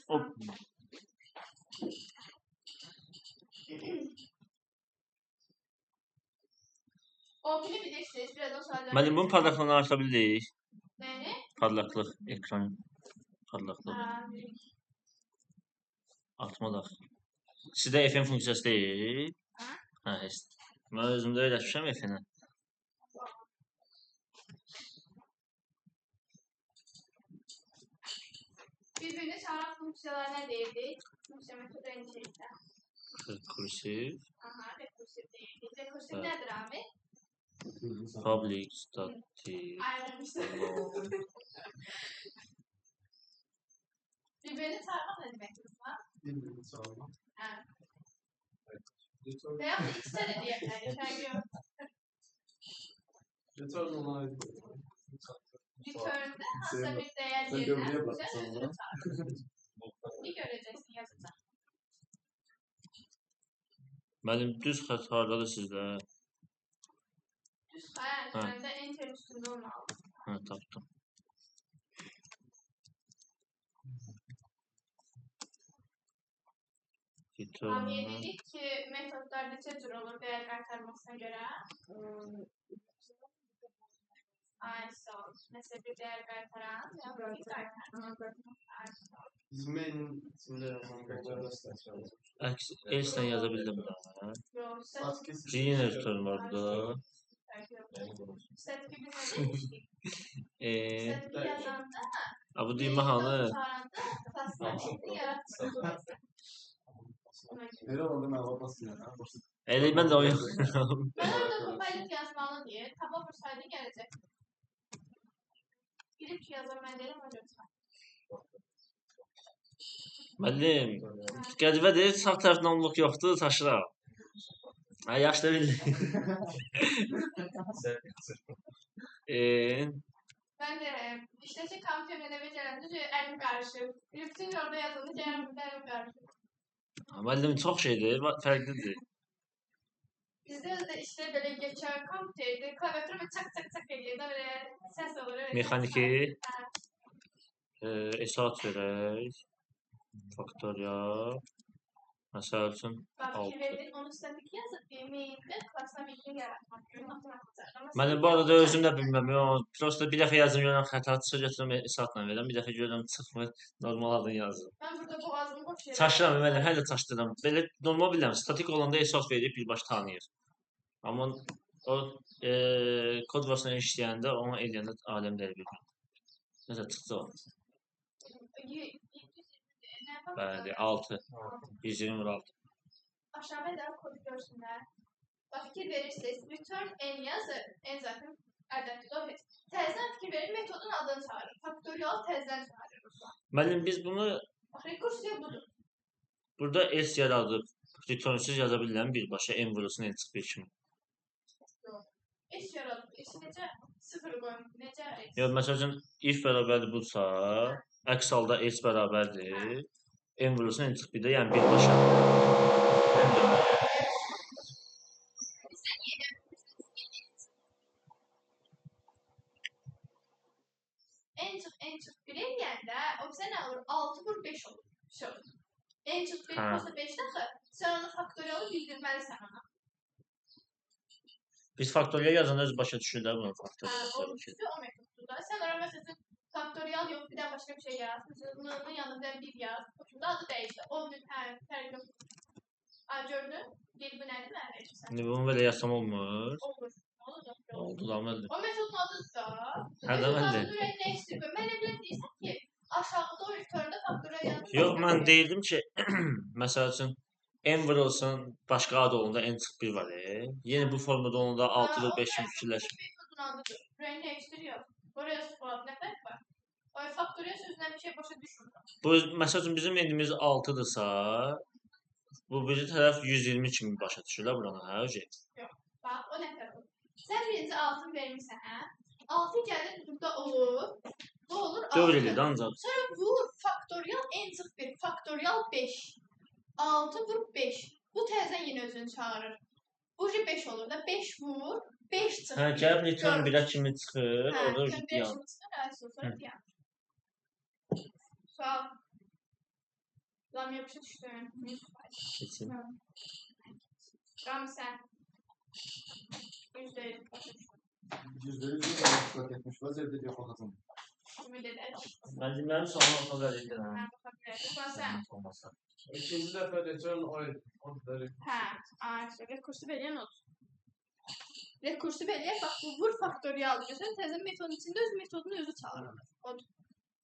O O pili bilirsiniz, birazdan suallar. Müəllim, bunun parlaqlığını artıra bilirik. Nəyini? Parlaqlıq, ekran parlaqlığı. Ha, bilirik. Artmadaq. Sizdə FN funksiyası deyil? Hə? Hə, heç. Mən özümdə öyrəşmişəm FN-ə. Bir-birini çağıran funksiyalar nə deyirdik? Funksiya metodu eyni şeydir. Rekursiv, Aha, rekursiv deyirdik. Rekursiv Hə. nədir abi? Public, static, Ayrılmışlar. long. Bir-birini çağırmaq nə deməkdir Ruslan? Birbirini çağırmak. Hə. Evet. Return, Və yaxud da ikisi də deyə bilərik. Fərqi yox. return olan ayrı. Return'da hansısa bir dəyər Sen yerinə gömleğe funksiya bak özünü sonra. çağırır. Bir görəcəksin, yazacaq. Müəllim, düz xətt hardadır sizdə? Düz xətt, Hə. məndə enter üstündə olmalıdır. Hə, tapdım. Return. Hamiyə dedik ki, metodlar neçə cür olur dəyər qaytarmasına görə? Ay, sağ ol. Məsələn, bir dəyər qaytaran, və yaxud bir qaytaran. Ay, sağ ol. Bizim mail'in içinde yazan kodlar. Əks, else-lə yaza bildim də. Yox, Statik Yenə return var burada. fərqi yox. Statiki biz nə demişdik? Statiki yazanda, A, bu düymə hanı? çağıranda klasslar yaratmır. Belə olanda mən basın yəni. Elə mən də o yox. Mən orada Copilot yazmalı deyə taba vursaydı gələcək. Bilib ki, yazan mən deyirəm, ona görə çıxar. Müəllim, qəribədir, sağ tərəfdən onluq yoxdur, taşıram. Hə, yaxşı da bildim. Mən də işləşə kompüterlə nə becərəndə əlim qarışır. Bütün orada yazanda gəlirəm, burada əlim qarışır. Müəllim çox şeydir, fərqlidir. Bizdə də işdə belə geçər kompüterdə klaviatura belə çak çak çak eləyir də belə səs olur. Elə Mexaniki, Hə. esat verək, faktorial, məsəl üçün Bax, fikir 6. verdin, onu statik yazıb ki, main-də klassına bilgin yaratmaq görə matematik Amma Müəllim, bu arada özüm də bilməm, yo, prosta bir dəfə yazım görürəm xəta çıxır, götürürəm esatla verirəm, bir dəfə görürəm çıxmır, normal adını yazıram. Mən burada boğazımı boş yerə Çaşıram müəllim, hələ də çaşdıram. Belə normal bilirəm, statik olanda esas verib birbaşa tanıyır. Amma o kod vasitəsilə işləyəndə, onu eləyəndə aləm dəyər bir. Nəsə çıxdı o. Bəli, 6. 120 vur 6. Aşağı da kodu görsünlər. Bax, fikir verirsiniz, return n yazır, n zaten ədəddir, o heç. Təzədən fikir verir, metodun adını çağırır. Faktorial təzədən çağırır Ruslan. Müəllim, biz bunu Bax, rekursiya budur. burada S yaradıb, return-suz yaza bilirəm birbaşa, n vurulsun, n çıx 1 kimi. S yaradıb, S necə 0 qoyum, necə S? Yox, məsəl üçün, if bərabərdir budsa, əks halda S bərabərdir, n vurulsun, n çıx 1-də, yəni birbaşa. N dönür. Bizdə niyə elə bilmirsiniz? N çıx, n çıx 1 eləyəndə, o bizə nə olur? 6 vur 5 olur. Vəsə. N çıx 1 Hə. olsa 5 dəxi, sən onu faktorialı bildirməlisən ona. Biz faktorial yazanda öz başa düşürlər bunu Hə, o faktorial. üçüncü o metoddur da. Sən ora məsəl üçün faktorial yox, bir də başqa bir şey yaz. Məsələn, N-nın yanına bir də 1 yaz. O kimi də adı dəyişdi. O hə, fərqi yox. Ay gördün? Bir bu nədir mənə verirsən? İndi bunu belə yazsam olmur. Olur. Nə olacaq ki? Oldu da müəllim. O metodun adıdır da. Hə də Metodun müəllim. adı ürək nə istəyir? Mən elə bilirəm deyirsən ki, aşağıda o return'da faktorial yazır. Yox, mən deyirdim ki, məsəl üçün n vurulsun, başqa ad olanda n çıx 1 var. Yenə bu formada olanda 6 vur 5 kimi fikirləş. Metodun adıdır. Ürək dəyişdir yox. Oraya sual nə fərq var? O faktorial sözündən bir şey başa düşmürəm. Bu məsəl üçün bizim n-imiz 6-dırsa, bu biri tərəf 120 kimi başa düşürlər buranı, hə, öcə. Bax, o nə fərq olur? Sən birinci 6-nı vermirsən, hə? 6 gəlir burada olur. Bu olur 6. Dövr eləyir ancaq. Sonra vur faktorial n çıx 1, faktorial 5. 6 vur 5. Bu təzədən yenə özünü çağırır. Bu 5 olur da 5 vur, 5 çıxır. Hə, gəlib return 1-ə kimi çıxır, Hə, orada return 1-ə dayanır. kimi çıxır, hə, sonra dayanır. Sual. Lam yapışa düşdün. 100%. Keçin. Ram sən. %100 başa düşdün. %100 iştirak etmiş vaziyette bir bakacağım. Ümid edək. Mənim sualım oxa bilər. Hə, baxa bilərik. Sual sən. Olmasa. İkinci dəfə return o da Hə, ay, rekursif eləyən odur. Rekursif eləyək, bax bu vur faktorialdır. Görsən, təzə metodun içində öz metodunu özü çağırır. Odur.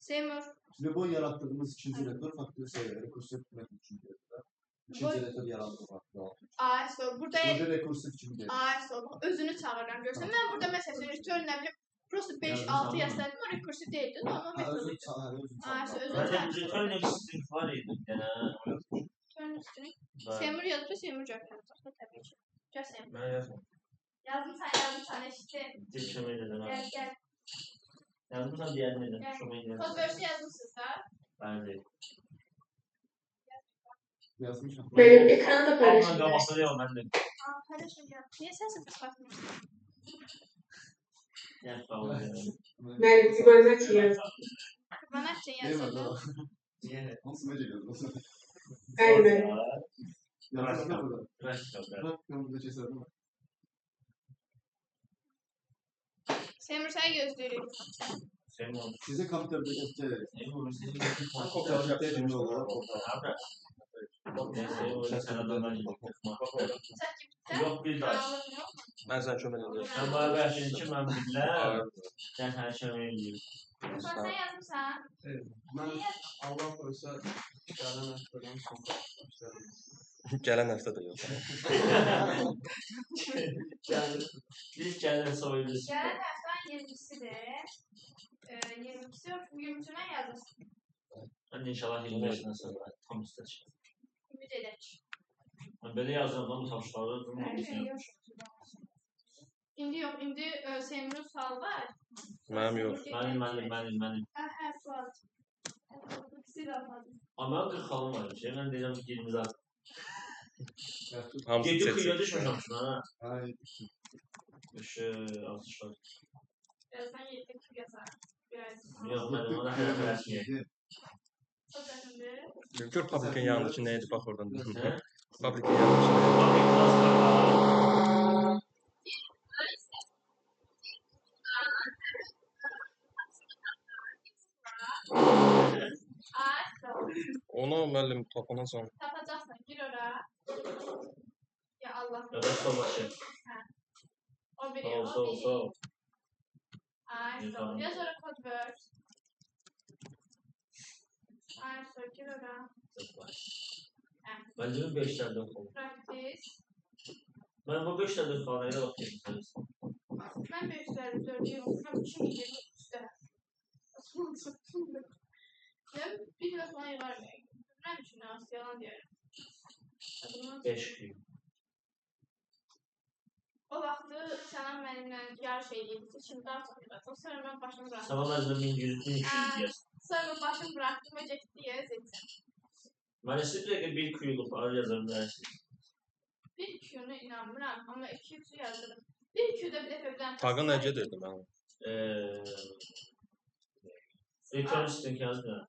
Seymur. Lüboy yarattığımız ikinci retur faktörü sayılır. Rekursif metod üçün gedir. İkinci retur yarattığı faktör. Ay, so, burada Burada rekursif kimi gedir. ay, so, bax, özünü çağırıram. Görsən, mən burada məsəl üçün return nə bilim, prosta 5-6 yazsaydım, o rekursif deyildi, normal Hə, metod özünü idi. çağırır, özünü Ay, so, çağırır. özünü Mənim çağırır. return string var idi bir dənə. Return string. Seymur yazıbsa Seymur cavab verəcək, təbii ki. Gəl Seymur. Mən yazmam. Yazdım sən, yazdım sən, eşitdim. Dil kömək edirəm. Gəl, gəl. Yazmısan deyən edirəm, Gəl. kömək edirəm. Kod versi yazmısınız da. Bəli. Yazmışam. Mənim ekranı da Amma paylaşın. qabaqda yox, mən də. Aa, paylaşın, gəl. Niyə səsini çıxartmırsın? Gəl, bağlı. Mənim Fibonacci yazdım. Fibonacci Değil mi? yazıldı. Yenə. Nasıl necə yazılır? Bəli, bəli. Yazılır burada. Rəşid. Bak, ben burada keserim. Seymur, səni gözləyirik. Seymur. Size kompüterde gösterir. Seymur, senin Kopya olur. Abi. Sən adamlar ChatGPT-dən Yox, bir daş. Alın, yox. Mən sənə kömək edirəm. Sən bana versin ki, mən bilirəm. Sən hər kömək eləyir. Sən sən yazmısan. Evet. Ben Allah korusa gələn həftədən sonra başlarım. Gələn həftə də yox. Gəlir. Biz gəlir soyulur. Gələn həftənin 20-sidir. 22-si yox, 23-dən yazırsın. Mən də inşallah 25-dən sonra tam üstə çıxır. Ümid edək. Mən belə yazıram da bu tapşırıqları. İndi yox, indi Seymurun sualı var. Mənim yox. Mənim. Hə, hə, sual. İkisi də almadım. Amma mənim 40 xalım var. Şey, mən deyirəm 26. Hamısı 7 kıyıya seçir. düşmüşəm şuna. Ha. Ay, 3, 6, 4. Birazdan 7 yazarım. Biraz. Yox, mənim ona hələ tələsməyək. Çox rəhimdir. Gör publikin yanındakı nə idi bax oradan. Hə? Publikin yanındakı nə idi? Public class var. Ay, sağ ol. Onu müəllim tapandan sonra Tapacaqsan, gir ora. Ya Allah. Ya da sol başı. O biri, Sol, o sol, biri. sol. Ay, sağ ol. Yaz ora kod verse. Ay, sağ ol, gir ora. Məncə 5 dənə oxu. Practice. Mən bu 5 dənə oxu elə oxuyum. Mən 554 yoxmuşam, 2023-də. Mən bir dəfə falan yığarım. Bilmirəm ki, nə olsa, yalan deyirəm. 5 gün. O vaxtı Sənan mənimlə yarış eləyirdi. Şimdi daha çox yığacaq. Sonra mən başımı buraxdım. Sabah məncə 1100 1200 deyəsən. Sonra mən başımı buraxdım və getdi yerə seçsəm. Mən isə bir dəqiqə bir kuyuluq var yazarım dərsi. Bir Q-nu inanmıram, amma 2-3-ü yazırım. Bir Q-da bir dəfə bir dənə Taqa nə gedirdi mənim? Return string yazmıram.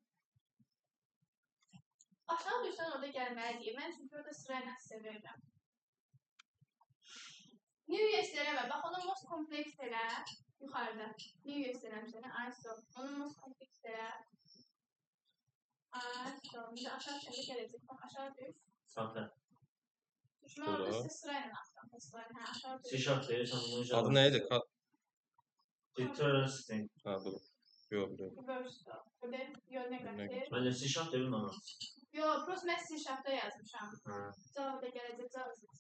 Aşağı düşsən orada gəlməli deyil. Mən çünki orada sırayla sevirəm. New Year's eləmə. Bax, onu most complex elə. Yuxarıda. New Year's eləm sənə. Ay, stop. Onu most complex elə. Ay, stop. İndi aşağı düşəndə gələcək. Bax, aşağı düş. Saxla. Düşmə orada Şurada. sizə sırayla atdım. Testlərini. Hə, aşağı düş. C-sharp deyirsən bunu. Adı nə idi? Return string. Hə, budur. Yox, budur. Reverse. Belə, yo, negativ. Məncə C-sharp deyil mənə. Yo, prosta mən C-sharpda yazmışam. Hə. Java-da gələcək, Java.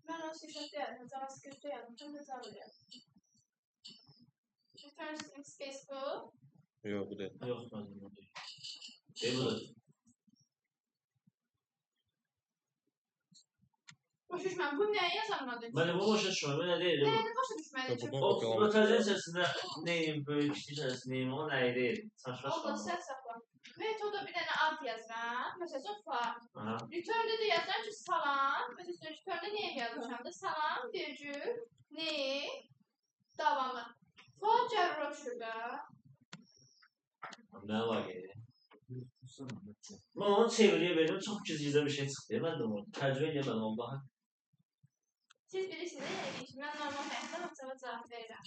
Mən onu C-sharpda yazmışam, JavaScript-də yazmışam və Java yazmışam. Return string space bu. Yox, bu deyil. Yox, məncə bu deyil. Deyil budur. Başa düşməm, bu nəyə yazanmadı? Məncə bu başa düşməm. Mən nə deyil? Nəyini başa düşməli? Yox, Çünki buradan O kopyalamış. rotasyon içərisində neyim böyük, kiçik içərisində neyim, o nəyi deyil. Saçma Allah sapan. sən saxla. Metoda bir dənə ad yazıram. Məsəl üçün fa. Aha. Return-də də yazıram ki, salam. Mən onu çeviriyə verdim, çox gizlicə bir şey çıxdı. Mən də onu tərcümə eləyə bilmədim onu daha. Siz bilirsiniz, yəqin ki, mən normal həyatda WhatsApp-a cavab verirəm.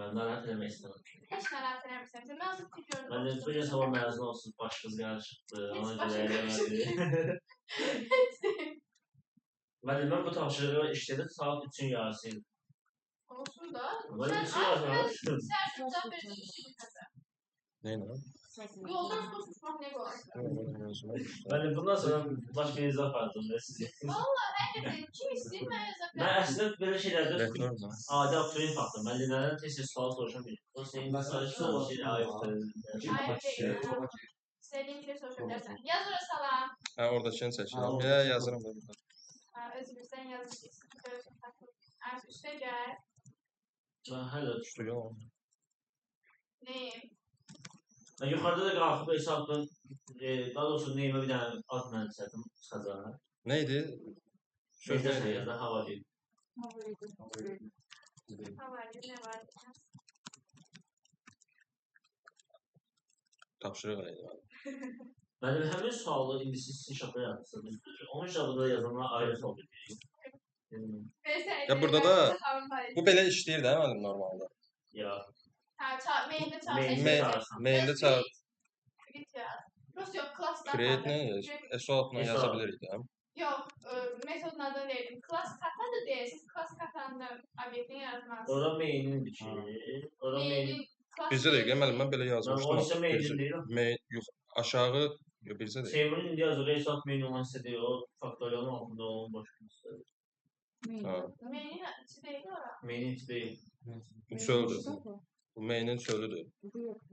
Mən narahat eləmək istəmirəm. Heç narahat eləmirəm. Mən azı ki gördüm. Mən də bu gün sabah məzun olsun, başınız qarışıqdır, Heç ona görə başım eləmədi. Heç deyil. Mən bu tapşırığı işlədim, saat 3-ün yarısı idi. Olsun da. Mən Sən 3-ün yarısı. ay, səhər cavab verəcək bir şey bitməsə. Nə ilə? Yoldan su susmaq nə qoyar? Mən də bundan sonra başqa bir izah apardım da sizi. Vallahi həqiqətən kim istəyir mən yaza Mən bilərəm. əslində belə şeylərdə Rəhbər də. adi abituriyent vaxtı müəllimlərdən tez-tez sual soruşan bir. O senin Məsəl sadəcə üçün, şey ayıbdır. Ayıb deyil. İstədiyin fikri soruşa bilərsən. Yaz ora salam. Hə, oradakını Ha, çəkirəm. orada. Ya, yazıram da burada. Ha, özür bilirsən yazırsın. Görürsən, tapır. Ay, üstə gəl. Mən hələ Düşdü ya. Neyim? Mən yuxarıda da qalxıb hesabla, daha doğrusu neyimə bir dənə ad mənimsədim çıxacaq. Nə idi? Söz Sözdə nə idi? yazda hava deyil. Ha var, nə var? Tapşırıq idi. Mənim həmin sualı indi siz C-Sharp-da yazırsınız. Onun cavabında yazanlar ayrı sual verir. Versən, Ya burada da bu belə işləyir də müəllim normalda. Ya, Hə, main-də çağırsan. main-də çağırsan. Main-də çağır. Create yaz. Prosta yox, class-dan Create nə? SO-la SO. yaza bilirik də. Yox, metodun adını verdim. Class katadır deyirsiniz. Class katanın obyektini yaratmalısınız. Ora main-indir ki. Ora main. Main-in class Bizdə də müəllim mən belə Mən o yazmışdım. isə main-in deyil. Main yox, aşağı yox bizdə də. Seymurun indi yazdığı hesab main olan hissə deyil. O faktorialın altında olan başqa hissə. Ha, Main-in içi deyil ora. Main-in içi deyil. bu çöldür. Bu main-in çölüdür.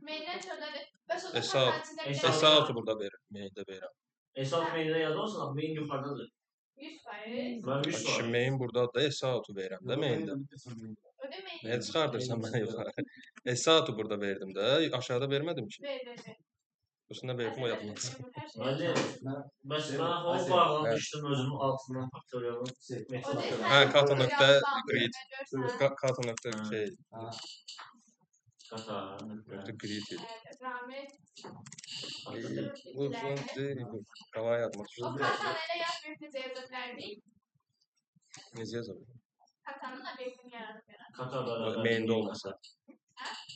Main-dən çöldədir. Bəs o da Hesab. katanın içində bir Hesab. dənə SO-tu burada verir, main-də verirəm. Hesab main-də yazarsan, main yuxarıdadır. 100%. Mən 100 Kişi var. main burdadır da SO-tu verirəm də main-də. O da main. Nəyə çıxardırsan mənə yuxarı? SO-tu burada verdim də, aşağıda vermədim ki. Ver, ver, ver. Üstünə verdim o yadımdan çıxdı. Hər şey. Müəllim, bəs mən o Hə, bağlan düşdüm özümün altından faktorialın O da Hə, kata nöqtə create. Görsən. Kata nöqtə şey, Kata. nöqtə create idi. Evet, Ramil. Bu uzun deyil, bu qalay yadıma O düşdü. katanı elə yazmayıb necə yaza bilərdik? Necə yaza bilərəm? Katanın obyektini yaradıb yaradıb. Kata bərabər. Main-də olmasa.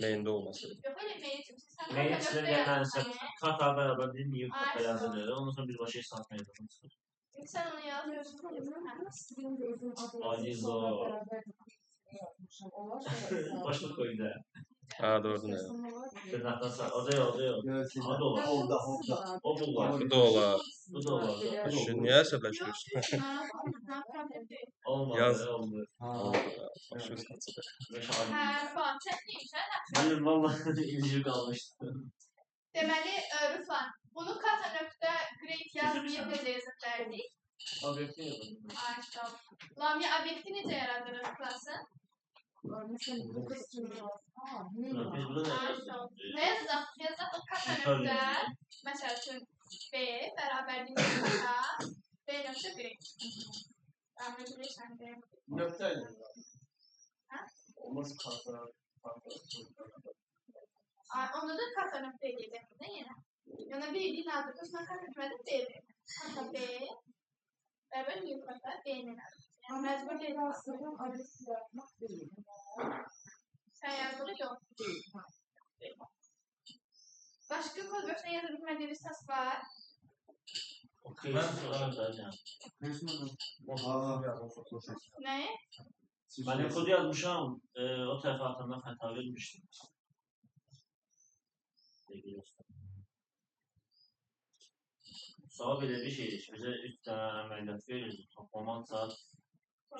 Main-də olmasa. Yox, elə main üçün. Sən Main kata içində nöqtə bir dənə yazırsan. kata bərabər bir new Ay, kata yazılır. Ondan sonra birbaşa hesab main-dən çıxır. İndi sən onu yazıyorsun. Azizo. Başlıq qoy bir də. Ha, doğrudur nə? Dırnaqdan sağ. O da yox, o da yox. O da olar. Olda, olda. O bu var. Bu da olar. Bu da olar. Kişi, niyə əsəbləşirirsən? Yox, Olmadı, Yaz. olmadı. Oldu. Başı üstə çıxır. Beş ay. Hə, falan, çətinmiş, hə? Müəllim vallahi ilgim qalmışdı. Deməli, Ruflan, bunu kata nöqtə create yazmayıb necə yaza bilərdik? Obyekti yazın. Ay, stop. Lamia obyekti necə yaradırıq klasın? Biz burada nə Ay, yazırıq? stop. Nə yazacaq? Yazacaq kata nöqtə, məsəl üçün B bərabərlik kata B nöqtə create. Lamia bilirsən deyim. Nöqtə ilə. Hə? Olmaz kata. Kata. Ay, onda da kata nöqtə eləyəcək də yenə. Yəni verdiyin adı, mən kata demədim B verdim. Kata B bərabər new kata B-nin adı. Yəni məcbur deyil. Sən yazdığın yox. Başqa kod başına yaza bilmədiyiniz task var. Okey, sorarım zaten. Nə? Mən kodu yazmışam, o tərəfə atanda xəta vermişdim. Sual belə bir şeydir ki, bizə 3 dənə əməliyyat verir. Toplamaq,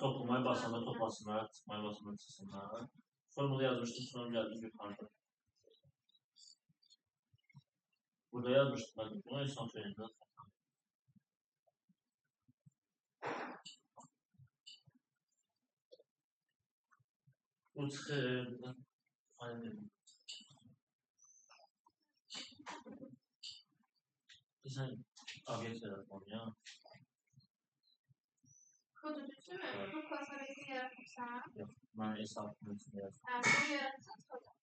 toplamaya basanda toplasınlar, çıxmaya basanda çıxsınlar. Formulu yazmışdım, sonra gəldim yuxarıda. Burada yazmışdım mən, bunu insan verəndə. Bu çıxır. Aynen. Sən obyekt yaratmam ya. Kodu düzdürmü? Evet. Bu klass obyektini yaratmışsan. Yox, mən hesabın içində yazdım. Hə, bunu yaratmışsan çıxacaq.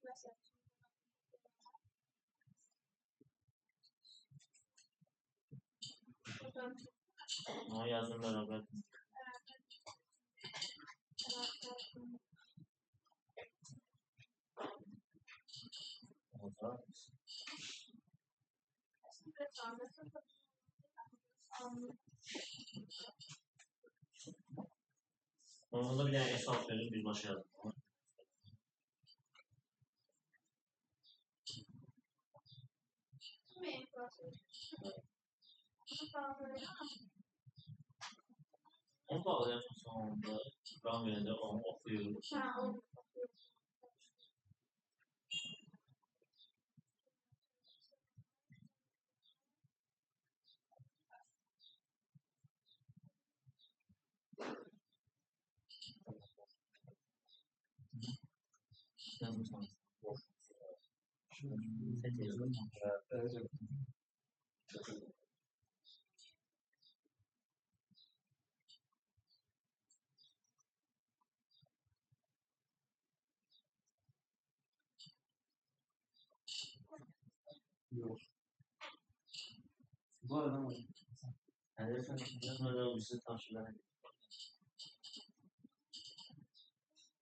Məsəl üçün. Onu yazdım beraber. Orada. Onda bir dənə esas verir, birbaşa yazdım. Onu bağlayan sonunda run verəndə onu oxuyur. Yazmışam. Evet. Yok. Bu arada ama Hələ tapşırlar.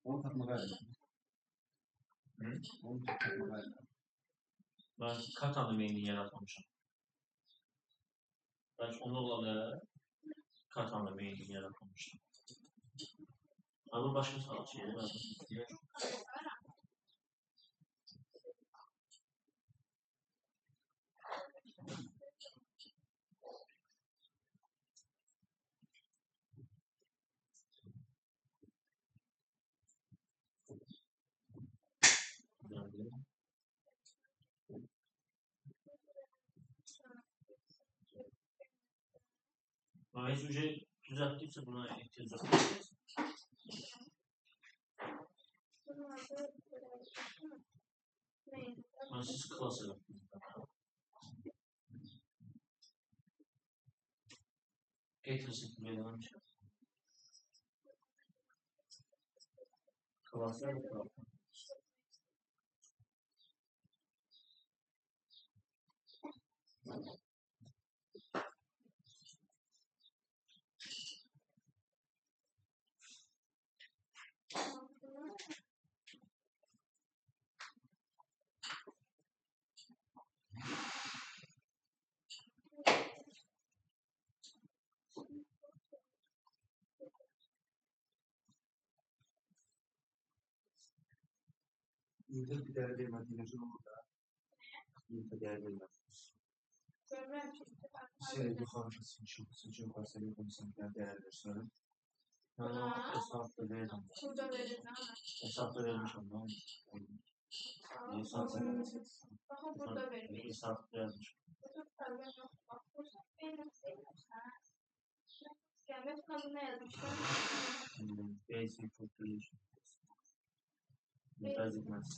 Onu takma galiba. Hı? Onu takma galiba. Ben kata domainini yaratmamışam. Belki onda ola bilər. Kata domainini yaratmamışam. Ama başka şeydir. Ama hiç hücre düzelttiyse buna ihtiyaç yok. Ben siz klas yaptınız. Getirsin böyle şey. Klaslar yapalım. İnter bir değer vermez. Yine olur da. İnter değer vermez. Şey, yuxarı seçim varsa bir komisyon değer versin. Ben hesapta veririm. Burada verir. Hesapta vermişim ben. Hesapta vermişim. Baxın burada vermiş. Hesapta vermişim. Gəlmək nə yazmışdım? Basic calculation. Basic maths.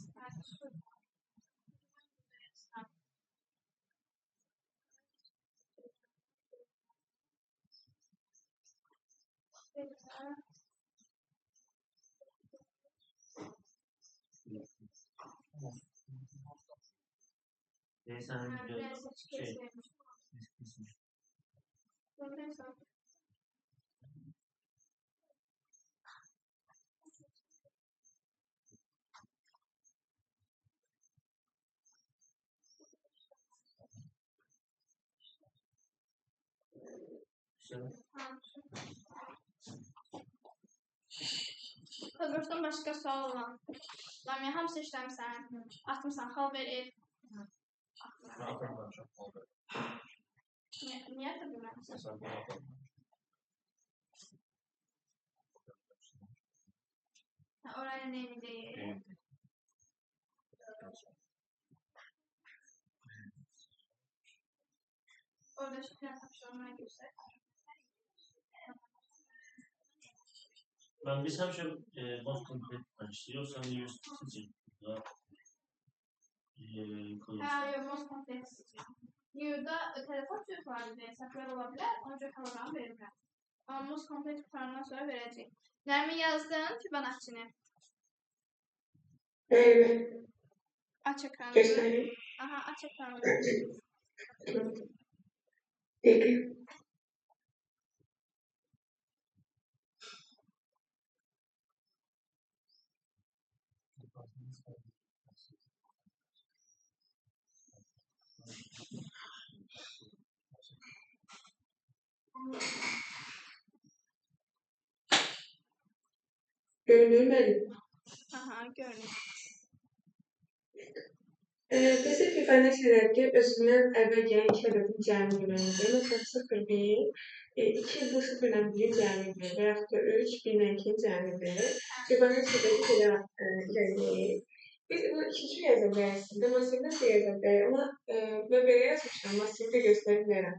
Neyse, şey. Kodworks'dan başqa sual olan. Lamia, hamısı işləmisən, atmısan, xal verib. Niyə ata bilməmsən? Oraya neyini deyir? Orada şifrə tapşırığına göstər. Ben biz həmişə most complete işliyorsan new seçim. Hə, yox, most complete seçim. New'da telefon çox var idi, səhvlər ola bilər, ona görə proqramı verirəm. Amma most complete qurtarandan sonra verəcək. Nərmin yazdın Fibonacci-ni. Bəli. Aç ekranı. Göstərim. Aha, aç ekranı. Peki. Görünür mənim. Aha, görünür. Bizə Fibonacci rəqəmi özündən əvvəl gələn iki ədədin cəmi deməkdir. Məsələn, 0, 1, 2 bu 0 ilə 1-in cəmidir və yaxud da 3, 1 ilə 2-nin cəmidir. Fibonacci rəqəmi belə irəliləyir. Biz bunu ikinci yaza bilərsiniz də, massivdə də yaza bilərik. Amma mən belə yazmışam, massivi də göstərə bilərəm.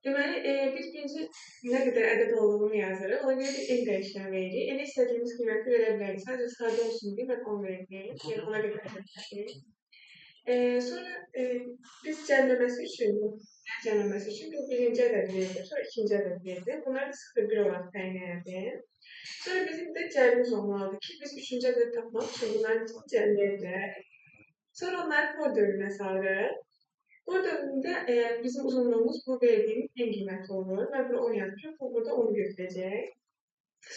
Deməli, biz birinci nə qədər ədəd olduğunu yazırıq. Ona görə bir n dəyişən veririk. N istədiyimiz qiyməti verə bilərik. Sadəcə sadə olsun deyə mən 10 verə bilərəm. Yəni ona qədər ədəd veririk. Sonra biz cəmləməsi üçün biz birinci ədədi verdik, sonra ikinci ədədi verdik. Bunları da 0-1 olaraq təyin elədik. Sonra bizim də cəmimiz olmalıdır ki, biz üçüncü ədədi tapmaq üçün bunların ikisini cəmləyə bilərik. Sonra onları for dövrünə salırıq. For dövründə bizim uzunluğumuz bu verdiyimiz n qiyməti olur. Mən bura 10 yazmışam, bu burada 10 götürəcək.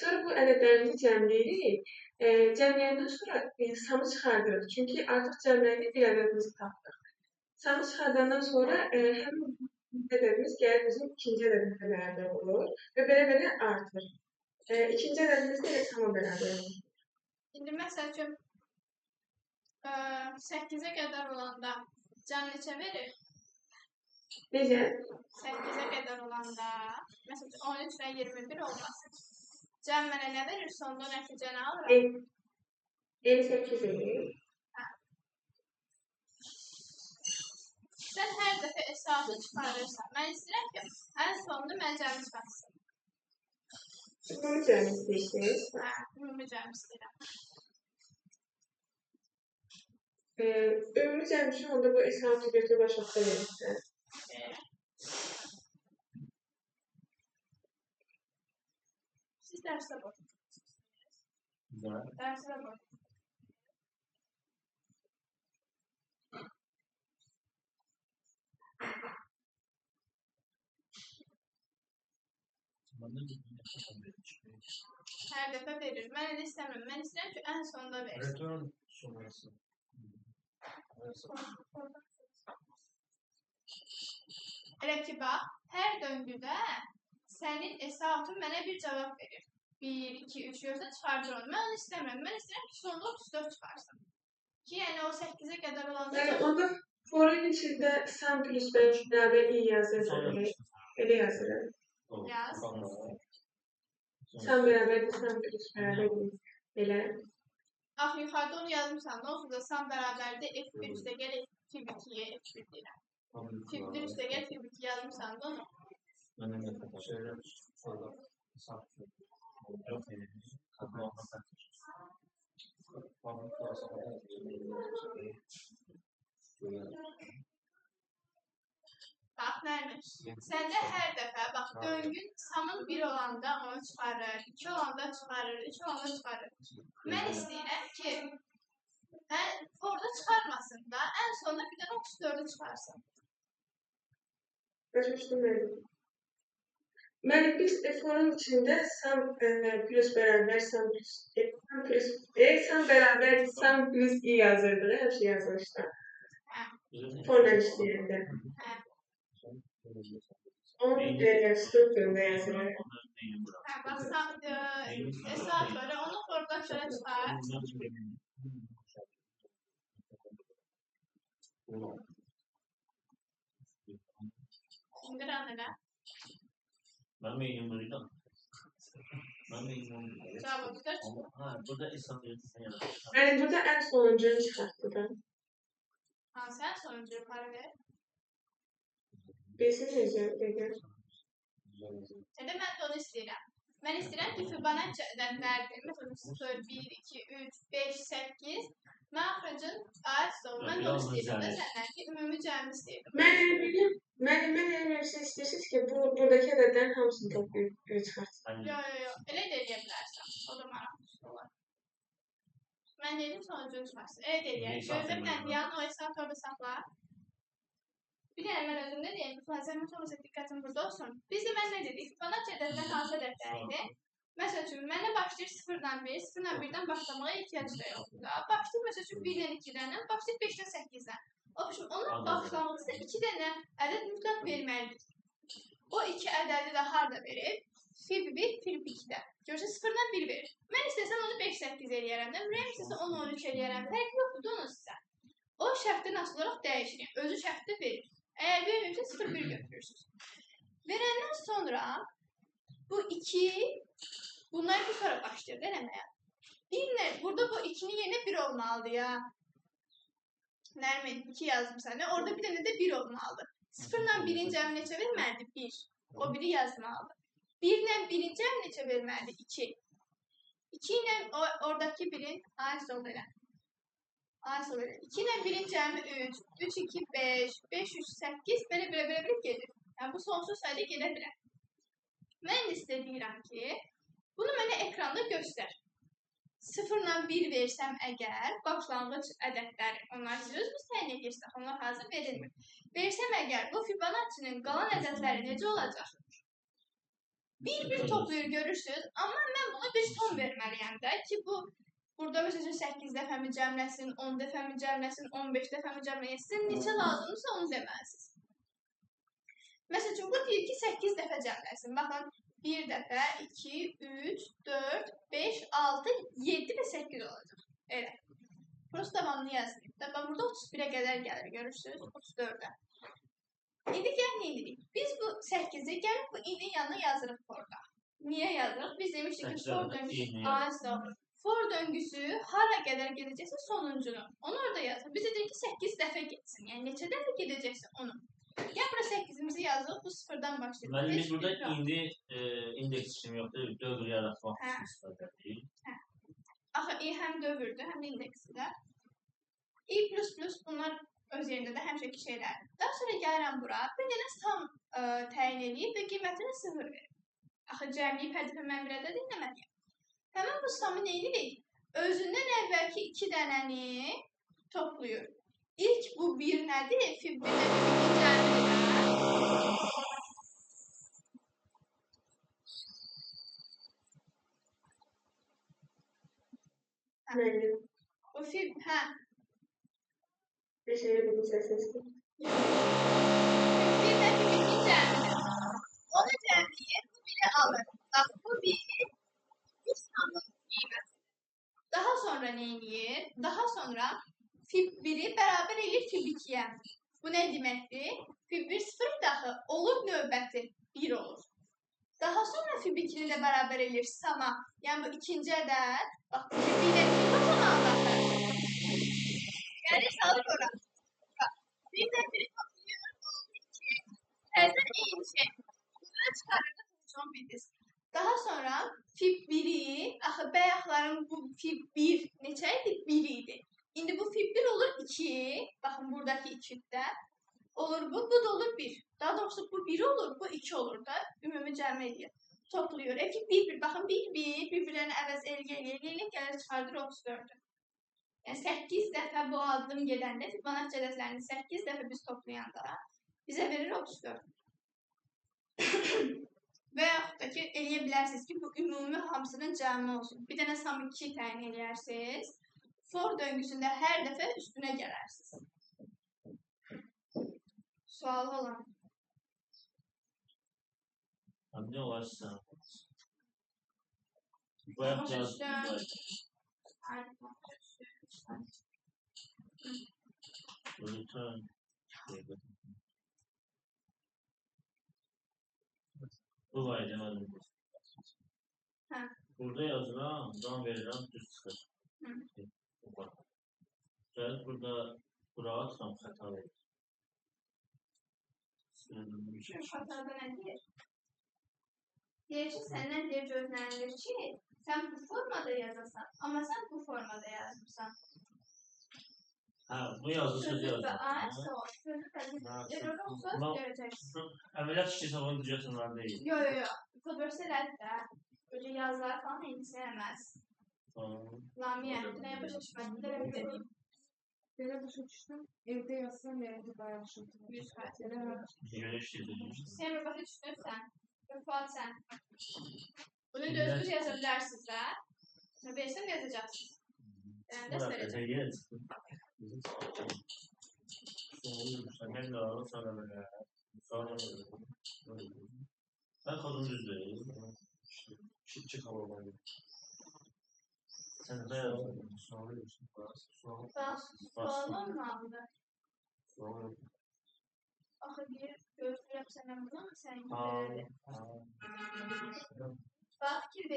Sonra bu ədədlərimizi cəmləyirik. Cəmləyəndən sonra samı çıxardırıq. Çünki artıq cəmləyəndə bir ədədimizi tapdıq. Samı çıxardandan sonra həmin ədədimiz gəlir bizim ikinci ədədimizə bərabər olur və belə-belə artır. İkinci ədədimiz də elə sama bərabər olur. İndi məsəl üçün 8-ə qədər olanda cəm neçə verir? Necə? 8-ə qədər olanda, məsəl üçün 13 və 21 olmasın. Cəm mənə nə verir? Sonda nəticə nə alıram? N8 verir. Hə. Sən hər dəfə esası çıxarırsan. Mən istəyirəm ki, ən sonunda mən cəmi çıxartsın. Ümumi cəmi istəyirsiniz? Hə, ümumi cəmi istəyirəm. Ümumi cəmi üçün onda bu esası götürüb aşağıda verirsən. Siz dərsdə boşluqsunuz. Dərsdə boşluqsunuz. Hər dəfə verir. Mən elə istəmirəm. Mən istəyirəm ki, ən sonda versin. Return sonrası. Elə ki, bax, hər döngüdə sənin esatın mənə bir cavab verir. 1, 2, 3 görsə çıxardır onu. Mən onu istəmirəm. Mən istəyirəm ki, sonda 34 çıxarsın. Ki, yəni o 8-ə qədər olanda... Yəni, onda forun içində sum plus 5 bərabər i yazırsan. Elə yazırım. Yaz. Sum bərabərdir, sum plus bərabər i. Belə. Axı, yuxarıda onu yazmışsan. Nə olsun da sum bərabərdir, F1 üstə gəl, F2-yə F1 deyirəm. F1 üstə gəl, F2 yazmışsan da onu. Bax, Nərmin, səndə hər dəfə, bax, döngün samın 1 olanda onu çıxarır, 2 olanda çıxarır, 3 olanda çıxarır. Mən istəyirəm ki, orada çıxarmasın da, ən sonunda bir dənə 34-ü çıxarsın. Başa düşdüm mənim. Mənim biz forun içində sum plus bərabər sum plus sum bərabər sum plus i yazırdıq, həmişə yazılışda. Forla işləyəndə. Onun strukturunda yazılır. Hə, bax, esas var, onu fordan şöyle çıxar. İndi rən elə. Mən meylim buydu. Mən meylim buydu. Cavab 34 çıxır. Ha, burada esas verirsən yaratırsan. Yəni, burada ən sonuncunu çıxartdı da. Hansı ən sonuncu yuxarı ver? Bilsin necə, dedim. Elə mən də onu istəyirəm. Mən istəyirəm ki, Fibonacci ədədlərdir. Məsələn, 0, 1, 2, 3, 5, 8. Mən axırıncın aid olun. Mən də onu istəyirəm də səndən ki, ümumi cəmi istəyirəm. Mən elə bilirəm, mən elə bilirəm, siz istəyirsiniz ki, buradakı ədədlərin hamısını toplayıb çıxartsın. Yox, yox, yox. Elə də eləyə bilərsən. O da maraqlı olar. Mən dedim, sonucunu çıxarsın. Elə də eləyək. Gözlə bir dənə dayan, o hesab orada saxla. Bir dənə mən özüm nə deyim? Zəhmət olmasa diqqətim burada olsun. Biz də mən nə dedik? Fibonacci ədədlər hansı ədədlər idi? Məsəl üçün, mənə başlayır 0-dan 1, 0-dan 1-dən başlamağa ehtiyac da yoxdur. Başlayır, məsəl üçün, 1-dən 2-dən, başlayır 5-dən 8-dən. Onun başlanğıcda 2 dənə ədəd mütləq verməlidir. O 2 ədədi də harada verib? Fib 1, fib 2-də. Görürsünüz, 0-dan 1 verir. Mən istəsəm onu 5-8 eləyərəm də, mən istəsəm onu 13 eləyərəm. Fərqi yoxdur da onun sizə. O şərtdən asılı olaraq dəyişir. Yəni, özü şərtdə verir. Əgər verməyibsə 0-1 götürürsünüz. Verəndən sonra bu 2, bunlar bir sonra başlayır da eləməyə. Burada bu 2-nin yerinə 1 olmalıdır ya. Nərmin, 2 yazdım sənə. Orada bir dənə də 1 olmalıdır. 0-la 1-in cəmi neçə verməlidir? 1. O 1-i yazmalıdır. 1-lə 1-in cəmi neçə verməlidir? 2. 2 ilə oradakı 1-in ay sol elə. Ay sol elə. 2 ilə 1-in cəmi 3, 3, 2, 5, 5, 3, 8, belə, belə, belə, belə gedir. Yəni, bu sonsuz sayda gedə bilər. Mən indi sizə deyirəm ki, bunu mənə ekranda göstər. 0-la 1 versəm əgər, başlanğıc ədədləri, onlar siz özünüz təyin edirsiniz, onlar hazır verilmir. Versəm əgər, bu Fibonacci-nin qalan ədədləri necə olacaq? Bir-bir toplayır, görürsünüz. Amma mən buna bir son verməliyəm də ki, bu burada məsəl üçün 8 dəfəmi cəmləsin, 10 dəfəmi cəmləsin, 15 dəfəmi cəmləsin. Sizin neçə lazımdırsa onu deməlisiniz. Məsəl üçün, bu deyir ki, 8 dəfə cəmləsin. Baxın, 1 dəfə, 2, 3, 4, 5, 6, 7 və 8 olacaq. Elə. Prosta davamını yazmayıb. Mən burada 31-ə qədər gəlir, görürsünüz, 34-ə. İndi gəlin nə edirik? Biz bu 8-i gəlib bu i-nin yanına yazırıq orada. Niyə yazırıq? Biz demişdik ki, for döngüsü hara qədər gedəcəksə sonuncunu. Onu orada yazırıq. Biz dedik ki, 8 dəfə getsin. Yəni, neçə dəfə gedəcəksə onu. Gəl bura 8-imizi yazırıq, bu 0-dan başlayır. Mənim biz burada indi indeks kimi yoxdur, dövr yaratmaq üçün istifadə edirik. Hə. Axı, i həm dövrdür, həm də indeksidir. I++ bunlar öz yerində də həmişəki şeylərdir. Daha sonra gəlirəm bura, bir dənə sum təyin eləyib və qiymətini 0 verir. Axı, cəmliyib hər dəfə mən bir ədəd eləməliyəm. Həmin bu sum'ı nə edirik? Özündən əvvəlki 2 dənəni toplayır. İlk bu 1 nədir? Fib 1 nədir? Fib 2 cəmidir. Müəllim. Bu fib, hə. Bir şey dedim səsiniz. Fib 1 və fib 2 cəmidir. Onu cəmləyir, bu 1-i alır. Bax, bu 1-i bu sum'ın qiymətidir. Daha sonra nə edir? Daha sonra fib 1-i bərabər eləyir fib 2-yə. Bu nə deməkdir? Fib 1 0 idi axı, olur növbəti 1 olur. Daha sonra fib 2-ni də bərabər eləyir sum'a. Yəni bu ikinci ədəd, bax, fib 1 ilə 2 toplamalı axı. Yəni salır ora. 1 ilə 1-i toplayır, oldu 2. Təzədən eyni şey. Bunu çıxarır da son bildiniz. Daha sonra fib 1-i, axı bəyəxların bu fib 1 neçə idi? 1 idi. İndi bu fib 1 olur 2. Baxın, buradakı 2-də olur bu, bu da olur 1. Daha doğrusu bu 1 olur, bu 2 olur da. Ümumi cəm eləyir. Toplayır. Fib 1, 1. Baxın, 1, 1. Bir-birlərini əvəz eləyə, eləyə, gəlir çıxardır 34-ü. Yəni, 8 dəfə bu addım gedəndə, Fibonacci ədədlərini 8 dəfə biz toplayanda bizə verir 34. Və yaxud da ki, eləyə bilərsiniz ki, bu ümumi hamısının cəmi olsun. Bir dənə sum 2 təyin eləyərsiniz. For döngüsündə hər dəfə üstünə gələrsiniz. Sualı olan. Nə olarsa. Bayaq yazdım. Return. Bu var idi. Hə. Burada yazıram, dan verirəm, düz çıxır. Gəl burada bura atıram, xəta verir. Xətada nə deyir? Deyir ki, səndən deyir, gözlənilir ki, sən bu formada yazasan, amma sən bu formada yazmısan. Hə, bu yazı sözü yazır. Sözü görəcəksin. Əməliyyat işləyirsə onu deyəcəksən, deyil. Yox, yox, yox. Kodversə elədir də. Öyle yazılar falan eynisini eləməz. Lamiyə, nəyə başa düşmədin? Elə bir dediyim. Belə başa düşdüm. Evdə yazsam yəni daha yaxşı olar. 100%. Elə Görə işləyirsən. Sən başa düşdün sən. Fuad sən. Bunu da özünüz yaza bilərsiniz də. Nə versəm yazacaqsınız. Yəni dərs verəcəm. Yenə çıxdı. Ben kodum düzdür. Çık havadan. Sen de yazdın. Bax, sual olmalıdır. Axı bir göstərəm sənə bunu, amma səninki belədir. Bax ki, B,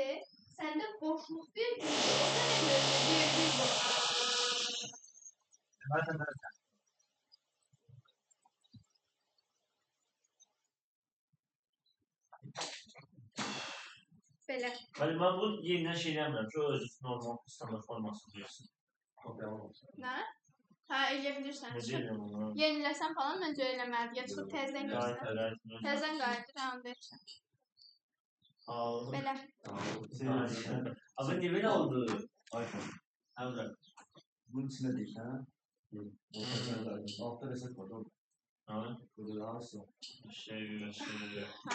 səndə boşluq bir o sənə görə verdiyi boşluq. Belə. Bəli, mən bunu yenidən şey eləmirəm ki, o özü normal standart formasını versin. Nə? Hə, eləyə bilirsən. Necə eləyəm onu? Yeniləsən falan məncə eləməlidir. Ya çıxıb təzədən göstər. Təzədən qayıdır, hə, onu deyirsən. Belə. Abi niyə belə oldu? iPhone. Həmdə. Bunun içinde değil ha? Altta reset var. Doğru. Ha? Burada hansın? Şey.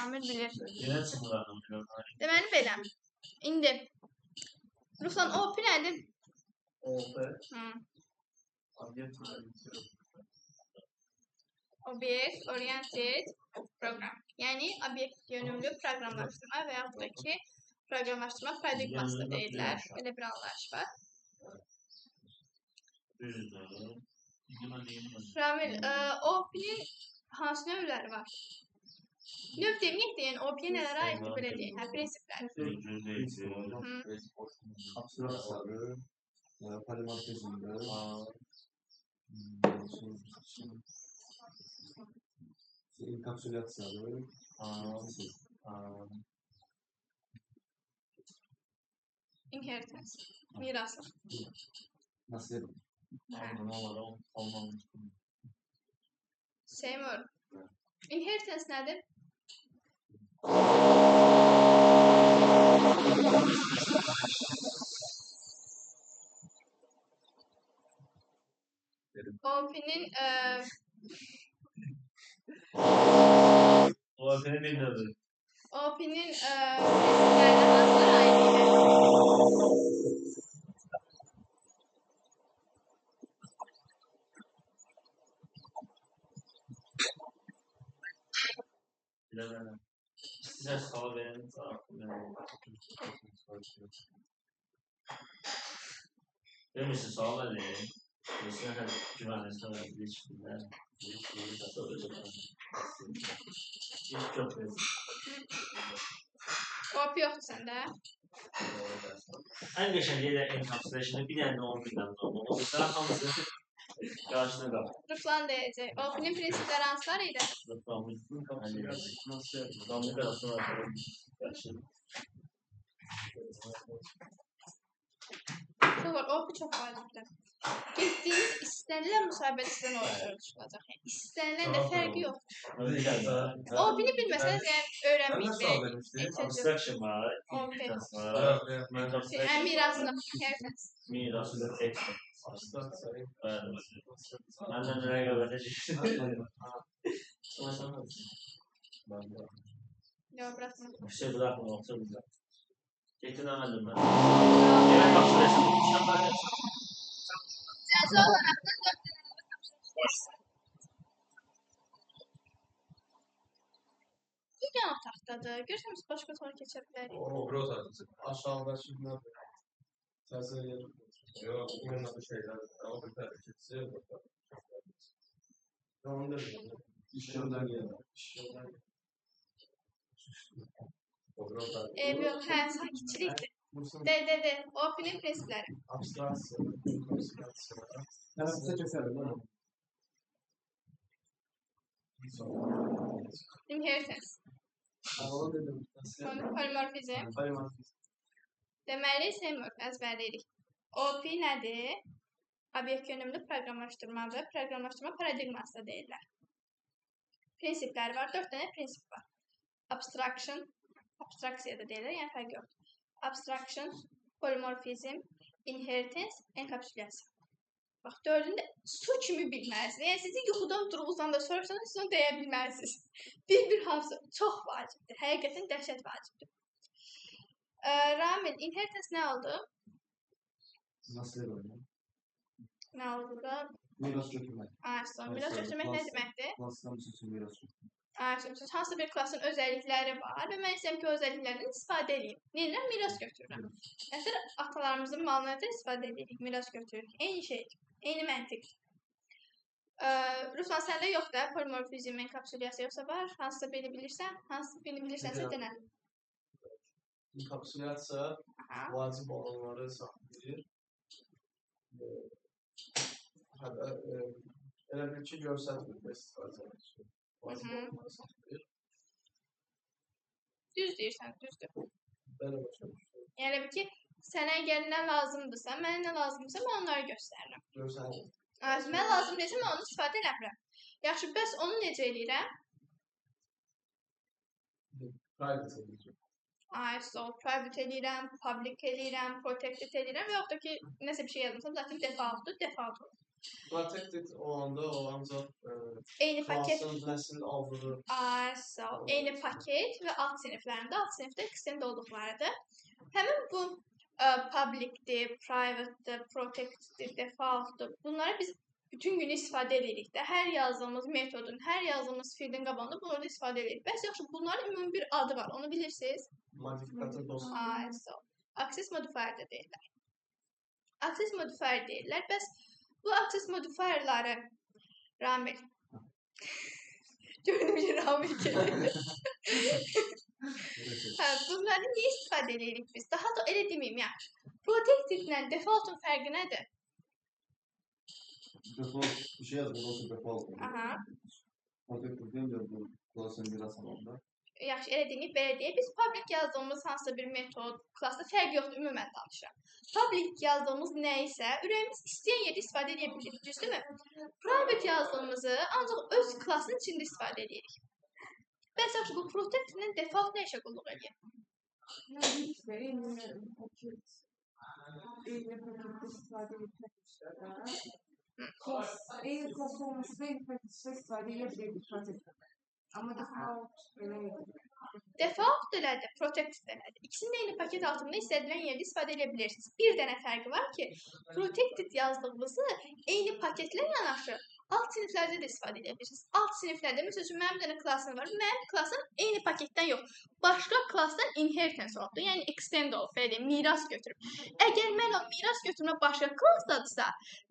Amir bilir. Yenə çıxmır. Deməli belə. İndi Ruslan OP nədir? OP. Obyekt oriented. Object Oriented Program. Yəni obyekt yönümlü proqramlaşdırma və yaxud da ki proqramlaşdırma paradigması da deyirlər. Belə bir anlayış var. Ramil, OP-nin hansı növləri var? Növ deməyək də, yəni OP-yə nələrə aiddir belə deyək, hə, prinsiplər. Abstraksiyadır, polimorfizmdir. İnkapsülyasiyadır. Inheritance, miraslıq. Nasıl? Seymur. Inheritance nədir? OP-nin OP-nin bir növü. OP-nin prinsiplərinə hansılar aid idi? Biləmərəm. İstəyirsən sual verin. Vermirsin sual verin. Bilirsən, hə, güvənirsən, bilir. Hiç çox verir. OP yoxdur səndə. Ən qəşəng yerə encapsulation-ı bir dənə də onu bilməm. O bilsər hamısı qarşına qalır. Ruslan deyəcək. OP-nin prinsipləri hansılar idi? Çox var, OP çox vacibdir. Getdiyiniz istənilən müsahibədə sizdən o soruşulacaq. Yəni, istənilən də fərqi yoxdur. OP-ni bilməsəniz, yəni öyrənməyin. Abstraction var, OP. var. Miraslıq, inheritance. Miraslıq, Məndən rəqabətə çıxdı. Yox, bıraxma. Bir şey bıraxma, otur bizə. Getdin əməldim mən. Yemək tapşırırsan. Cəza olaraq da 4 dənə tapşırırsan. Bu yan otaqdadır. Görürsən, biz başqa otağa keçə bilərik. O, biri otaqdadır. Aşağıdakı nədir? Cəza yer. Yox, bununla bir şeylər. O bir tane keçsi. Onu da bilmirəm. İş göndərgə. İş göndərgə. O biri otaqdadır. Ev yox, hə, sakitçilikdir. De, de, de. OP-nin prinsipləri. Abstraksiya, enkapsülyasiya. Tənəffüsə keçəlim. Inheritance. Onu dedim. Sonra polimorfizm. Polimorfizm. Deməli, Seymur, əzbərləyirik. OP nədir? Obyekt yönümlü proqramlaşdırmadır. Proqramlaşdırma paradigması da deyirlər. Prinsipləri var. 4 dənə prinsip var. Abstraction, abstraksiya da deyirlər, yəni fərqi yoxdur. Abstraction, polimorfizm, inheritance, enkapsülyasiya. Bax, dördünü də su kimi bilməlisiniz. Yəni, sizi yuxudan durğuzdan da soruşsanız, siz onu deyə bilməlisiniz. Bir-bir hamısı çox vacibdir. Həqiqətən dəhşət vacibdir. Ramil, inheritance nə oldu? Nasıl oynuyor? Nə oldu da? Miras götürmək. Ay, son. Miras götürmək nə deməkdir? Klassdan üçün miras götürmək. Ay, son. Hansısa bir klasın özəllikləri var və mən istəyirəm ki, o özəlliklərdən istifadə edeyim. Nə edirəm? Miras götürürəm. Məsələn, atalarımızın malına da istifadə edirik, miras götürürük. Eyni şey, eyni məntiq. Ruslan, səndə yoxdur da polimorfizm, enkapsulyasiya yoxsa var? Hansısa birini bilirsən? Hansı birini bilirsənsə denə. Enkapsulyasiya vacib olanları saxlayır. Elə bil ki, görsəl tipdə istifadə edir. Vacib olanları saxlayır. Düz deyirsən, düzdür. Belə başa düşürəm. Yəni elə bil ki, sənə əgər nə lazımdırsa, mənə nə lazımdırsa, mən onları göstərirəm. Görsəl. Mənə lazım deyilsə, mən onu istifadə eləmirəm. Yaxşı, bəs onu necə eləyirəm? Private eləyirəm. Ay, so, private eləyirəm, public eləyirəm, protected eləyirəm və yaxud da ki, nəsə bir şey yazmışsam, zaten defaultdur, default olur. Protected olanda o ancaq eyni paket klasın nəsil aldığı. Ay, so, eyni paket və alt siniflərində, alt sinifdə extend olduqlarıdır. Həmin bu publicdir, privatedir, protecteddir, defaultdur. Bunları biz bütün gün istifadə edirik də. Hər yazdığımız metodun, hər yazdığımız fieldin qabağında bunları da istifadə edirik. Bəs yaxşı, bunların ümumi bir adı var. Onu bilirsiniz? Modifikator dost. Ay, so. Access modifier də deyirlər. Access modifier deyirlər. Bəs bu access modifierları Ramil. Gördüm ki, Ramil gelir. Hə, bunları niyə istifadə edirik biz? Daha da elə deməyim, yaxşı. Protected ilə defaultun fərqi nədir? Default bir şey yazmıyor, olsa default olur. Aha. Protected deyince bu klasın miras alanda. Yaxşı, elə deməyib, belə deyək. Biz public yazdığımız hansısa bir metod, klasda fərqi yoxdur, ümumən danışıram. Public yazdığımız nə isə, ürəyimiz istəyən yerdə istifadə edə bilirik, düzdürmü? Private yazdığımızı ancaq öz klasın içində istifadə edirik. Bəs yaxşı, bu protected-lə default nə işə qulluq edir? Eyni paket, eyni paketdə istifadə etmək eyni klas olması da eyni paketdə istifadə edə bilirik protected. Amma default elə edir. Default da elədir, protected də elədir. İkisini də eyni paket altında istənilən yerdə istifadə edə bilirsiniz. Bir dənə fərqi var ki, protected yazdığımızı eyni paketlə yanaşı alt siniflərdə də istifadə edə bilirsiniz. Alt siniflərdə, məsəl üçün, mənim bir dənə klasım var. Mənim klasım eyni paketdən yox, başqa klasdan inheritance olubdur. Yəni extend olub, belə deyim, miras götürüb. Əgər mən o miras götürmə başqa klasdadırsa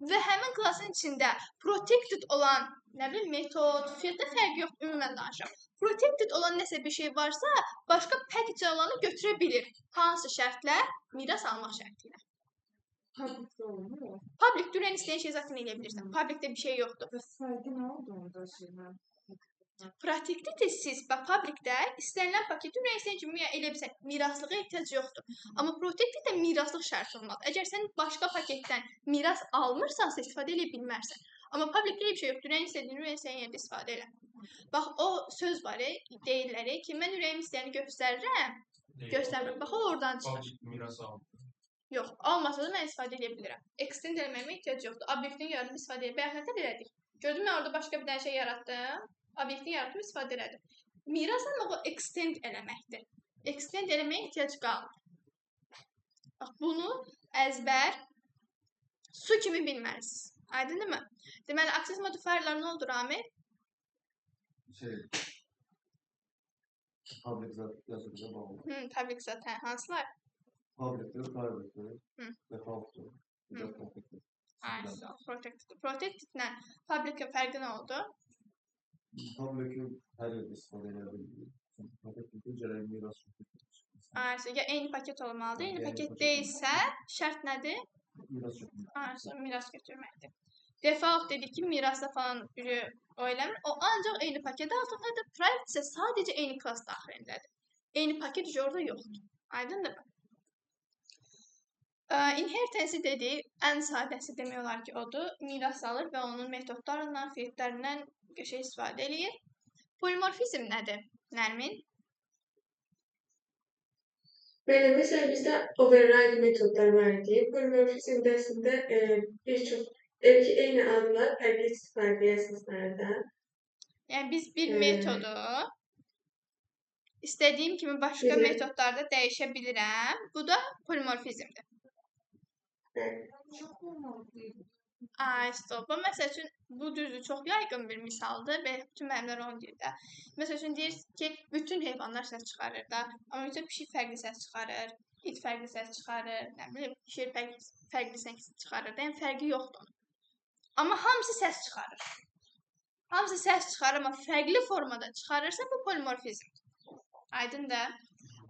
və həmin klasın içində protected olan, nə bilim, metod, fielddə fərqi yox, ümumən danışıram. Protected olan nəsə bir şey varsa, başqa package olanı götürə bilir. Hansı şərtlə? Miras almaq şərti ilə. Public'də olmuyor. Public dürən istəyən şey zaten eləyə bilirsən. Public'də bir şey yoxdur. Bəs fərqi nə oldu onda şeylə? Protected siz bax public'də istənilən paketi ürək istəyən kimi elə bilsən, miraslığa ehtiyac yoxdur. Amma protected-də miraslıq şərti olmalıdır. Əgər sən başqa paketdən miras almırsansa istifadə eləyə bilmərsən. Amma public'də elə bir şey yoxdur. Ürəyin istədiyin, ürəyin istəyən yerdə istifadə elə. Bax o söz var, deyirlər ki, mən ürəyim istəyəni göstərirəm, göstərmirəm. Bax o oradan çıxır. Public miras almır. Yox, almasa da mən istifadə edə bilirəm. Extend eləməyimə ehtiyac yoxdur. Obyektin yaradıb istifadə edə bilirəm. Bayaq nə elədik? Gördün, mən orada başqa bir dənə şey yaratdım. Obyektin yaratdım, istifadə elədim. Miras almaq o extend eləməkdir. Extend eləməyə ehtiyac qalmır. Bax, bunu əzbər su kimi bilməlisiniz. Aydındırmı? Deməli, access modifierlər nə oldu, Ramil? Public yazıcıya bağlı. Public zaten. Hansılar? Public'tir, private'tir, default'tur, protected. Protected. Protected-lə public'in fərqi nə oldu? Public'i hər yerdə istifadə edə bilirik. Protected-i gərək miras götürür. Ya eyni paket olmalıdır. Eyni paket deyilsə, şərt nədir? Miras götürmək. Miras götürməkdir. Default dedik ki, mirasda falan biri o eləmir. O ancaq eyni paket altındadır. Private isə sadəcə eyni klas daxilindədir. Eyni paket orada yoxdur. Aydındırmı? Inheritance dediyi ən sadəsi demək olar ki, odur. Miras alır və onun metodlarından, fieldlərindən qəşəng istifadə eləyir. Polimorfizm nədir, Nərmin? Bəli, məsələn, bizdə override metodlar var idi. Polimorfizm dərsində bir çox, elə ki, eyni adla fərqli istifadəyə əsaslarda. Yəni, biz bir metodu İstədiyim kimi başqa metodlarda dəyişə bilirəm. Bu da polimorfizmdir. Ay, stop. Məsəl üçün, bu düzdür, çox yaygın bir misaldır. Bütün müəllimlər onu deyir də. Məsəl üçün, deyir ki, bütün heyvanlar səs çıxarır da. Amma isə pişik fərqli səs çıxarır, it fərqli səs çıxarır, nə bilim, şir fərqli səs çıxarır da. Yəni, fərqi yoxdur onun. Amma hamısı səs çıxarır. Hamısı səs çıxarır, amma fərqli formada çıxarırsa, bu polimorfizmdir. Aydın da.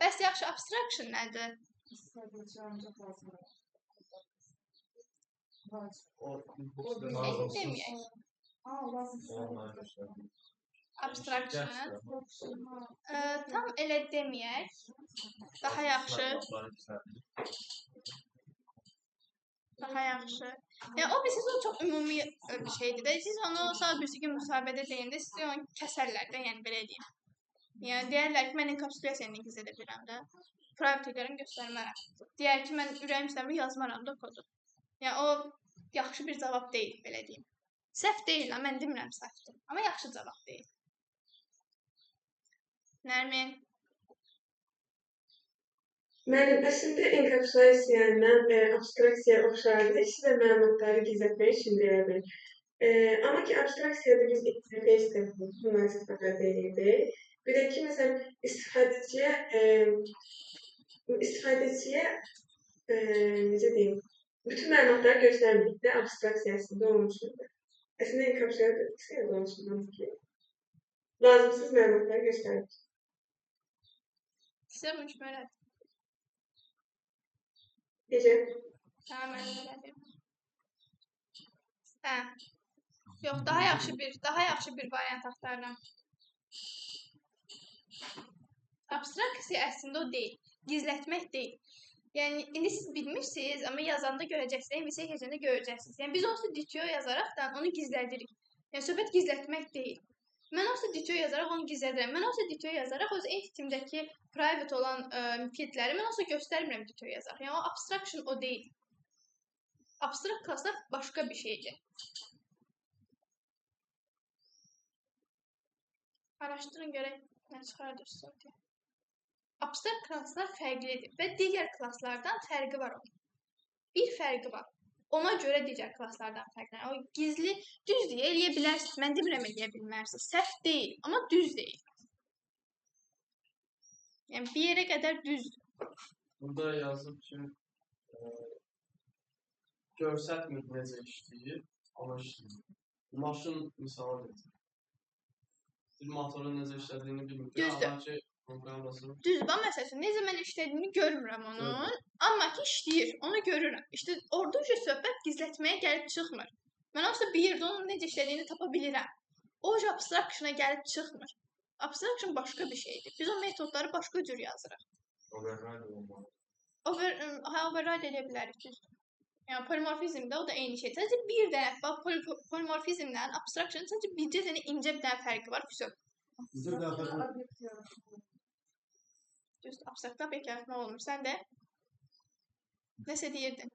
Bəs yaxşı, abstraction nədir? Elə deməyək. Abstraction. Tam elə deməyək. Daha yaxşı. Daha yaxşı. Yəni, o bilirsiniz, o çox ümumi bir şeydir də. Siz onu sadəcə birisi ki, müsahibədə deyəndə sizi onu kəsərlər də, yəni belə deyim. Yəni, deyərlər ki, mən enkapsulyasiya gizlədə bilirəm də. Private edərəm, göstərmərəm. Deyər ki, mən ürəyim istəmir, yazmaram da kodu. Yəni, o yaxşı bir cavab deyil, belə deyim. Səhv deyil, mən demirəm səhvdir. Amma yaxşı cavab deyil. Nərmin? Mənim əslində enkapsulyasiya ilə abstraksiya oxşardır. İkisi də məlumatları gizlətmək üçün deyə bilir. Amma ki, abstraksiyada biz interfeys bundan istifadə edirik. Bir də ki, məsələn, istifadəçiyə necə deyim, bütün məlumatları göstərmirik də abstraksiya əslində onun üçündür. Əslində enkapsulyasiya da onun üçündür ki, lazımsız məlumatları göstərmirik. Sizə bunu kim öyrədi? Necə? Hə, mən öyrədim. Hə. Yox, daha yaxşı bir variant axtarıram. Abstraksiya əslində o deyil. Gizlətmək deyil. Yəni, indi siz bilmirsiniz, amma yazanda görəcəksiniz, MVC keçəndə görəcəksiniz. Yəni, biz onsuz DTO yazaraqdan onu gizlədirik. Yəni, söhbət gizlətmək deyil. Mən onsuz DTO yazaraq onu gizlədirəm. Mən onsuz DTO yazaraq öz entity-imdəki private olan fieldləri mən onsuz göstərmirəm DTO yazaraq. Yəni, o abstraction o deyil. Abstrakt klasslar başqa bir şeydir. Araşdırın görək nə çıxardırsınız ortaya. Abstrakt klasslar fərqlidir və digər klasslardan fərqi var onun. Bir fərqi var. Ona görə digər klasslardan fərqlənir. O gizli, düz deyə eləyə bilərsiniz. Mən demirəm eləyə bilmərsiniz. Səhv deyil, amma düz deyil. Yəni, bir yerə qədər düzdür. Burada yazıb ki, görsətmir necə işləyir, amma işləyir. Maşın misalı verir. Bir motorun necə işlədiyini bilmir. Düzdür. Düzdür, bax, məsəl üçün, necə mən işlədiyini görmürəm onun, amma ki işləyir, onu görürəm. İşte, orada uca söhbət gizlətməyə gəlib çıxmır. Mən onsuz bir yerdə onun necə işlədiyini tapa bilirəm. O uca abstractiona gəlib çıxmır. Abstraction başqa bir şeydir. Biz o metodları başqa cür yazırıq. Override olmalı. Override edə bilərik, düzdür. Yəni, polimorfizmdə o da eyni şey. Sadəcə bir dənə, bax, polimorfizmlə abstraction sadəcə bircə dənə incə bir dənə fərqi var, vəsə. Düzdür, abstraktda obyekt yaratmaq olmur. Sən də nəsə deyirdin?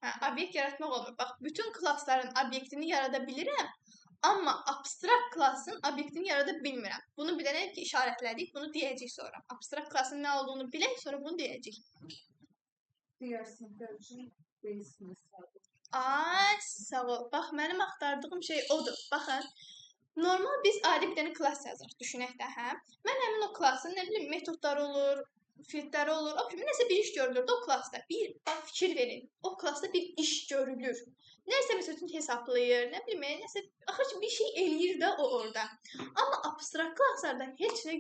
Hə, obyekt yaratmaq olmur. Bax, bütün klassların obyektini yarada bilirəm, amma abstrakt klassın obyektini yarada bilmirəm. Bunu bilənək ki, işarətlədik, bunu deyəcəyik sonra. Abstrakt klassın nə olduğunu bilək, sonra bunu deyəcəyik. Digər siniflər üçün deyirsiniz. Ay, sağ ol. Bax, mənim axtardığım şey odur. Baxın. Normal biz adi bir dənə klass yazırıq, düşünək də, hə? Mən həmin o klassın, nə bilim, metodları olur, fieldləri olur, o kimi nəsə bir iş görülür də o klassda. Bir, bax, fikir verin, o klassda bir iş görülür. Nəsə, məsəl üçün, hesablayır, nə bilim, nəsə, axır ki, bir şey eləyir də o orada. Amma abstrakt klasslarda heç nə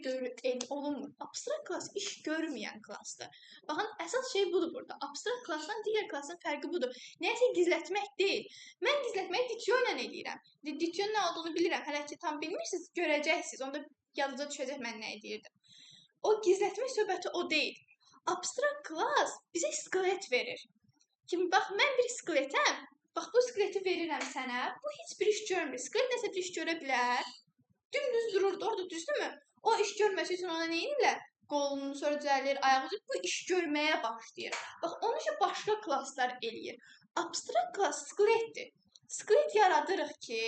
olunmur. Abstrakt klass iş görməyən klassdır. Baxın, əsas şey budur burada. Abstrakt klassdan digər klassın fərqi budur. Nəsə gizlətmək deyil. Mən gizlətməyi DTO ilə eləyirəm. DTO-nun nə olduğunu bilirəm. Hələ ki, tam bilmirsiniz, görəcəksiniz. Onda yadınıza düşəcək mən nə edirdim. O gizlətmək söhbəti o deyil. Abstrakt klass bizə skelet verir. Kimi, bax, mən bir skeletəm. Bax, bu skeleti verirəm sənə. Bu heç bir iş görmür. Skelet nəsə bir iş görə bilər. Dümdüz dururdu orada, düzdürmü? O iş görməsi üçün ona nə edirlər? Qolunu sonra düzəlir, ayağı düzəlir. Bu iş görməyə başlayır. Bax, onu üçün başqa klasslar eləyir. Abstrakt klass skeletdir. Skelet yaradırıq ki,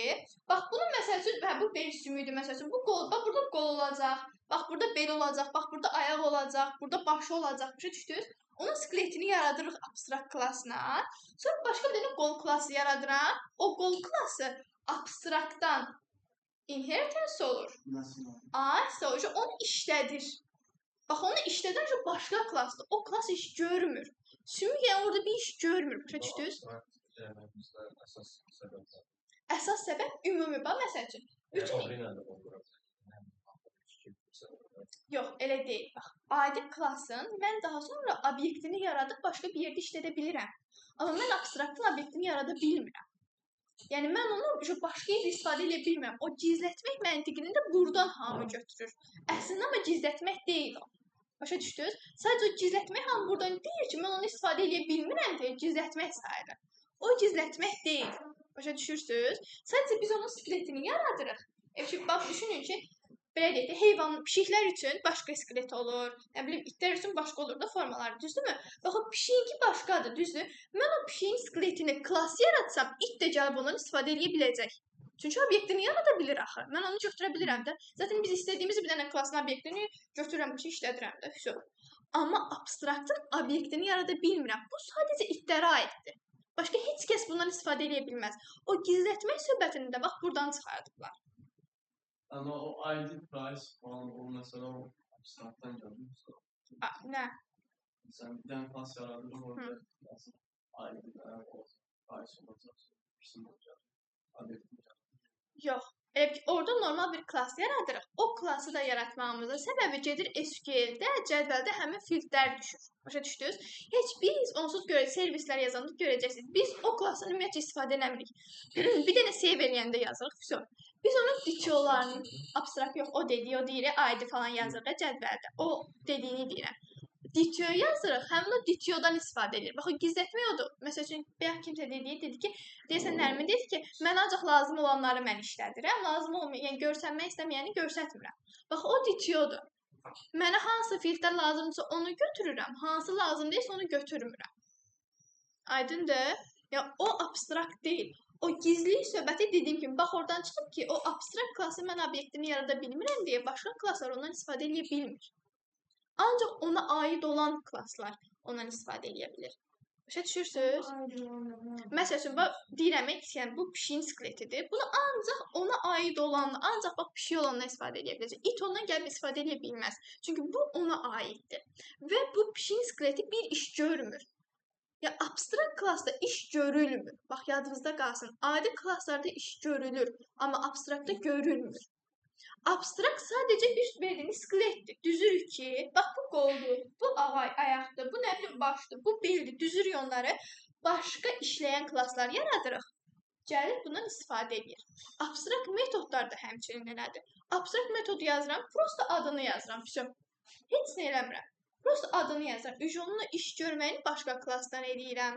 bax bunun məsəl üçün, hə, bu bel sümüyüdür məsəl üçün, bu qol, bax burada qol olacaq, bax burada bel olacaq, bax burada ayaq olacaq, burada başı olacaq, başa düşdünüz? Onun skeletini yaradırıq abstrakt klasına. Sonra başqa bir dənə qol klası yaradıram. O qol klası abstraktdan inheritance olur. Nasıl? Ay, onu işlədir. Bax, onu işlədən şu başqa klasdır. O klas iş görmür. Sümük yəni orada bir iş görmür. Başa düşdünüz? Əsas səbəb. Əsas səbəb ümumi. Bax, məsəl üçün. Bütün... Yox, elə deyil. Bax, adi klasın mən daha sonra obyektini yaradıb başqa bir yerdə işlədə bilirəm. Amma mən abstraktın obyektini yarada bilmirəm. Yəni, mən onu başqa yerdə istifadə edə bilmirəm. O gizlətmək məntiqini də buradan hamı götürür. Əslində, amma gizlətmək deyil o. Başa düşdünüz? Sadəcə o gizlətmək hamı buradan deyir ki, mən onu istifadə edə bilmirəm deyə gizlətmək sayılır. O gizlətmək deyil. Başa düşürsünüz? Sadəcə biz onun skeletini yaradırıq. Bax, düşünün ki, belə deyək də, heyvan, pişiklər üçün başqa skelet olur, nə bilim, itlər üçün başqa olur da formalar, düzdürmü? Bax, o pişikinki başqadır, düzdür? Mən o pişiyin skeletini klas yaratsam, it də gəlib ondan istifadə edə biləcək. Çünki obyektini yarada bilir axı. Mən onu götürə bilirəm də. Zaten biz istədiyimiz bir dənə klasın obyektini götürürəm, bir şey işlədirəm də, vəsə. Amma abstraktın obyektini yarada bilmirəm. Bu sadəcə itlərə aiddir. Başqa heç kəs bundan istifadə edə bilməz. O gizlətmək söhbətini də bax buradan çıxardıblar. Amma o ID price falan, o məsələ o abstraktdan gəlir. Nə? Sən bir dənə klas yaradırıq, orada ID price olacaq, obyektin gəlir. Yox, elə ki, orada normal bir klas yaradırıq. O klası da yaratmağımızın səbəbi gedir SQL-də, cədvəldə həmin fieldlər düşür. Başa düşdünüz? Heç biz onsuz görə servislər yazanda görəcəksiniz. Biz o klasdan ümumiyyətcə istifadə eləmirik. Bir dənə save eləyəndə yazırıq, vəsə. Biz onun DTO-larını, abstrakt yox, o dediyi, o deyir, ID falan yazırıq cədvəldə. O dediyini deyirəm. DTO yazırıq, həmin o DTO-dan istifadə edir. Bax, o gizlətmək odur. Məsəl üçün, bayaq kimsə dediyi, dedi ki, deyəsən Nərmin dedi ki, mən ancaq lazım olanları mən işlədirəm, lazım olmayan, yəni görsənmək istəməyəni görsətmirəm. Bax, o DTO-dur. Mənə hansı filtr lazımdırsa onu götürürəm, hansı lazım deyilsə onu götürmürəm. Aydındır? Yəni, o abstrakt deyil. O gizli söhbəti dediyim kimi, bax oradan çıxıb ki, o abstrakt klası mən obyektini yarada bilmirəm deyə başqa klaslar ondan istifadə edə bilmir. Ancaq ona aid olan klaslar ondan istifadə edə bilir. Başa düşürsünüz? Məsəl üçün, bax, deyirəm ki, yəni, bu pişiyin skeletidir. Bunu ancaq ona aid olan, ancaq bax, pişik olandan istifadə edə biləcək. İt ondan gəlib istifadə edə bilməz. Çünki bu ona aiddir. Və bu pişiyin skeleti bir iş görmür. Ya abstrakt klasda iş görülmür. Bax, yadınızda qalsın. Adi klaslarda iş görülür, amma abstraktda görülmür. Abstrakt sadəcə bir verdiyimiz skeletdir. Düzürük ki, bax bu qoldur, bu ayaqdır, bu nə bilim başdır, bu beldir. Düzürük onları. Başqa işləyən klaslar yaradırıq. Gəlir bundan istifadə edir. Abstrakt metodlar da həmçinin elədir. Abstrakt metodu yazıram, prosta adını yazıram. Vəsə. Heç nə eləmirəm. Prosta adını yazıram. Onunla iş görməyini başqa klasdan eləyirəm.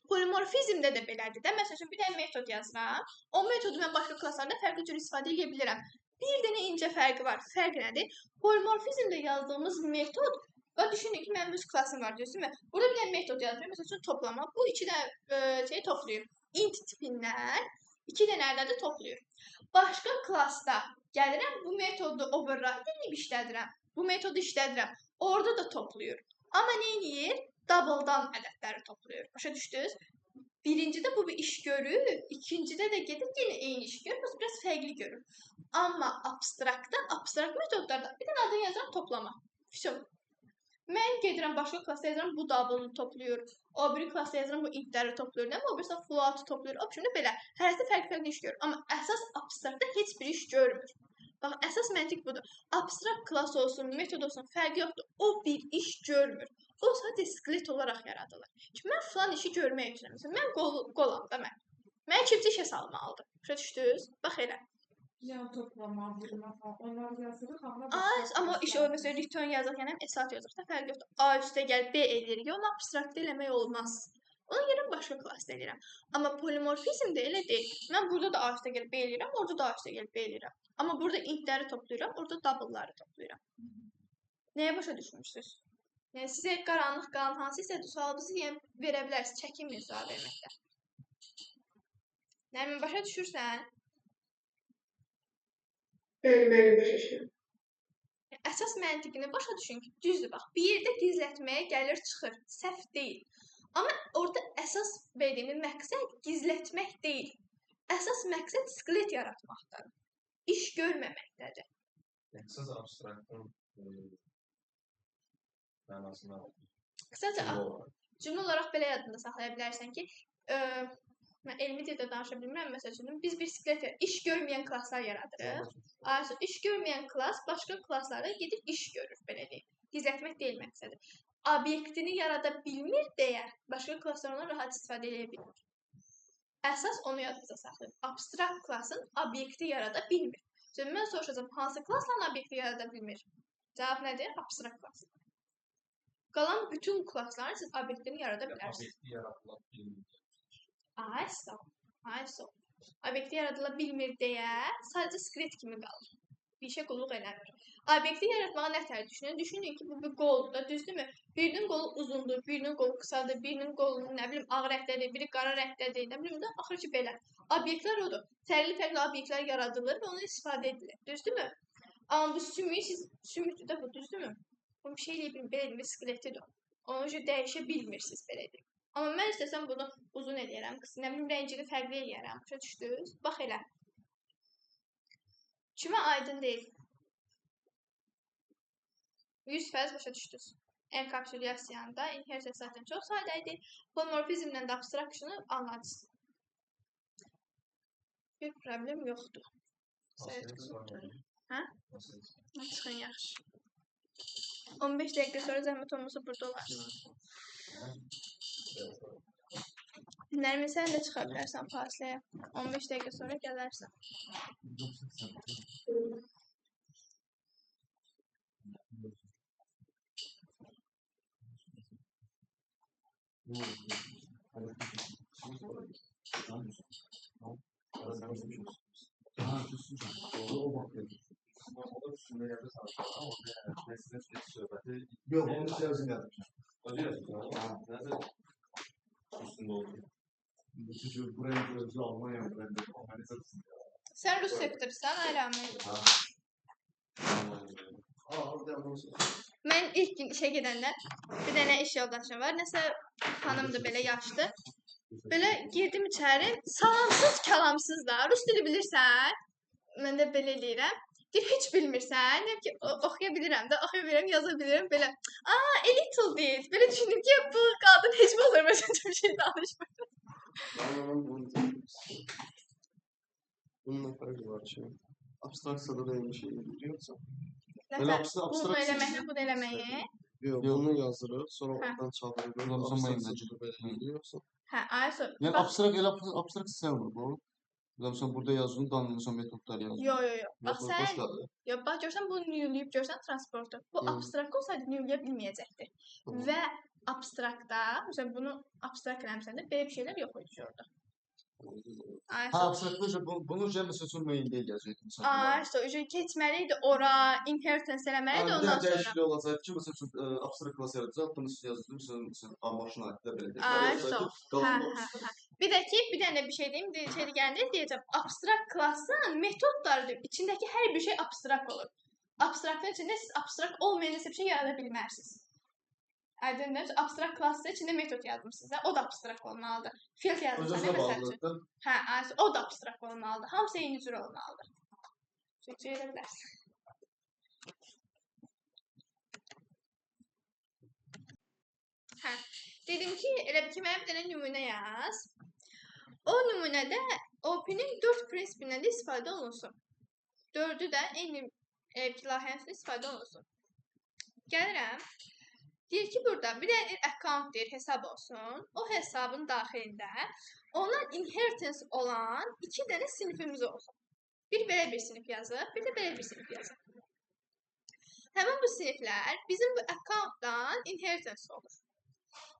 Polimorfizmdə də belədir də. Məsəl üçün, bir dənə metod yazıram. O metodu mən başqa klaslarda fərqli cür istifadə edə bilirəm. Bir dənə incə fərqi var. Fərq nədir? Polimorfizmdə yazdığımız metod, bax, düşünün ki, mənim öz klasım var, düzdürmü? Burada bir dənə metod yazıram. Məsəl üçün, toplama. Bu iki dənə şeyi toplayır. Int tipindən iki dənə əldə toplayır. Başqa klasda gəlirəm, bu metodu override edib işlədirəm. Bu metodu işlədirəm. Orada da toplayır. Amma nə eləyir? Double'dan ədədləri toplayır. Başa düşdünüz? Birincidə bu bir iş görür, ikincidə də gedib yenə eyni iş görür, biraz fərqli görür. Amma abstraktda, abstrakt metodlarda bir dənə adını yazıram toplama. Vəsə. Mən gedirəm başqa klasda yazıram, bu double'ını toplayır. O biri klasda yazıram, bu intləri toplayır. Nə o birisi float'ı toplayır. O şimdi belə. Hərəsi fərqli-fərqli iş görür. Amma əsas abstraktda heç bir iş görmür. Bax, əsas məntiq budur. Abstrakt klas olsun, metod olsun, fərqi yoxdur. O bir iş görmür. O sadəcə skelet olaraq yaradılır. Ki, mən filan işi görmək üçün. Məsələn, mən qolam da mən. Mən kimsə işə salmalıdır. Başa düşdünüz? Bax elə. Yəni toplama, vurma falan, onlar yazırıq, amma... Amma iş o, məsələn, return yazırıq, yəni esat yazırıq da fərqi yoxdur. A üstə gəl, B eləyirik. Onu abstrakt eləmək olmaz. Ona görə başqa klasda eləyirəm. Amma polimorfizm də elə deyil. Mən burada da A üstə gəlib B eləyirəm, orada da A üstə gəlib B eləyirəm. Amma burada intləri toplayıram, orada double'ları toplayıram. Nəyə başa düşmüşsünüz? Yəni sizə qaranlıq qalan hansı hissədir sualınızı yəni verə bilərsiniz, çəkinməyin sual verməkdə. Nərmin, başa düşürsən? Bəli, bəli, başa düşürəm. Əsas məntiqini başa düşün ki, düzdür, bax, bir yerdə gizlətməyə gəlir, çıxır, səhv deyil. Amma orada əsas belə deyim, məqsəd gizlətmək deyil. Əsas məqsəd skelet yaratmaqdadır. İş görməməkdədir. Əsas abstraktın mənasını alır. Qısaca, cümlə olaraq belə yadında saxlaya bilərsən ki, mən elmi dildə danışa bilmirəm, məsəl üçün, biz bir skelet, iş görməyən klasslar yaradırıq. İş görməyən klass başqa klasslarda gedib iş görür, belə deyim. Gizlətmək deyil məqsədi. Obyektini yarada bilmir deyə başqa klasslar ondan rahat istifadə edə bilmir. Əsas onu yadınıza saxlayın. Abstrakt klasın obyekti yarada bilmir. Şimdi mən soruşacağım, hansı klasla obyekti yarada bilmir? Cavab nədir? Abstrakt klass. Qalan bütün klassların siz obyektini yarada bilərsiniz. Obyekti yaradıla bilmir. Ay sağ ol. Ay sağ ol. Obyekti yaradıla bilmir deyə sadəcə skelet kimi qalır. Bir işə qulluq eləmir. Obyekti yaratmağa nə tər düşünün? Düşünün ki, bu bir qoldur da, düzdürmü? Birinin qolu uzundur, birinin qolu qısadır, birinin qolu, nə bilim, ağ rəngdədir, biri qara rəngdədir, nə bilim də, axır ki, belə. Obyektlər odur. Fərqli-fərqli obyektlər yaradılır və onu istifadə edilir. Düzdürmü? Amma bu sümüyü siz, sümükdür də bu, düzdürmü? Bunu bir şey eləyə bilmir, belə deyim, skeletidir o. Onu üçün dəyişə bilmirsiniz, belə deyim. Amma mən istəsəm bunu uzun eləyərəm, qısa, nə bilim, rəngini fərqli eləyərəm. Başa düşdünüz? Bax elə. Kimə aydın deyil? 100% başa düşdünüz. Enkapsülyasiyanda inheritance zaten çox sadə idi. Polimorfizmlə də abstraction'ı anladınız. Bir problem yoxdur. Hə? Çıxın yaxşı. 15 dəqiqə sonra zəhmət olmasa burada olarsın. Nərmin, sən də çıxa bilərsən fasiləyə. 15 dəqiqə sonra gələrsən. Yox, onu sizə özüm yazmışam. Özü yazmışam. Nəsə üstündə oldu. Çünki brend özü Almanya brendi. Sən Rus sektorsan, Ayrami. Mən ilk gün işə gedəndə bir dənə iş yoldaşım var. Nəsə xanımdır, belə yaşlı. Belə girdim içəri, salamsız, kəlamsız da. Rus dili bilirsən? Mən də belə eləyirəm. Deyir, heç bilmirsən. Deyim ki, oxuya bilirəm də, oxuya bilirəm, yaza bilirəm. Belə, a little bit. Belə düşündüm ki, bu qadın heç bir Azərbaycanca bir şey danışmır. Bunun nə fərqi var ki? Abstraksiyada da eyni şey edir, yoxsa? Nə bunu eləməklə, bunu eləməyi? Yox, bunu yazırıq, sonra oradan çağırırıq. Abstraksiyada da belə edir, yoxsa? Hə, ay sonra. Yəni, abstrakt elə abstraksiya olur bu. Məsələn, burada yazdın, danılırsan metodlar yazdın. Yox, yox, yox. Bax, sən, yox, bax, görsən, bunu nüyləyib görsən transportu. Bu abstrakt olsaydı nüyləyə bilməyəcəkdi. Və abstraktda, məsələn, bunu abstrakt eləmişsən də, belə bir şeylər yox idi orada. Hə, abstraktda bunu məsəl üçün main deyil yazıyordum. Ay, işte, keçməli idi ora, inheritance eləməli idi ondan sonra. Dəyişiklik olacaqdı ki, məsəl üçün, abstrakt klass yaradacaq, bunu siz yazıyordum, məsələn, A maşına aid də belə deyək. Ay, hə, hə, hə. Bir də ki, bir dənə bir şey deyim, şey gələndə deyəcəm, abstrakt klassın metodlarıdır. İçindəki hər bir şey abstrakt olur. Abstraktın içində siz abstrakt olmayan nəsə bir şey yarada bilmərsiniz. Aydındır. Abstrakt klassda içində metod yazmışsınız da, o da abstrakt olmalıdır. Field yazmışsınız, məsəl üçün. Hə, o da abstrakt olmalıdır. Hamısı eyni cür olmalıdır. Çünki edə bilərsin. Hə, dedim ki, elə bir ki, mənə bir dənə nümunə yaz. O nümunədə OP-nin 4 prinsipindən də istifadə olunsun. 4-ü də eyni layihənin üstündə istifadə olunsun. Gəlirəm. Deyir ki, burada bir dənə account deyir, hesab olsun. O hesabın daxilində ondan inheritance olan 2 dənə sinifimiz olsun. Bir belə bir sinif yazıb, bir də belə bir sinif yazıb. Həmin bu siniflər bizim bu accountdan inheritance olur.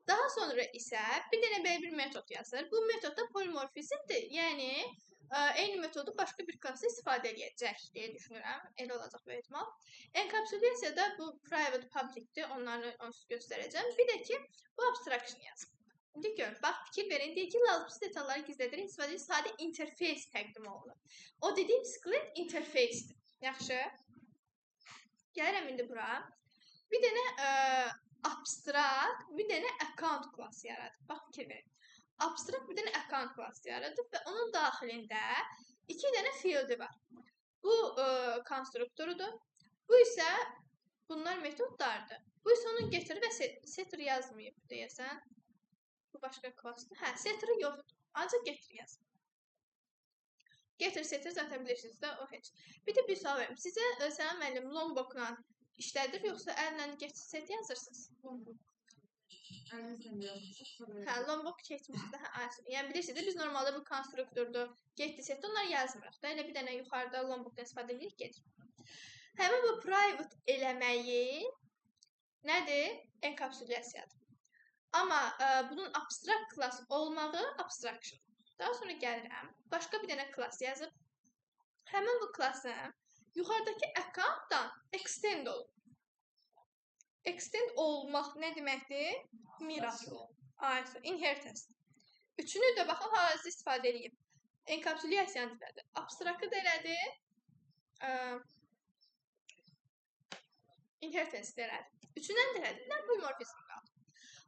Daha sonra isə bir dənə belə bir metod yazır. Bu metod da polimorfizmdir. Yəni, eyni metodu başqa bir klassda istifadə edəcək deyə düşünürəm. Elə olacaq böyük ehtimal. Enkapsülyasiyada bu private, publicdir. Onları onsuz göstərəcəm. Bir də ki, bu abstraction yazıb. İndi gör, bax fikir verin, deyir ki, lazımsız detalları gizlədirək istifadə edib sadə interfeys təqdim olunur. O dediyim skelet interfeysdir. Yaxşı. Gəlirəm indi bura. Bir dənə abstrakt, bir dənə account klası yaradıb. Bax fikir verin. Abstrakt bir dənə account klası yaradıb və onun daxilində 2 dənə fieldi var. Bu konstruktorudur. Bu isə bunlar metodlardır. Bu isə onun getir və setter yazmayıb deyəsən. Bu başqa klassdır. Hə, setter'ı yoxdur. Ancaq getir yazıb. Getir, setter zaten bilirsiniz də, o heç. Bir də bir sual verim. Sizə Sənan müəllim Lombokla işlədir, yoxsa əllə get set yazırsınız? Lombok. Əlimizlə yazmışıq. Hə, Lombok keçmişik də. Hə, yəni bilirsiniz də, biz normalda bu konstruktordur, get, set onlar yazmırıq da. Elə bir dənə yuxarıda Lombokdan istifadə edirik, gedir. Həmin bu private eləməyi nədir? Enkapsulyasiyadır. Amma bunun abstrakt klass olmağı abstraction. Daha sonra gəlirəm, başqa bir dənə klass yazıb, həmin bu klassın yuxarıdakı accountdan extend olub. Extend olmaq nə deməkdir? Miras. Inheritance. Üçünü də baxın, hal-hazırda istifadə edib. Enkapsulyasiyanı da elədi, abstraktı da elədi, inheritance də elədi. Üçündən də elədi, bir dənə polimorfizm qaldı.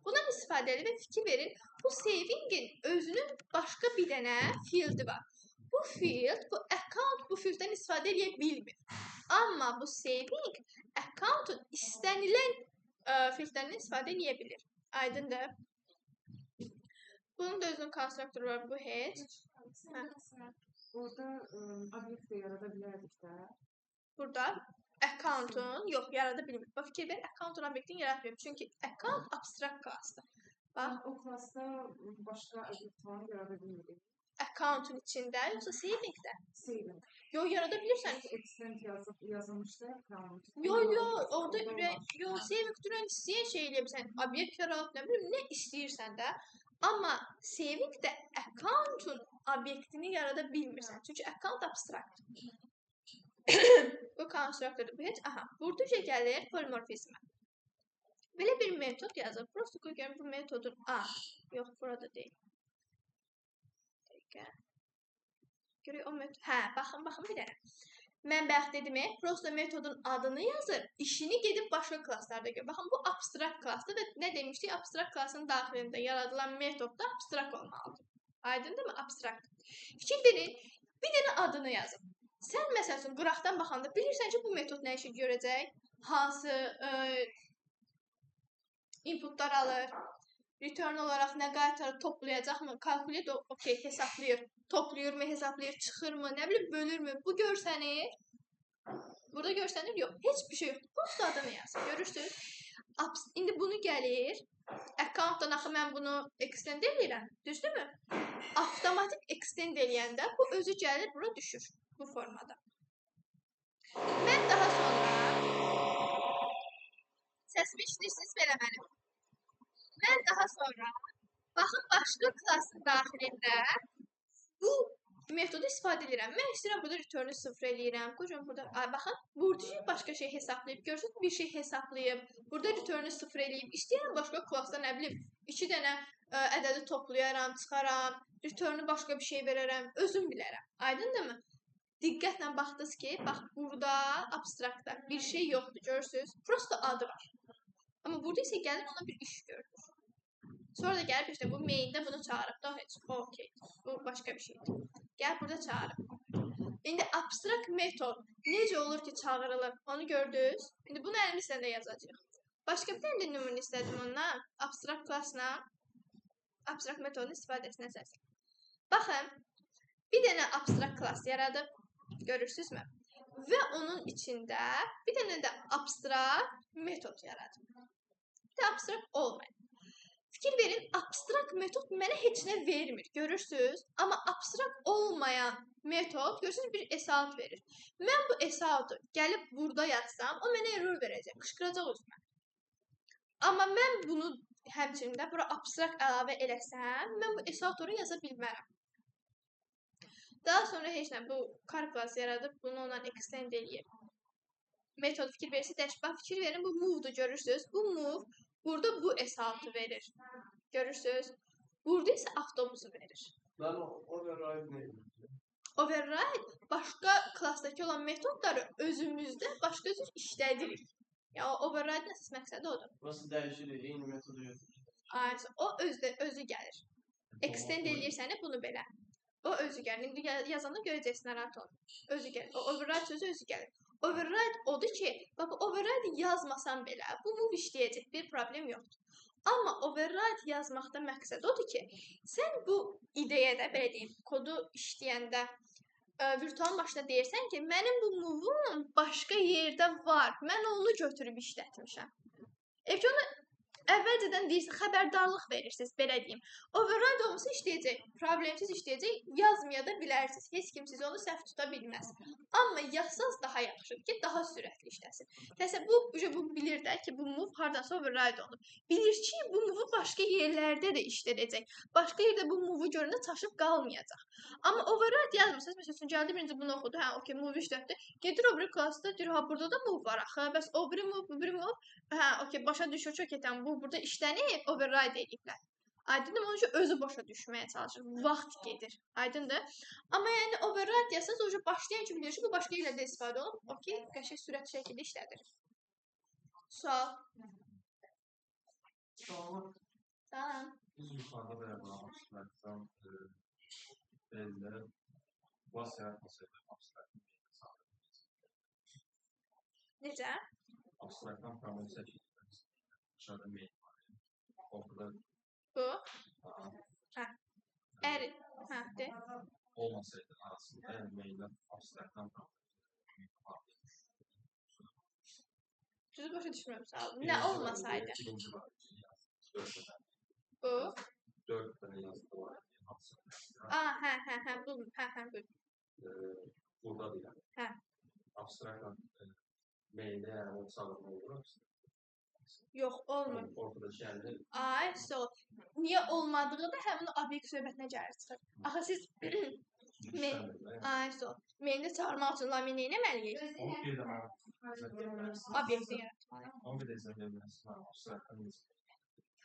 Bundan istifadə edin və fikir verin, bu savingin özünün başqa bir dənə fieldi var. Bu field, bu account bu fielddən istifadə edə bilmir. Amma bu saving accountun istənilən fieldlərindən istifadə edə bilir. Aydındır? Bunun da özünün konstruktoru var, bu heç. Orada obyekt də yarada bilərdik də. Burada accountun, yox, yarada bilmir. Bax, fikir ver, accountun obyektini yaratmıyor. Çünki account abstrakt klassdır. Bax. O klassda başqa obyekt falan yarada bilmirik. Accountun içində, yoxsa savingdə? Saving. Yox, yarada bilirsən. Extend yazılmışdı account. Yox, yox, orada yox, saving dünən istəyən şey eləyə bilirsən. Obyekt yarat, nə bilim, nə istəyirsən də. Amma savingdə accountun obyektini yarada bilmirsən. Çünki account abstrakt. Bu konstruktordur. Bu heç. Aha, burada gəlir polimorfizmə. Belə bir metod yazıb. Prosto qoy görüm bu metodun A. Yox, burada deyil. Dəqiqə. Görək o metod. Hə, baxın, baxın bir dənə. Mən bayaq dedim, prosto metodun adını yazır, işini gedib başqa klasslarda gör. Baxın, bu abstrakt klassdır və nə demişdik? Abstrakt klasın daxilində yaradılan metod da abstrakt olmalıdır. Aydındırmı? Abstrakt. Fikir verin, bir dənə adını yazıb. Sən məsəl üçün qıraqdan baxanda bilirsən ki, bu metod nə işi görəcək, hansı inputlar alır, return olaraq nə qaytarır, toplayacaqmı, calculate, okey, hesablayır, toplayırmı, hesablayır, çıxırmı, nə bilim, bölürmü, bu görsənir, burada görsənir, yox, heç bir şey yoxdur, prosto adını yazır, görürsünüz. İndi bunu gəlir, accountdan axı mən bunu extend eləyirəm, düzdürmü? Avtomatik extend eləyəndə bu özü gəlir, bura düşür. Bu formada. Mən daha sonra səsimi işləyirsiniz belə mənim. Mən daha sonra baxın başqa klasın daxilində bu metodu istifadə edirəm. Mən istəyirəm burada return-ü 0 eləyirəm. Qoyuram burada. Ay, baxın, burada başqa şey hesablayıb, görürsünüz bir şey hesablayıb, burada return-ü 0 eləyib. İstəyirəm başqa klasda nə bilim 2 dənə ədədi toplayaram, çıxaram, return-ü başqa bir şey verərəm, özüm bilərəm. Aydındırmı? Diqqətlə baxdınız ki, bax burada abstraktda bir şey yoxdur, görürsünüz. Prosto adı var. Amma burada isə gəlir ona bir iş görünür. Sonra da gəlib işte bu main-də bunu çağırıb da heç. Okey. Bu başqa bir şeydir. Gəl burada çağırıb. İndi abstrakt metod necə olur ki çağırılır? Onu gördünüz. İndi bunu əlimizlə də yazacağıq. Başqa bir dənə də nümunə istədim ondan. Abstrakt klassla abstrakt metodun istifadəsinə əsasən. Baxın, bir dənə abstrakt klass yaradıb. Görürsünüzmü? Və onun içində bir dənə də abstrakt metod yaradıb. Bir də abstrakt olmayın. Fikir verin, abstrakt metod mənə heç nə vermir, görürsünüz? Amma abstrakt olmayan metod, görürsünüz, bir sout verir. Mən bu sout'u gəlib burada yazsam, o mənə error verəcək, qışqıracaq üzümə. Amma mən bunu həmçinin də bura abstrakt əlavə eləsəm, mən bu sout ora yaza bilmərəm. Daha sonra heç nə, bu car class yaradıb, bunu ondan extend eləyib. Metod fikir verirsə, dəyişib. Bax, fikir verin, bu move-dur, görürsünüz. Bu move burada bu sout'u verir. Görürsünüz. Burada isə avtobusu verir. Mən override nə edirəm? Override başqa klassdakı olan metodları özümüzdə başqa cür işlədirik. Yəni o override-in əsas məqsədi odur. Burası dəyişirik, eyni metodu götürürük. Ay, o özü gəlir. Extend eləyirsən bunu belə. O özü gəlir. İndi yazanda görəcəksin, narahat olma. Özü gəlir. O override sözü özü gəlir. Override odur ki, bax bu override yazmasan belə bu move işləyəcək, bir problem yoxdur. Amma override yazmaqda məqsəd odur ki, sən bu ideyədə, belə deyim, kodu işləyəndə virtual maşına deyirsən ki, mənim bu move-um başqa yerdə var, mən onu götürüb işlətmişəm. Ki onu əvvəlcədən deyirsən, xəbərdarlıq verirsiniz, belə deyim. Override olmasa işləyəcək, problemsiz işləyəcək, yazmaya da bilərsiniz. Heç kim sizi onu səhv tuta bilməz. Amma yazsanız daha yaxşıdır ki, daha sürətli işləsin. Təsəvvür, bu bilir də ki, bu move hardansa override olunub. Bilir ki, bu move-u başqa yerlərdə də işlədəcək. Başqa yerdə bu move-u görəndə çaşıb qalmayacaq. Amma override yazmırsanız, məsəl üçün, gəldi birinci bunu oxudu, hə, okey, move işlətdi. Gedir o biri klassda, deyir, ha, burada da move var axı, bəs o biri move, bu biri move, hə, okey, başa düşür ki, okey, tamam, bu burada işlənib, override ediblər. Aydındır, onun üçün özü başa düşməyə çalışır. Vaxt gedir. Aydındır. Amma yəni override yazsanız, o başlayan kimi bilir ki, bu başqa yerlərdə istifadə olub. Okey, qəşəng sürət şəkildə işlədir. Sual. Sual. Salam. Biz yuxarıda belə buna abstraktdan bellə class yaratmasaydı abstraktın Necə? Abstraktdan promote çəkildi. Aşağıda main var. Ortada bu? Hə. Hə, de. Olmasaydı arasında, yəni maindən abstraktdan promote. Düzü başa düşmürəm, sağ olun. Nə olmasaydı? Birinci var. 4 dənə. Bu? 4 dənə yazılı var. Aa, hə, bu, hə, bu. Buradadır yəni. Hə. Abstraktdan maində yəni o çağırma olur abstrakt. Yox, olmur. Ortadakı yəni. Ay, so. Niyə olmadığı da həmin obyekt söhbətinə gəlir çıxır. Axı siz ay, so. Maində çağırmaq üçün lamin nə etməliyik? Onu bir də mən obyekti yaratmalıyıq. Onu bir də izah edə bilərsiniz. Abstraktdan necə?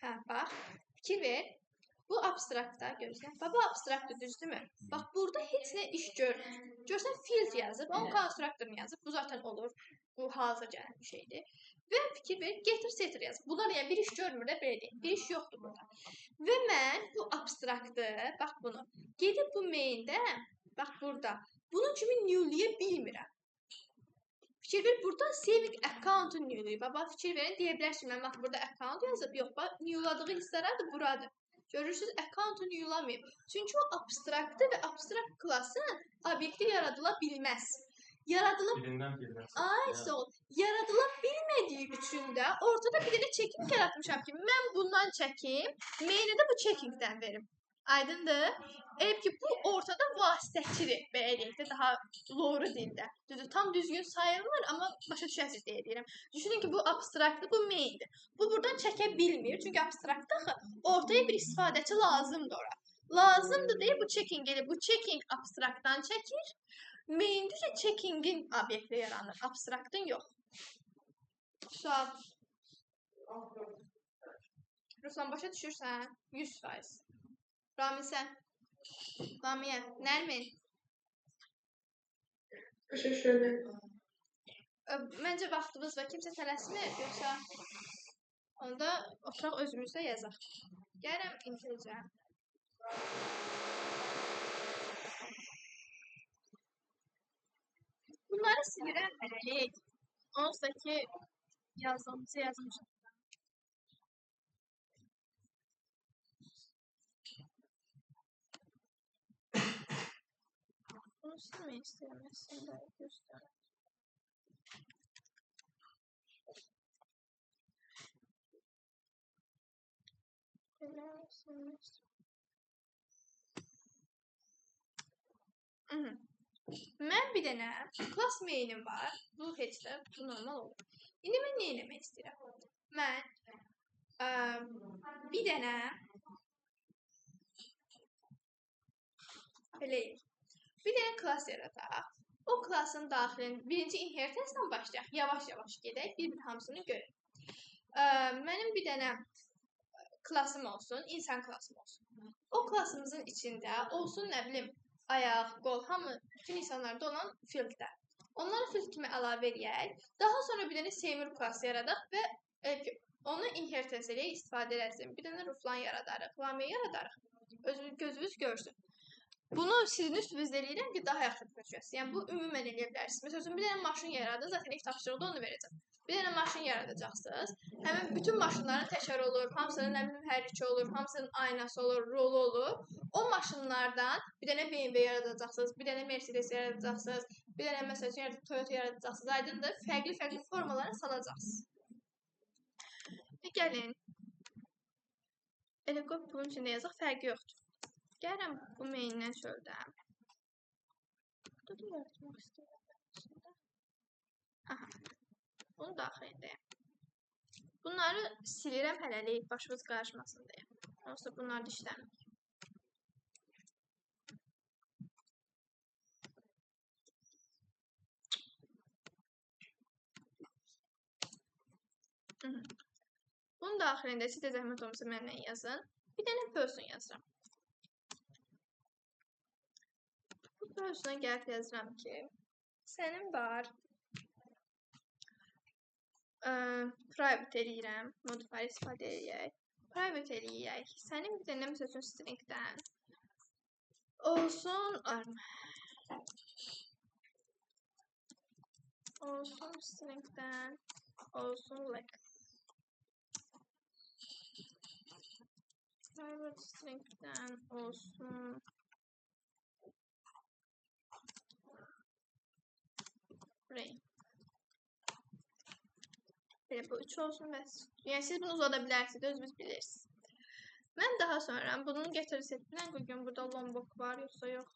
Hə, bax. Fikir ver. Bu abstraktda görürsən. Bax, bu abstraktdır, düzdürmü? Bax, burada heç nə iş görmür. Görsən, field yazıb, onun konstruktorunu yazıb. Bu zaten olur. Bu hazır gələn bir şeydir. Və fikir ver, getir setter yazıb. Bunlar yəni bir iş görmür də, belə deyim. Bir iş yoxdur burada. Və mən bu abstraktı, bax bunu, gedib bu main-də, bax burada, bunun kimi newləyə bilmirəm. Fikir ver, burada saving account-u newləyib. Bax, fikir verin, deyə bilərsiniz, mən bax burada account yazıb. Yox, bax, newladığı hissələr də buradır. Görürsünüz, account-u newlamayıb. Çünki o abstraktı və abstrakt klasın obyekti yaradıla bilməz. Ay, sağ ol. Yaradıla bilmədiyi üçün də ortada bir dənə checking yaratmışam ki, mən bundan çəkim, mainə də bu checkingdən verim. Aydındır? Elə ki, bu ortada vasitəçidir, belə deyək də, daha loru dildə. Düzdür, tam düzgün sayılmır, amma başa düşəsiniz deyə deyirəm. Düşünün ki, bu abstraktdır, bu maindir. Bu buradan çəkə bilmir, çünki abstraktdır axı, ortaya bir istifadəçi lazımdır ora. Lazımdır deyə bu checking gelir, bu checking abstraktdan çəkir. Maində isə checkingin obyekti yaranır, abstraktın yox. Sual. Ruslan, başa düşürsən? 100%. Ramin, sən? Lamiyə, Nərmin? Başa düşürəm. Məncə vaxtımız var. Kimsə tələsmir, yoxsa onda oturaq özümüzdə yazaq. Gəlirəm IntelliJ. Bunları silirəm hələlik. Onsuz da ki, yazdığımızı yazmışam. Bunu silmək istəyirəm əslində, göstərim. Belə silmək istəyirəm. Mən bir dənə class main'im var. Bu heç də, bu normal olur. İndi mən nə eləmək istəyirəm? Mən bir dənə belə bir dənə class yaradaq. O klassın daxilində birinci inheritance-dan başlayaq. Yavaş-yavaş gedək, bir-bir hamısını görək. Mənim bir dənə Klasım olsun, insan klasım olsun. O klasımızın içində olsun, nə bilim, ayaq, qol, hamı, bütün insanlarda olan fieldlər. Onları field kimi əlavə eləyək. Daha sonra bir dənə Seymur klası yaradaq və ki, onu inheritance eləyək, istifadə eləsin. Bir dənə Ruflan yaradarıq, Lamiyə yaradarıq. Özünüz, gözünüz görsün. Bunu sizin üstünüzdə eləyirəm ki, daha yaxşı başa düşəsiniz. Yəni, bu ümumən eləyə bilərsiniz. Məsəl üçün, bir dənə maşın yaradın, zaten ilk tapşırıqda onu verəcəm. Bir dənə maşın yaradacaqsınız. Həmin bütün maşınların təkəri olur, hamısının nə bilim həriki olur, hamısının aynası olur, rolu olur. O maşınlardan bir dənə BMW yaradacaqsınız, bir dənə Mercedes yaradacaqsınız, bir dənə məsəl üçün Toyota yaradacaqsınız. Aydındır, fərqli-fərqli formalara salacaqsınız. Və gəlin. Elə qoy bunun içində yazaq, fərqi yoxdur. Gəlirəm bu maindən çöldə. Burada da yaratmaq istəyirəm əslində. Aha. Bunu daxilindəyəm. Bunları silirəm hələlik, başımız qarışmasın deyə. Onsuz bunlar da işləmir. Bunun daxilində siz də zəhmət olmasa mənlə yazın. Bir dənə person yazıram. Bu persona gəlib yazıram ki, sənin var private eləyirəm, modifier istifadə eləyək. Private eləyək. Sənin bir dənə məsəl üçün stringdən olsun arm. Olsun stringdən olsun like. Private stringdən olsun brain. Belə bu 3 olsun bəs. Yəni siz bunu uzada bilərsiniz, özünüz bilirsiniz. Mən daha sonra bunun gətirir bilən qoyun burada Lombok var yoxsa yox.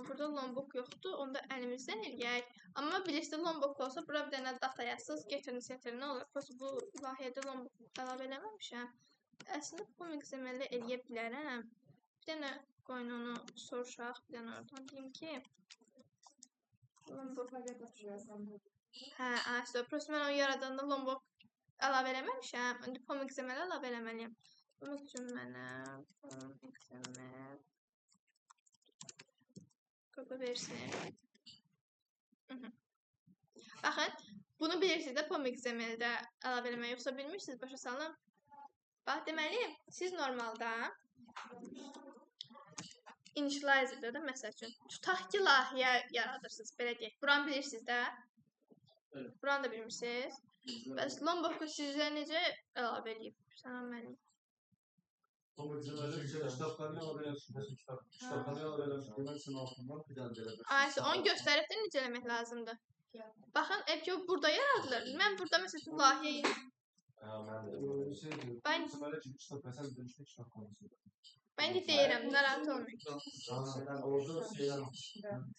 Burada Lombok yoxdur, onu da əlimizdən eləyək. Amma bilirsiniz Lombok olsa bura bir dənə data yazsınız, getirin setir nə olur? Prosta bu layihədə Lombok əlavə eləməmişəm. Əslində bu XML-də eləyə bilərəm. Bir dənə qoyun onu soruşaq, bir dənə oradan deyim ki Lombok. Hə, əslə. Prosta mən onu yaradanda Lombok əlavə eləməmişəm. İndi POM XML əlavə eləməliyəm. Bunun üçün mənə POM XML kodu versin. Baxın, bunu bilirsiniz də POM XML-də əlavə eləmək, yoxsa bilmirsiniz, başa salın. Bax, deməli, siz normalda initializer-da da məsəl üçün tutaq ki, layihə yaradırsınız, belə deyək. Buranı bilirsiniz də? Evet. Buranı da bilmirsiniz. Bəs Lombok'u sizə necə əlavə eləyib? Sənə mənim. Lombok kitabxanaya əlavə eləmişsin. Kitabxanaya əlavə eləmişsin. Demək sən altından bir dənə belə. Ay, onu göstərib də necə eləmək lazımdır. Baxın, ev ki, o burada yaradılır. Mən burada məsəl üçün layihəyi... Mən... Mən də deyirəm, narahat olmayın.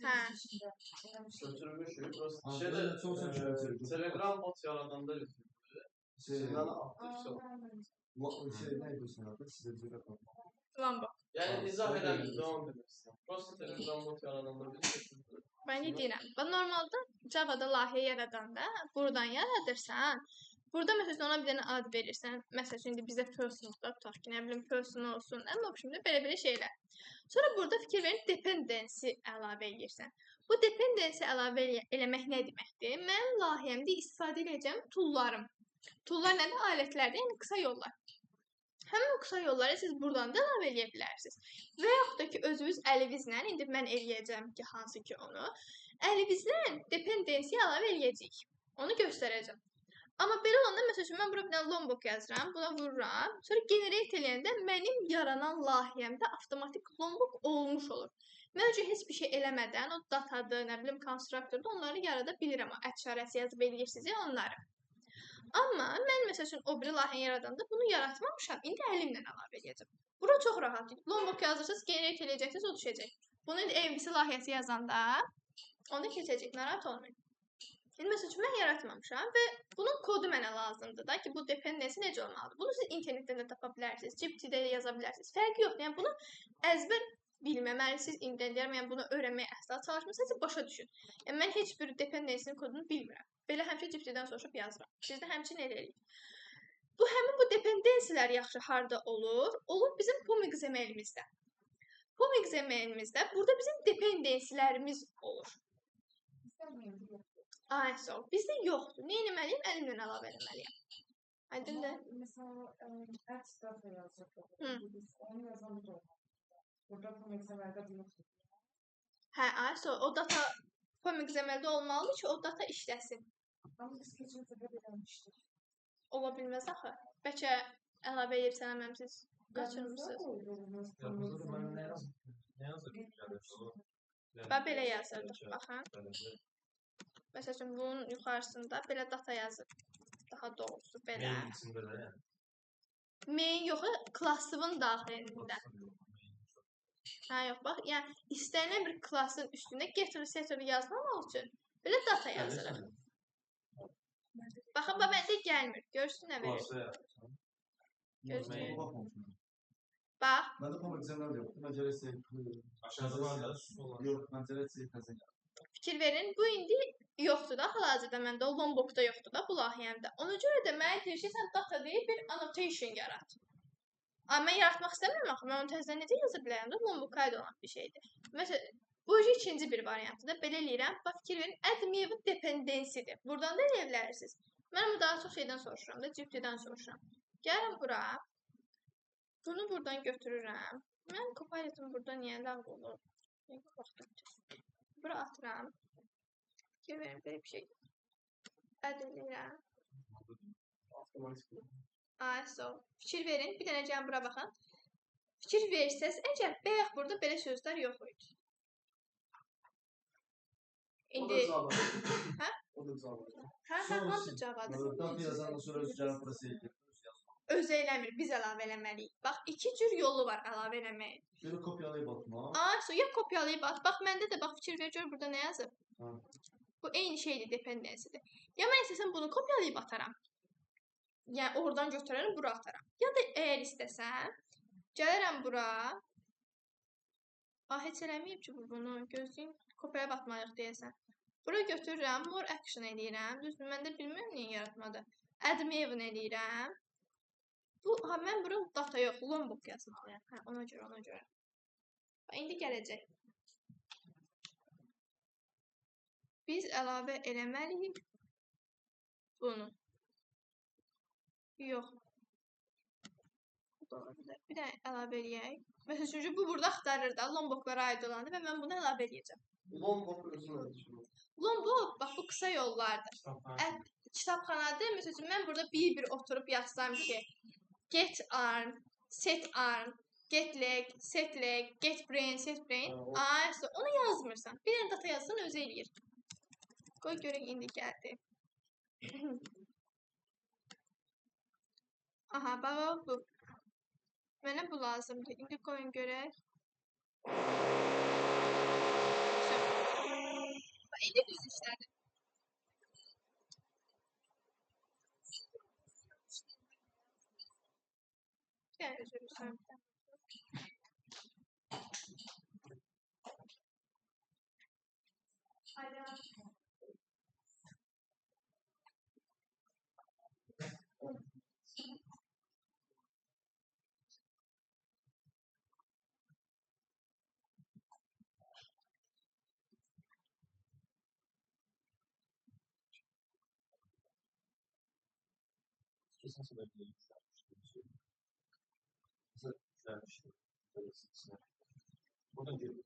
Hə. Götürmüşük. Şeydə, Telegram bot yaradanda götürmüşük. İçindən atdı, Lombok. Yəni, izah eləmir, davam edirsən. Prosta Telegram bot yaradanda bir götürmüşük. Mən də deyirəm. Normalda Java'da layihə yaradanda buradan yaradırsan, burada məsəl üçün ona bir dənə ad verirsən. Məsəl üçün indi bizdə person-da tutaq ki, nə bilim person olsun, amma şimdi belə-belə şeylər. Sonra burada fikir verin, dependency əlavə eləyirsən. Bu dependency əlavə eləmək nə deməkdir? Mən layihəmdə istifadə edəcəm toollarım. Toollar nədir? Alətlərdir, yəni qısa yollar. Həmin o qısa yolları siz buradan da əlavə eləyə bilərsiniz. Və yaxud da ki, özünüz əlinizlə, indi mən eləyəcəm ki, hansı ki onu, əlinizlə dependency əlavə eləyəcəyik. Onu göstərəcəm. Amma belə olanda, məsəl üçün, mən bura bir dənə Lombok yazıram, buna vururam. Sonra generate eləyəndə mənim yaranan layihəmdə avtomatik Lombok olmuş olur. Mən üçün heç bir şey eləmədən, o datadır, nə bilim, konstruktordur, onları yarada bilirəm. O ət işarəsi yazıb eləyirsiniz onları. Amma mən, məsəl üçün, o biri layihəni yaradanda bunu yaratmamışam. İndi əlimlə əlavə eləyəcəm. Bura çox rahatdır. Lombok yazırsınız, generate eləyəcəksiniz, o düşəcək. Bunu indi MVC layihəsi yazanda onu keçəcək, narahat olmayın. İndi, məsəl üçün, mən yaratmamışam və bunun kodu mənə lazımdır da ki, bu dependency necə olmalıdır. Bunu siz internetdən də tapa bilərsiniz, GPT-də də yaza bilərsiniz. Fərqi yoxdur. Yəni, bunu əzbər bilməməlisiniz. İndi deyirəm, yəni bunu öyrənməyə əsla çalışmırsınız, başa düşün. Yəni, mən heç bir dependency-nin kodunu bilmirəm. Belə həmişə GPT-dən soruşub yazıram. Siz də həmçinin elə eləyin. Bu həmin bu dependencylər yaxşı harda olur? Olur bizim POM.XML-imizdə. POM.XML-imizdə burada bizim dependencylərimiz olur. Ay, sağ ol. Bizdə yoxdur. Nə etməliyəm? Əlimlə əlavə eləməliyəm. Aydındır? Mesela add data yazacaqlar. Biz onu yazan da olmalı. Burada POM.XML-də bu yoxdur. Hə, ay, sağ ol. O data POM.XML-də olmalıdır ki, o data işləsin. Amma biz keçən səfər eləmişdik. Ola bilməz axı. Bəlkə əlavə edib sənəməmsiz, qaçırmısınız. Mən nə yazdım? Nə yazırdım? Bax, belə yazırdıq, baxın. Məsəl üçün, bunun yuxarısında belə data yazır. Daha doğrusu belə. Main içində də yəni. Main yox, klassın daxilində. Hə, yox, bax, yəni istənilən bir klassın üstündə getter, setter yazmamaq üçün belə data yazırıq. Baxın, bax, məndə gəlmir. Görsün nə verir. Görsün. Bax. Məndə POM.XML yoxdur. Mən gərək save. Aşağıda var da. Yox, mən gərək save təzə. Fikir verin, bu indi yoxdur da, hal-hazırda məndə o Lombokda yoxdur da bu layihəmdə. Ona görə də mənə deyir ki, sən data deyil bir annotation yarat. Amma mən yaratmaq istəmirəm axı, mən onu təzədən necə yaza bilərəm də, Lomboka aid olan bir şeydir. Məsələn, bu ikinci bir variantıdır. Belə eləyirəm, bax fikir verin, add maven dependency-dir. Buradan da eləyə bilərsiniz. Mən amma daha çox şeydən soruşuram da, GPT-dən soruşuram. Gəlin bura, bunu buradan götürürəm. Mən Copilot-ım burada niyə ləğv olur? Bura atıram. Fikir verin, belə bir şey. Add eləyirəm. Ay, so. Fikir verin, bir dənə gəlin bura baxın. Fikir versəz, əgər bayaq burada belə sözlər yox idi. İndi... O da Java. Hə? O da Java. Hə, hə, hansı Javadır? Data yazandan sonra öz gəlib burası eləyir. Özü eləmir, biz əlavə eləməliyik. Bax, iki cür yolu var əlavə eləməyin. Biri kopyalayıb atmaq. Ay, so, ya kopyalayıb at. Bax, məndə də bax, fikir ver, gör burada nə yazıb. Hə. Bu eyni şeydir, dependencydir. Ya mən istəsəm bunu kopyalayıb ataram. Yəni, oradan götürərəm, bura ataram. Ya da əgər istəsəm, gələrəm bura. A, heç eləməyib ki, bu bunu. Gözləyin, kopyalayıb atmalıyıq deyəsən. Bura götürürəm, more action eləyirəm. Düzdür, mən də bilmirəm niyə yaratmadı. Add maven eləyirəm. Bu, ha, mən bura data yox, Lombok yazmalıyam. Hə, ona görə, ona görə. Bax, indi gələcək. Biz əlavə eləməliyik bunu. Yox. Bu da ola bilər. Bir dənə əlavə eləyək. Məsələn, çünki bu burada axtarır da, Lomboklara aid olanı və mən bunu əlavə eləyəcəm. Lombok özü nədir? Lombok, bax, bu qısa yollardır. Kitabxanadır. Məsəl üçün, mən burada bir-bir oturub yazsam ki, get arm, set arm, get leg, set leg, get brain, set brain. Ay, onu yazmırsan. Bir dənə data yazsan, özü eləyir. Qoy görək, indi gəldi. Aha, bax, bu. Mənə bu lazımdır. İndi qoyun görək. Bax, indi düz işlədi. Bir dənə üzr istəyirəm. Keçən səfər belə yüklənmişdi. Mesela yüklenmişdi. Buradan girdim.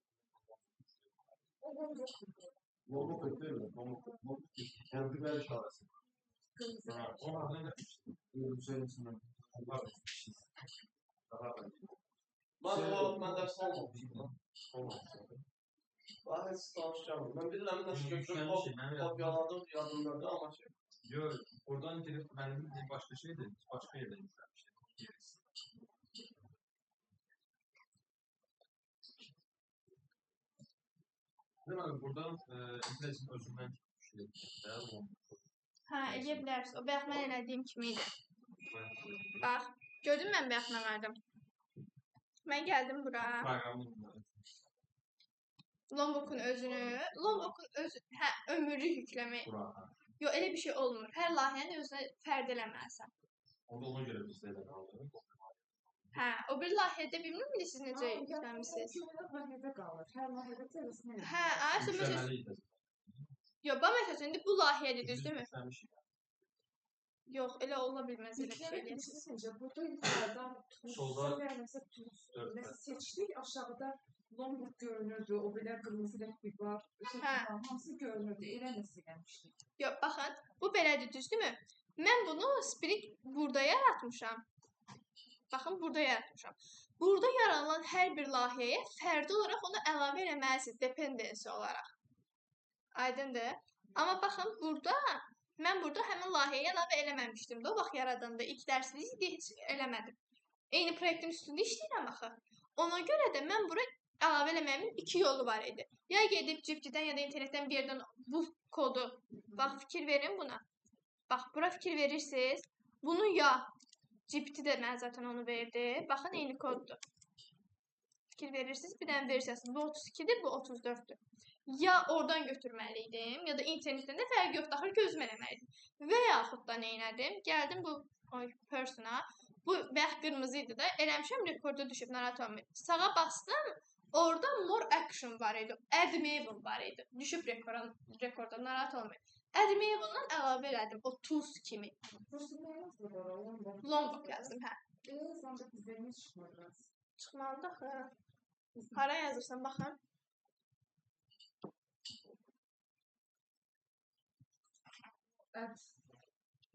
Lombok değil mi? Lombok. Yani biber işaresi. Onu hardan yapmıştım? Hüseyin Sinan. Mən o, mən dərs almamışdım. Olmamışdı. Mən heç danışacağım. Mən bilirəm, nəsə götürüb kopyaladım, yadımdadır, amma şey. Yox, oradan girib mənim bir başqa şeydir, başqa yerdən yükləmişdim. Deməli, buradan IntelliSense özündən çıxmışdı. Hə, eləyə bilərsiniz. O, bayaq mən elədiyim kimi idi. Bax, gördün mən bayaq nə vardım. Mən gəldim bura. Lombokun özünü, Lombokun özü, hə, ömürlük yükləmək. Bura, hə. Yox, elə bir şey olmur. Hər layihəni özünə fərd eləməlisən. Onda ona görə bizdə elə qaldı. Hə, o bir layihədə bilmirəm indi siz necə yükləmisiniz. Layihədə qalır. Hər layihədə tələsinə. Hə, məsələn, yox, bax məsələn, indi bu layihədir, düzdürmü? Yox, elə ola bilməz elə bir şey eləyəsiniz. Necə, burada yuxarıdan tools seçdik, aşağıda Lombok görünürdü, o belə qırmızı rəng var, hamısı görünürdü, elə nəsə gəlmişdik. Yox, baxın, bu belədir, düzdürmü? Mən bunu Spring burada yaratmışam. Baxın, burada yaratmışam. Burada yaranılan hər bir layihəyə fərdi olaraq onu əlavə eləməlisiniz, dependency olaraq. Aydındır? Amma baxın, burada, mən burada həmin layihəyə əlavə eləməmişdim də, o vaxt yaradanda ilk dərsimiz idi, heç eləmədim. Eyni proyektin üstündə işləyirəm axı. Ona görə də mən bura əlavə eləməyimin iki yolu var idi. Ya gedib cipcidən ya da internetdən bir yerdən bu kodu, bax, fikir verin buna. Bax, bura fikir verirsiniz. Bunu ya GPT də mənə zaten onu verdi. Baxın, eyni koddur. Fikir verirsiniz, bir dənə versiyası. Bu 32-dir, bu 34-dür. Ya oradan götürməli idim, ya da internetdən də fərqi yoxdur, axır ki, özüm eləməliydim. Və yaxud da neynədim? Gəldim bu persona. Bu bəx qırmızı idi də. Eləmişəm, rekorda düşüb, narahat olmayın. Sağa bastım, orada more action var idi. Add Maven var idi. Düşüb rekorda, narahat olmayın. Add Maven'dan əlavə elədim, o tools kimi. Lombok yazdım, hə. Ancaq bizdə niyə çıxmır? Çıxmalıdır axı. Hara yazırsan, baxın. Add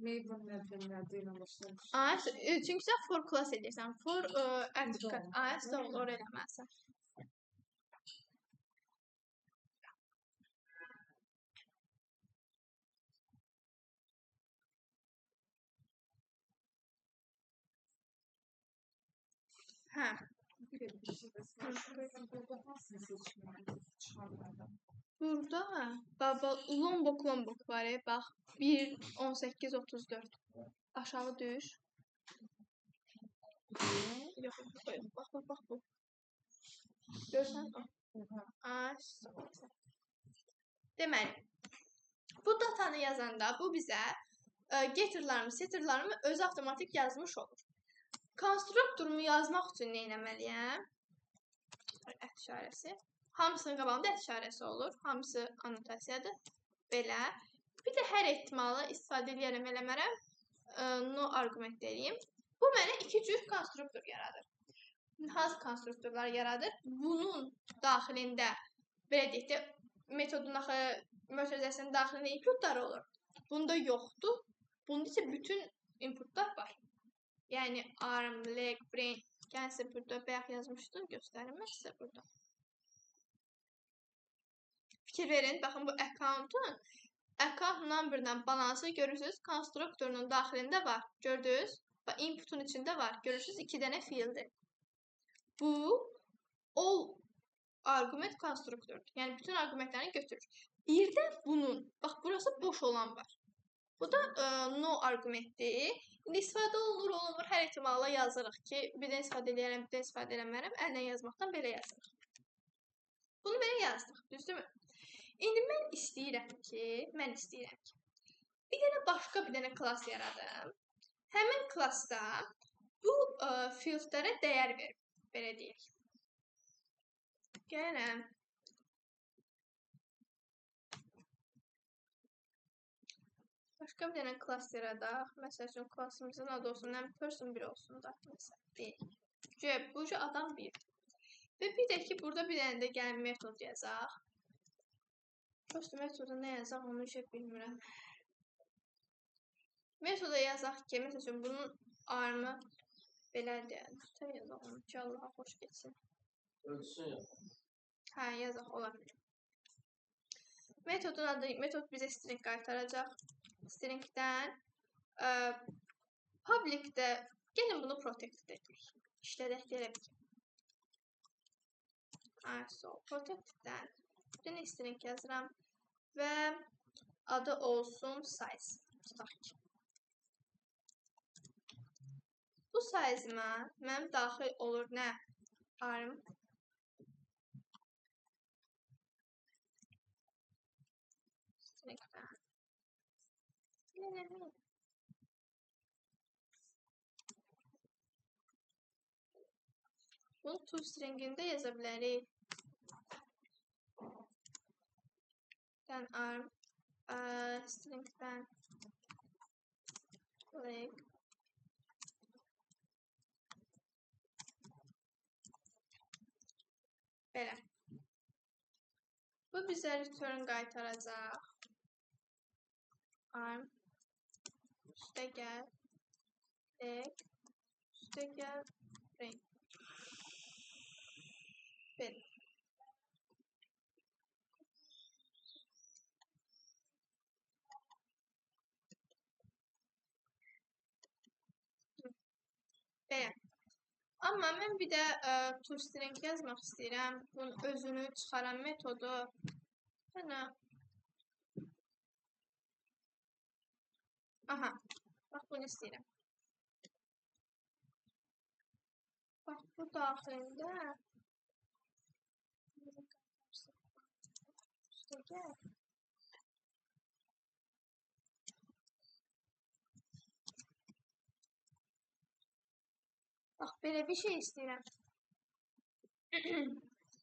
Maven nədir ilə başlamış. Çünki sən for class edirsən. For add cut. Sağ ol, oraya eləməlisən. Hə. Burada baba Lombok var, bax 1 18 34. Aşağı düş. Yox, bax bu. Görsən? Deməli, bu datanı yazanda bu bizə getterlarımı, setterlarımı özü avtomatik yazmış olur. Konstruktorumu yazmaq üçün nə etməliyəm? Ət işarəsi. Hamısının qabağında ət işarəsi olur. Hamısı annotasiyadır. Belə. Bir də hər ehtimalı istifadə eləyərəm, eləmərəm. No argument eləyim. Bu mənə iki cür konstruktor yaradır. Hansı konstruktorlar yaradır? Bunun daxilində, belə deyək də, metodun axı mötərizəsinin daxilində inputlar olur. Bunda yoxdur. Bunda isə bütün inputlar var. Yəni arm, leg, brain. Gəlin burada bayaq yazmışdım, göstərim mən sizə burada. Fikir verin, baxın bu account'un account number'dan balansı görürsünüz, konstruktorunun daxilində var. Gördünüz? Bax, input'un içində var. Görürsünüz, iki dənə field'i. Bu all argument konstruktordur. Yəni bütün argumentlərini götürür. Bir də bunun, bax burası boş olan var. Bu da no argumentdir. İndi istifadə olunur, olunmur, hər ehtimalla yazırıq ki, birdən istifadə eləyərəm, birdən istifadə eləmərəm. Əllə yazmaqdan belə yazırıq. Bunu belə yazdıq, düzdürmü? İndi mən istəyirəm ki, bir dənə başqa bir dənə klass yaradım. Həmin klassda bu fieldlərə dəyər verim, belə deyək. Gələm. Başqa bir dənə klass yaradaq. Məsəl üçün, klassımızın adı olsun, nə person 1 olsun da, məsələn, deyək. Bu adam 1. Və bir də ki, burada bir dənə də gəlin metod yazaq. Prosto metoda nə yazaq, onu heç bilmirəm. Metoda yazaq ki, məsəl üçün, bunun armı belə deyək. Tə yazaq onu ki, Allaha xoş getsin. Ölçüsün yazaq. Hə, yazaq, ola bilər. Metodun adı, metod bizə string qaytaracaq. Stringdən public-də, gəlin bunu protected edək. İşlədək deyək ki. So, protected-dən bir dənə string yazıram və adı olsun size. Tutaq ki. Bu size-ıma mənim daxil olur nə? Arm. Stringdən. Bunu toString'ində yaza bilərik. Dən arm, stringdən leg. Belə. Bu bizə return qaytaracaq. Arm, üstə gəl, leg, üstə gəl, brain. Belə. Belə. Amma mən bir də toString yazmaq istəyirəm. Bunun özünü çıxaran metodu. Hənə. Aha. Bax, bunu istəyirəm. Bax, bu daxilində üstə gəl. Bax, belə bir şey istəyirəm.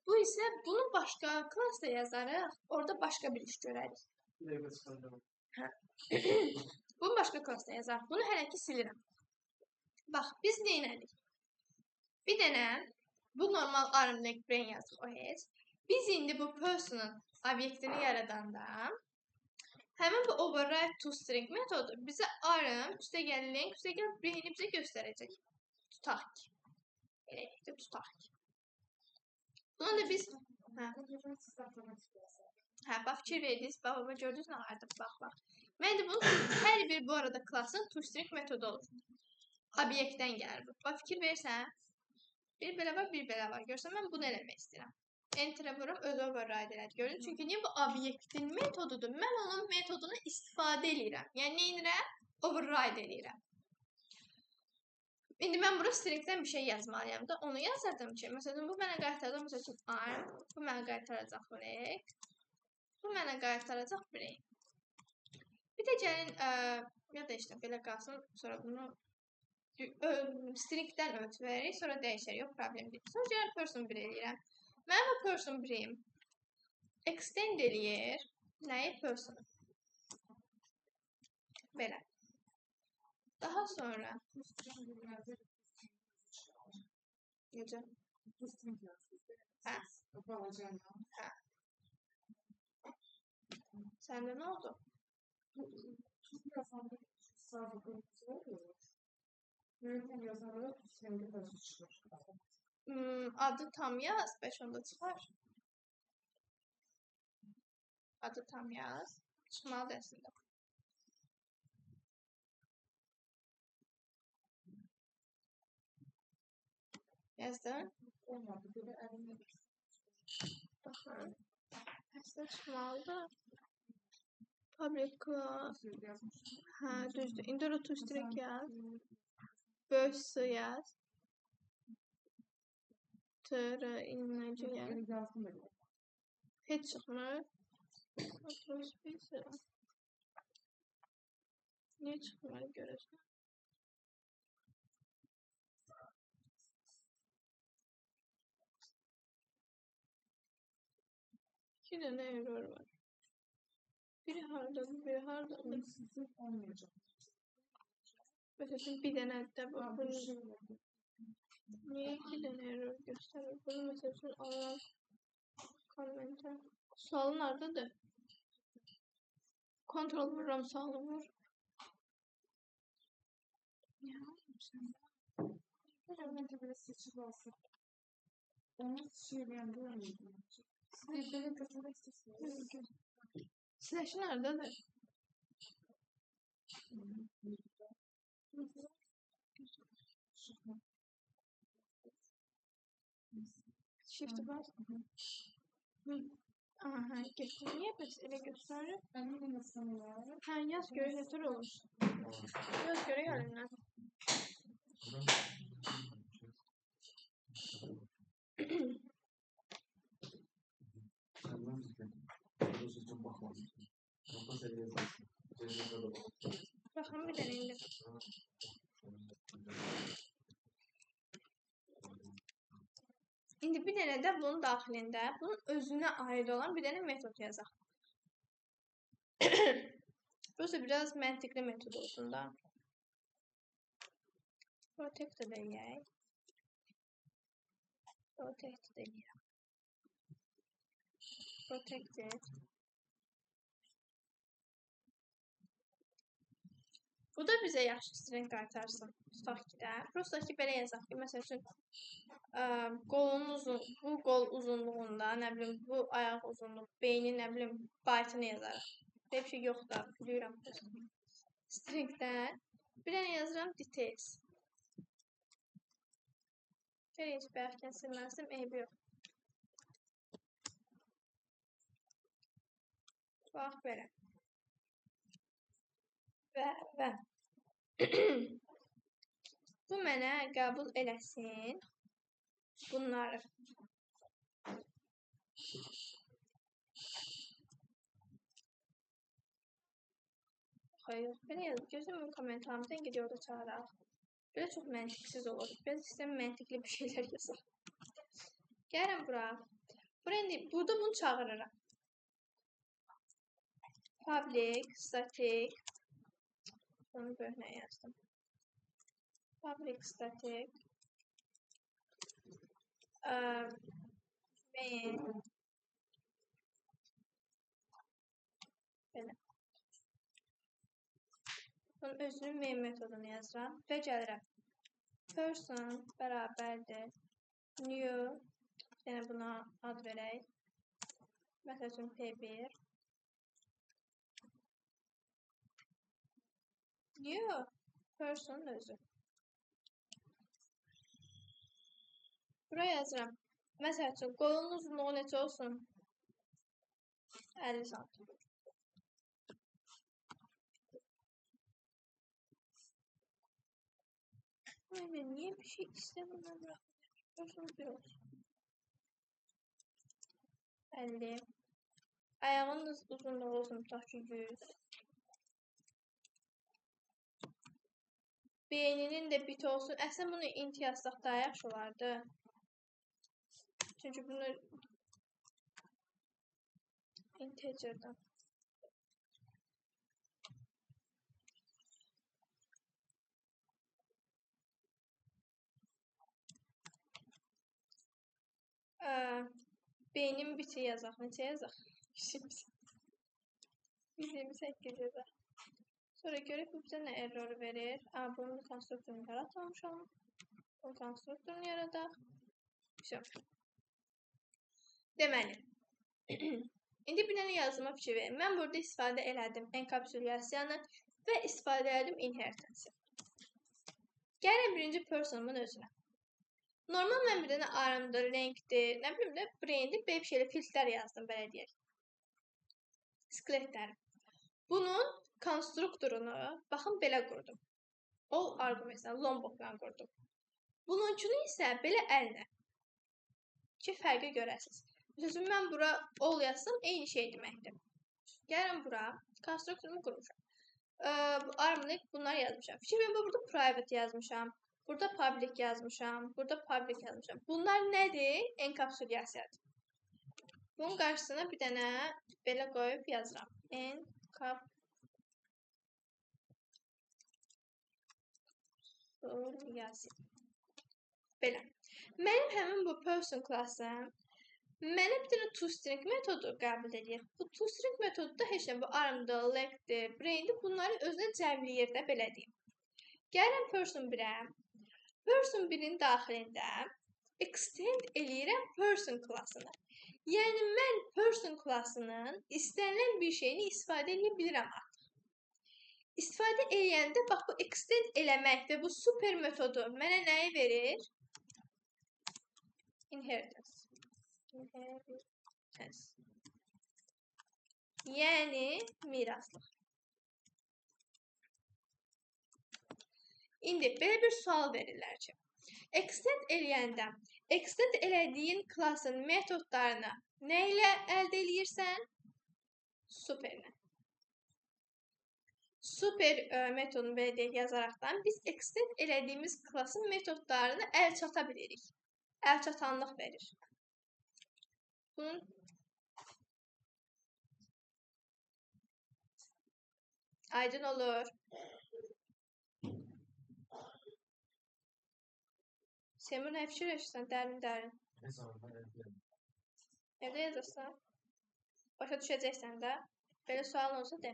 Bu isə bunu başqa klasda yazarıq. Orada başqa bir iş görərik. Bir dəqiqə çıxaracağam. Hə. Bunu başqa klasda yazarıq. Bunu hələ ki silirəm. Bax, biz nə elədik? Bir dənə bu normal arm, leg, brain yazdıq o heç. Biz indi bu person'ın obyektini yaradanda həmin bu override toString metodu bizə arm, üstə gəl length, üstə gəl brain'i bizə göstərəcək. Tutaq ki. Belə deyək də, tutaq ki. Buna da biz hə, bax, fikir verdiniz, bax, bax, gördünüz nə vardı, bax, bax. Mən də bunu hər bir bu arada klasın toString metodu olur. Obyektdən gəlir bu. Bax, fikir verirsən, bir belə var, bir belə var. Görsən, mən bunu eləmək istəyirəm. Enter'e vururam, özü override elədi. Gördün? Çünki niyə bu obyektin metodudur? Mən onun metodunu istifadə eləyirəm. Yəni, nə edirəm? Override eləyirəm. İndi mən bura stringdən bir şey yazmalıyam da, onu yazardım ki, məsələn, bu mənə qaytaracaq, məsəl üçün, arm, bu mənə qaytaracaq leg, bu mənə qaytaracaq brain. Bir də gəlin, ya da işte, belə qalsın, sonra bunu stringdən ölçü veririk, sonra dəyişər, yox, problem deyil. Sonra gəlin person 1 eləyirəm. Mənim bu person 1-im extend eləyir, nəyi? Person-u. Belə. Daha sonra necə? Hə. Hə. Səndə nə oldu? Adı tam yaz, bəlkə onda çıxar. Adı tam yaz, çıxmalıdır əslində. Yazdın? Olmadı. Belə əlimdə. Baxın. Əslində çıxmalıdır. Public class. Hə, düzdür. İndi orada toString yaz. Böyük S yaz. T, R, I, N, C yaz. Heç çıxmır. Niyə çıxmır görəsən? İki dənə error var. Biri hardadır, biri hardadır. Məsələn, bir dənə də bu. Niyə iki dənə error göstərir? Bunu məsəl üçün alıram kommentə. Sualın hardadır? Kontrol vururam, sualı vur. Niyə almışam? Kommentə belə seçib alsın. Onu şey eləyəndə olmayacaq. Siz belə götürmək istəyirsiniz. Slash hardadır? Shift bas. Aha, getdi. Niyə bəs elə göstərir? Hə, yaz görək nətər olur. Yaz görək əlimdən. Baxın bir dənə indi. İndi bir dənə də bunun daxilində, bunun özünə aid olan bir dənə metod yazaq. Burası biraz məntiqli metod olsun da. Protected eləyək. Protected eləyək. Protected. Bu da bizə yaxşı string qaytarsın. Tutaq ki də. Prosta ki, belə yazaq ki, məsəl üçün, qolun uzun, bu qol uzunluğunda, nə bilim, bu ayaq uzunluğu, beynin, nə bilim, byte-ını yazarıq. Belə bir şey yox da, bilirəm. Stringdən bir dənə yazıram details. Belə heç bayaqkən silməzdim, eybi yox. Bax, belə. Və bu mənə qəbul eləsin bunları. Xeyr, belə yazıb. Gözüm bunu kommentarımdan gidiyor da çağıraq. Belə çox məntiqsiz olur. Biraz istəyirəm məntiqli bir şeylər yazaq. Gəlirəm bura. Bura indi, burada bunu çağırıram. Public, static. Bunu böyüklə yazdım. Public static. Main. Belə. Bunun özünün main metodunu yazıram və gəlirəm. Person bərabərdir new, yəni buna ad verək. Məsəl üçün P1. New person özü. Buraya yazıram. Məsəl üçün qolun uzunluğu neçə olsun? 50 sm. Aynen, niye bir şey istemiyorum bırakmıyorum. Person 1 olsun. 50. Ayağının uzunluğu olsun tutaq ki 100. Beyninin də biti olsun. Əslində bunu int yazsaq daha yaxşı olardı. Çünki bunu integer'dan. Beynin biti yazaq. Neçə yazaq? 128 yazaq. Sonra görək bu bizə nə error verir. Bunun konstruktorunu yaratmamışam. Bunun konstruktorunu yaradaq. Deməli, indi bir dənə yazdıma fikir verin. Mən burada istifadə elədim enkapsulyasiyanı və istifadə elədim inheritance-i. Gəlin birinci personumun özünə. Normal mən bir dənə armdır, renkdir, nə bilim də braindir, belə bir şeylə filtlər yazdım, belə deyək. Skeletləri. Bunun konstruktorunu, baxın, belə qurdum. All argumentslə, Lombokla qurdum. Bununkunu isə belə əllə. Ki, fərqi görəsiniz. Məsələn, mən bura all yazsam, eyni şey deməkdir. Gəlin bura, konstruktorumu qurmuşam. Armlink bunları yazmışam. Fikir verin, burada private yazmışam. Burada public yazmışam. Burada public yazmışam. Bunlar nədir? Enkapsulyasiyadır. Bunun qarşısına bir dənə belə qoyub yazıram. Enkapsulyasiya. Belə. Mənim həmin bu person klasım mənə bir dənə toString metodu qəbul edir. Bu toString metodu da heç nə, bu armdır, legdir, braindir, bunları özünə cəmləyir də, belə deyim. Gəlirəm person 1-ə. Person 1-in daxilində extend eləyirəm person klasını. Yəni, mən person klasının istənilən bir şeyini istifadə edə bilirəm artıq. İstifadə eləyəndə, bax, bu extend eləmək və bu super metodu mənə nəyi verir? Inheritance. Inheritance. Yəni, miraslıq. İndi, belə bir sual verirlər ki, extend eləyəndə, extend elədiyin klasın metodlarını nə ilə əldə eləyirsən? Superlə. Super metodunu belə deyək yazaraqdan biz extend elədiyimiz klasın metodlarını əl çata bilirik. Əl çatanlıq verir. Bunun aydın olur. Seymur, nə fikirləşirsən dərin-dərin? Evdə yazırsan. Başa düşəcəksən də. Belə sual olsa de.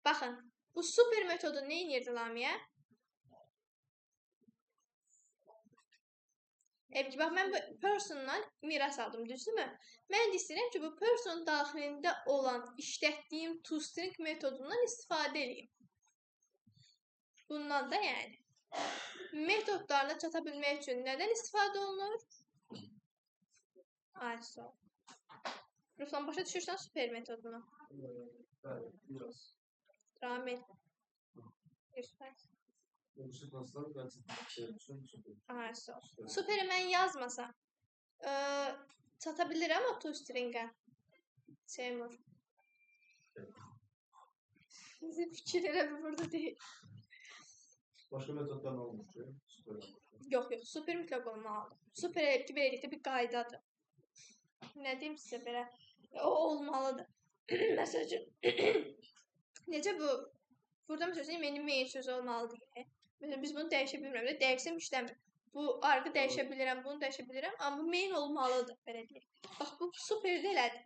Baxın, bu super metodu nə edirdi Lamiyə? Ki, bax, mən bu persondan miras aldım, düzdürmü? Mən də istəyirəm ki, bu person daxilində olan işlətdiyim toString metodundan istifadə edeyim. Bundan da yəni. Metodlarına çata bilmək üçün nədən istifadə olunur? Ay, sağ ol. Ruslan, başa düşürsən super metodunu? Bəli, biraz. Ramil. Lütfən. Ay, sağ ol. Superi mən yazmasam, çata bilirəm o toStringə. Seymur. Bizim fikir elə bir burada deyil. Başqa metodlar nə olmuş ki? Super. Yox, yox, super mütləq olmalıdır. Super elə ki, belə deyək də bir qaydadır. Nə deyim sizə belə, o olmalıdır. Məsəl üçün, necə bu, burada məsəl üçün, mənim main sözü olmalıdır. Məsələn, biz bunu dəyişə bilmirəm, dəyişsəm işləmir. Bu arqı dəyişə bilirəm, bunu dəyişə bilirəm, amma bu main olmalıdır, belə deyək. Bax, bu superdə elədir.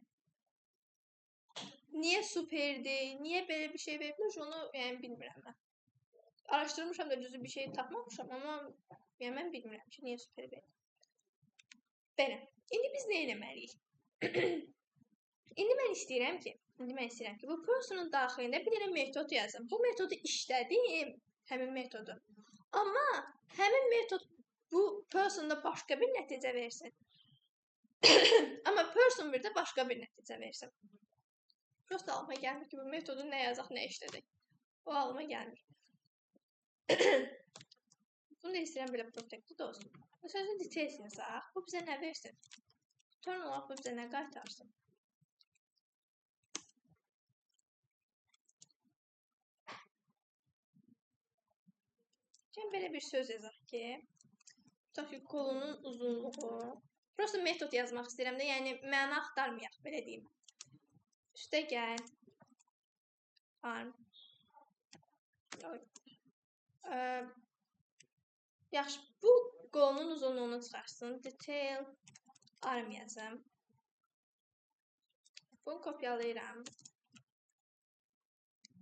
Niyə superdir, niyə belə bir şey veriblər, onu yəni bilmirəm mən. Araşdırmışam da düzü bir şey tapmamışam, amma yəni, mən bilmirəm ki, niyə super verib. Belə. İndi biz nə etməliyik? İndi mən istəyirəm ki, bu personun daxilində bir dənə metod yazım. Bu metodu işlədim, həmin metodu. Amma həmin metod bu personda başqa bir nəticə versin. Amma person bir də başqa bir nəticə versin. Prosta ağlıma gəlmir ki, bu metodu nə yazaq, nə işlədək. O ağlıma gəlmir. Bunu da istəyirəm belə protected olsun. Məsəl üçün, details yazaq. Bu bizə nə versin? Return olaraq bu bizə nə qaytarsın? Gəlin belə bir söz yazaq ki, tutaq ki, kolunun uzunluğu. Prosta metod yazmaq istəyirəm də, yəni məna axtarmayaq, belə deyim. Üstə gəl. Arm. Yaxşı, bu qolunun uzunluğunu çıxarsın. Detail arm yazım. Bunu kopyalayıram.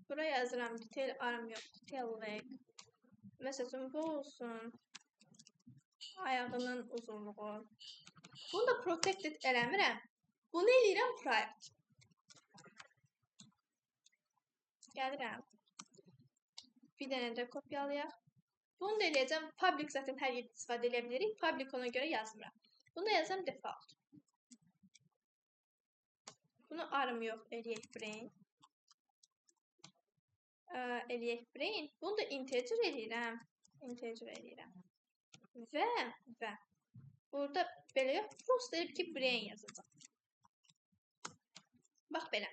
Bura yazıram. Detail arm yox, detail leg. Məsəl üçün, bu olsun. Ayağının uzunluğu. Bunu da protected eləmirəm. Bunu eləyirəm private. Gəlirəm. Bir dənə də kopyalayaq. Bunu da eləyəcəm. Public zaten hər yerdə istifadə edə bilirik. Public ona görə yazmıram. Bunu da yazam default. Bunu arm yox, eləyək brain. Eləyək brain. Bunu da integer eləyirəm. Integer eləyirəm. Və burada belə yox, prosta eləyib ki, brain yazacam. Bax belə.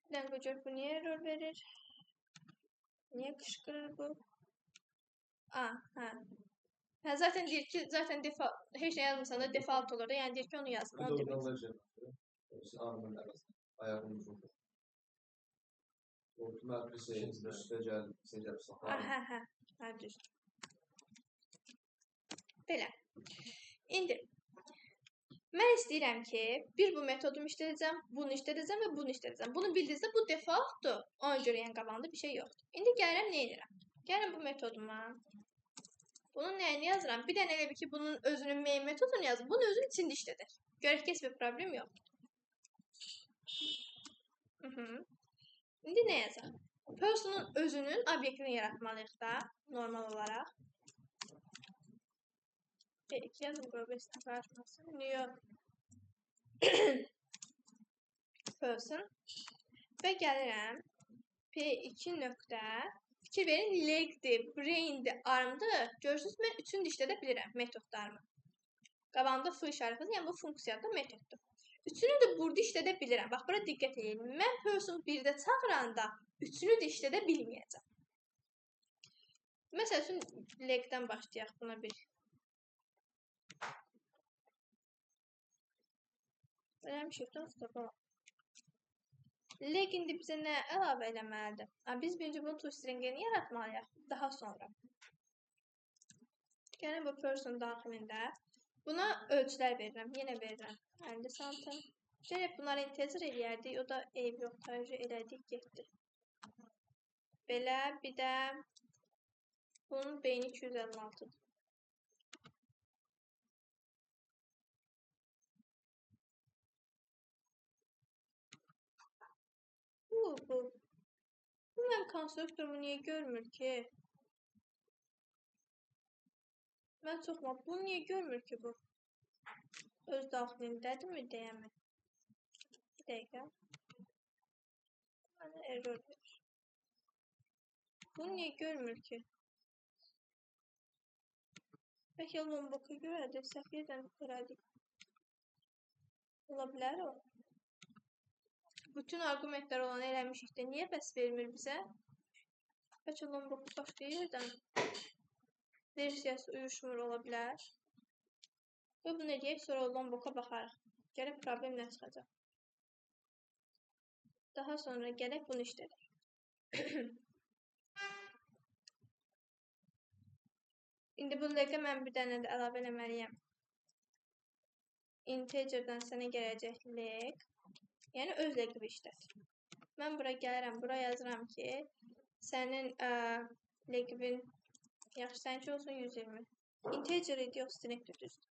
Bir dəqiqə gör, bu niyə error verir? Niyə qışqırır bu? Hə. Hə, zaten deyir ki, zaten default, heç nə yazmasan da default olur da, yəni deyir ki, onu yazma. Bir də oradan da şey, armın əvəzinə, ayağın uzunluğu. O, deməli, üstə gəl, gəlib saxla. Hə, hə, düzdür. Belə. İndi, mən istəyirəm ki, bir bu metodumu işlədəcəm, bunu işlədəcəm və bunu işlədəcəm. Bunu bildiyinizdə bu defaultdur. Ona görə yəni qabağında bir şey yoxdur. İndi gəlirəm, nə edirəm? Gəlirəm bu metoduma. Bunun nəyini yazıram? Bir dənə elə bir ki, bunun özünün main metodunu yazım. Bunun özünün içində işlədək. Görək ki, heç bir problem yoxdur. İndi nə yazaq? Personun özünün obyektini yaratmalıyıq da, normal olaraq. B2 yazım, qoy, qarışmasın. New person. Və gəlirəm. P2 nöqtə. Fikir verin, legdir, braindir, armdır. Görürsünüz, mən üçünü də işlədə bilirəm metodlarımı. Qabağında F işarəsi, yəni bu funksiyadır, metoddur. Üçünü də burada işlədə bilirəm. Bax, bura diqqət edin. Mən person 1-də çağıranda üçünü də işlədə bilməyəcəm. Məsəl üçün, legdən başlayaq buna bir. Eləmişik də usta. Leg indi bizə nə əlavə eləməlidir? Biz birinci bunu toString'ini yaratmalıyıq daha sonra. Gəlin bu person daxilində buna ölçülər verirəm. Yenə verirəm 50 santim. Gələk bunları integer eləyərdik. O da eyb yox, tərcih elədik, getdi. Belə bir də bunun beyni 256-dır. Bu mənim konstruktorumu niyə görmür ki? Mən çoxma, bunu niyə görmür ki bu? Öz daxilindədirmi deyəmə? Bir dəqiqə. Mənə error verir. Bunu niyə görmür ki? Bəlkə Lombok'a görədir, səhv yerdən elədik. Ola bilər o. Bütün arqumentlər olanı eləmişik də, niyə bəs vermir bizə? Bəlkə Lombok'u başqa yerdən versiyası uyuşmur ola bilər. Və bunu eləyək, sonra Lombok'a baxarıq. Gələk problem nə çıxacaq. Daha sonra gələk bunu işlədək. İndi bu legə mən bir dənə də əlavə eləməliyəm. Integerdən sənə gələcək leg. Yəni öz legini işlət. Mən bura gəlirəm, bura yazıram ki, sənin legivin, yaxşı, səninki olsun 120. Integer idi, yox, stringdir, düzdür.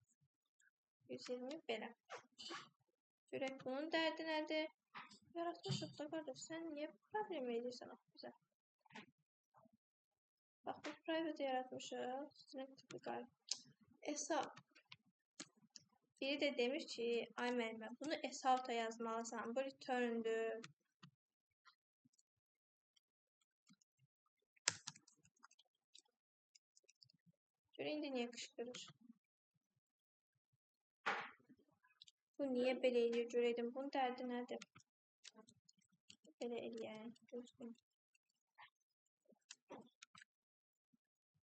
120, belə. Görək bunun dərdi nədir? Yaratmışıq da qardaş, sən niyə problem edirsən axı bizə? Bax, bu private yaratmışıq, string tipi qayıb. Hesab. Biri də demiş ki, ay müəllimə, bunu sout-a yazmalısan, bu return-dür. Görək indi niyə qışqırır? Bu niyə belə eləyir görəydim, bunun dərdi nədir? Belə eləyək, gözləyim.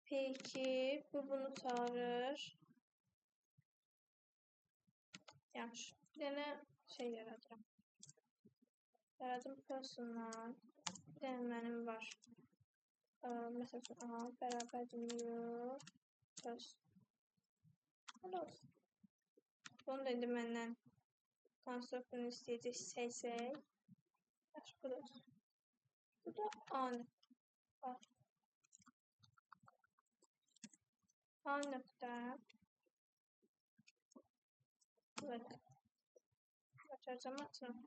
Peki, bu bunu çağırır. Yaxşı, bir dənə şey yaradıram. Yaradım persondan. Bir dənə mənim var. Məsəl üçün, A bərabərdir new person. Hələ olsun. Bunu da indi məndən konstruktorunu istəyəcək 80. Yaxşı, bu da olsun. Bu da A nöqtə. A nöqtə. Evet. Açacağım, açacağım.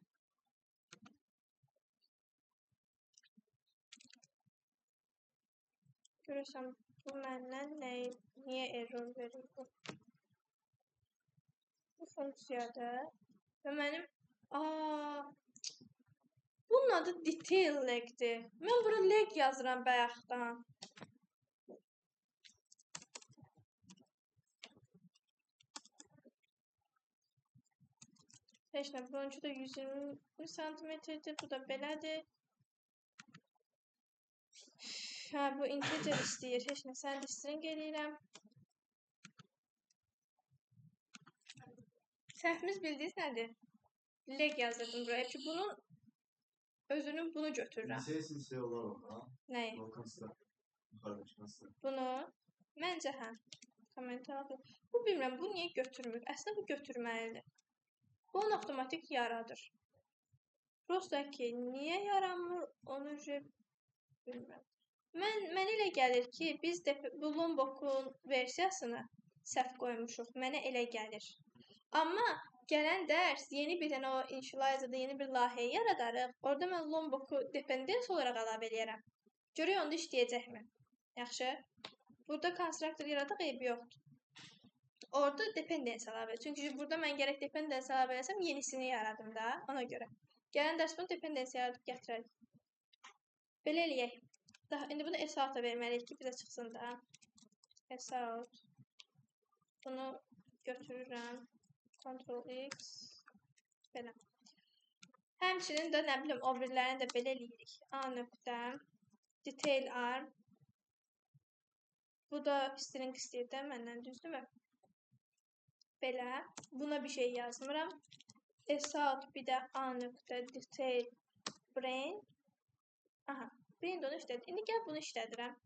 Görürsən, bu məndən niyə error verir bu? Bu funksiyadır. Və mənim... Bunun adı detail legdir. Mən bura leg yazıram bayaqdan. Heç nə, bununki də 120 santimetrdir, bu da belədir. Hə, bu integer istəyir. Heç nə, səni də string eləyirəm. Səhvimiz bildiyiniz nədir? Leg yazırdım buraya ki, bunun özünün bunu götürürəm. Silsə olar onda. Nəyi? Bunu? Məncə hə. Kommentar. Bu bilmirəm, bu niyə götürmür? Əslində bu götürməlidir. Bu onu avtomatik yaradır. Prosta ki, niyə yaranmır, onu bilmirəm. Mənə elə gəlir ki, biz də bu Lombok'un versiyasını səhv qoymuşuq. Mənə elə gəlir. Amma gələn dərs yeni bir dənə o initializer'da yeni bir layihə yaradarıq. Orada mən Lombok'u dependence olaraq əlavə eləyərəm. Görək onda işləyəcəkmi? Yaxşı. Burada konstruktor yaradıq, eybi yoxdur. Orada dependence əlavə. Çünki burada mən gərək dependence əlavə eləsəm, yenisini yaradım da, ona görə. Gələn dərs bunu dependence yaradıb gətirərik. Belə eləyək. Daha, indi bunu sout-a verməliyik ki, bizə çıxsın da. Sout. Bunu götürürəm. Ctrl X. Belə. Həmçinin də, nə bilim, o birilərini də belə eləyirik. A nöqtə. Detail arm. Bu da string istəyir də məndən, düzdürmü? Belə. Buna bir şey yazmıram. Esat bir də A nöqtə detail brain. Aha, brain də onu işlədir. İndi gəl bunu işlədirəm.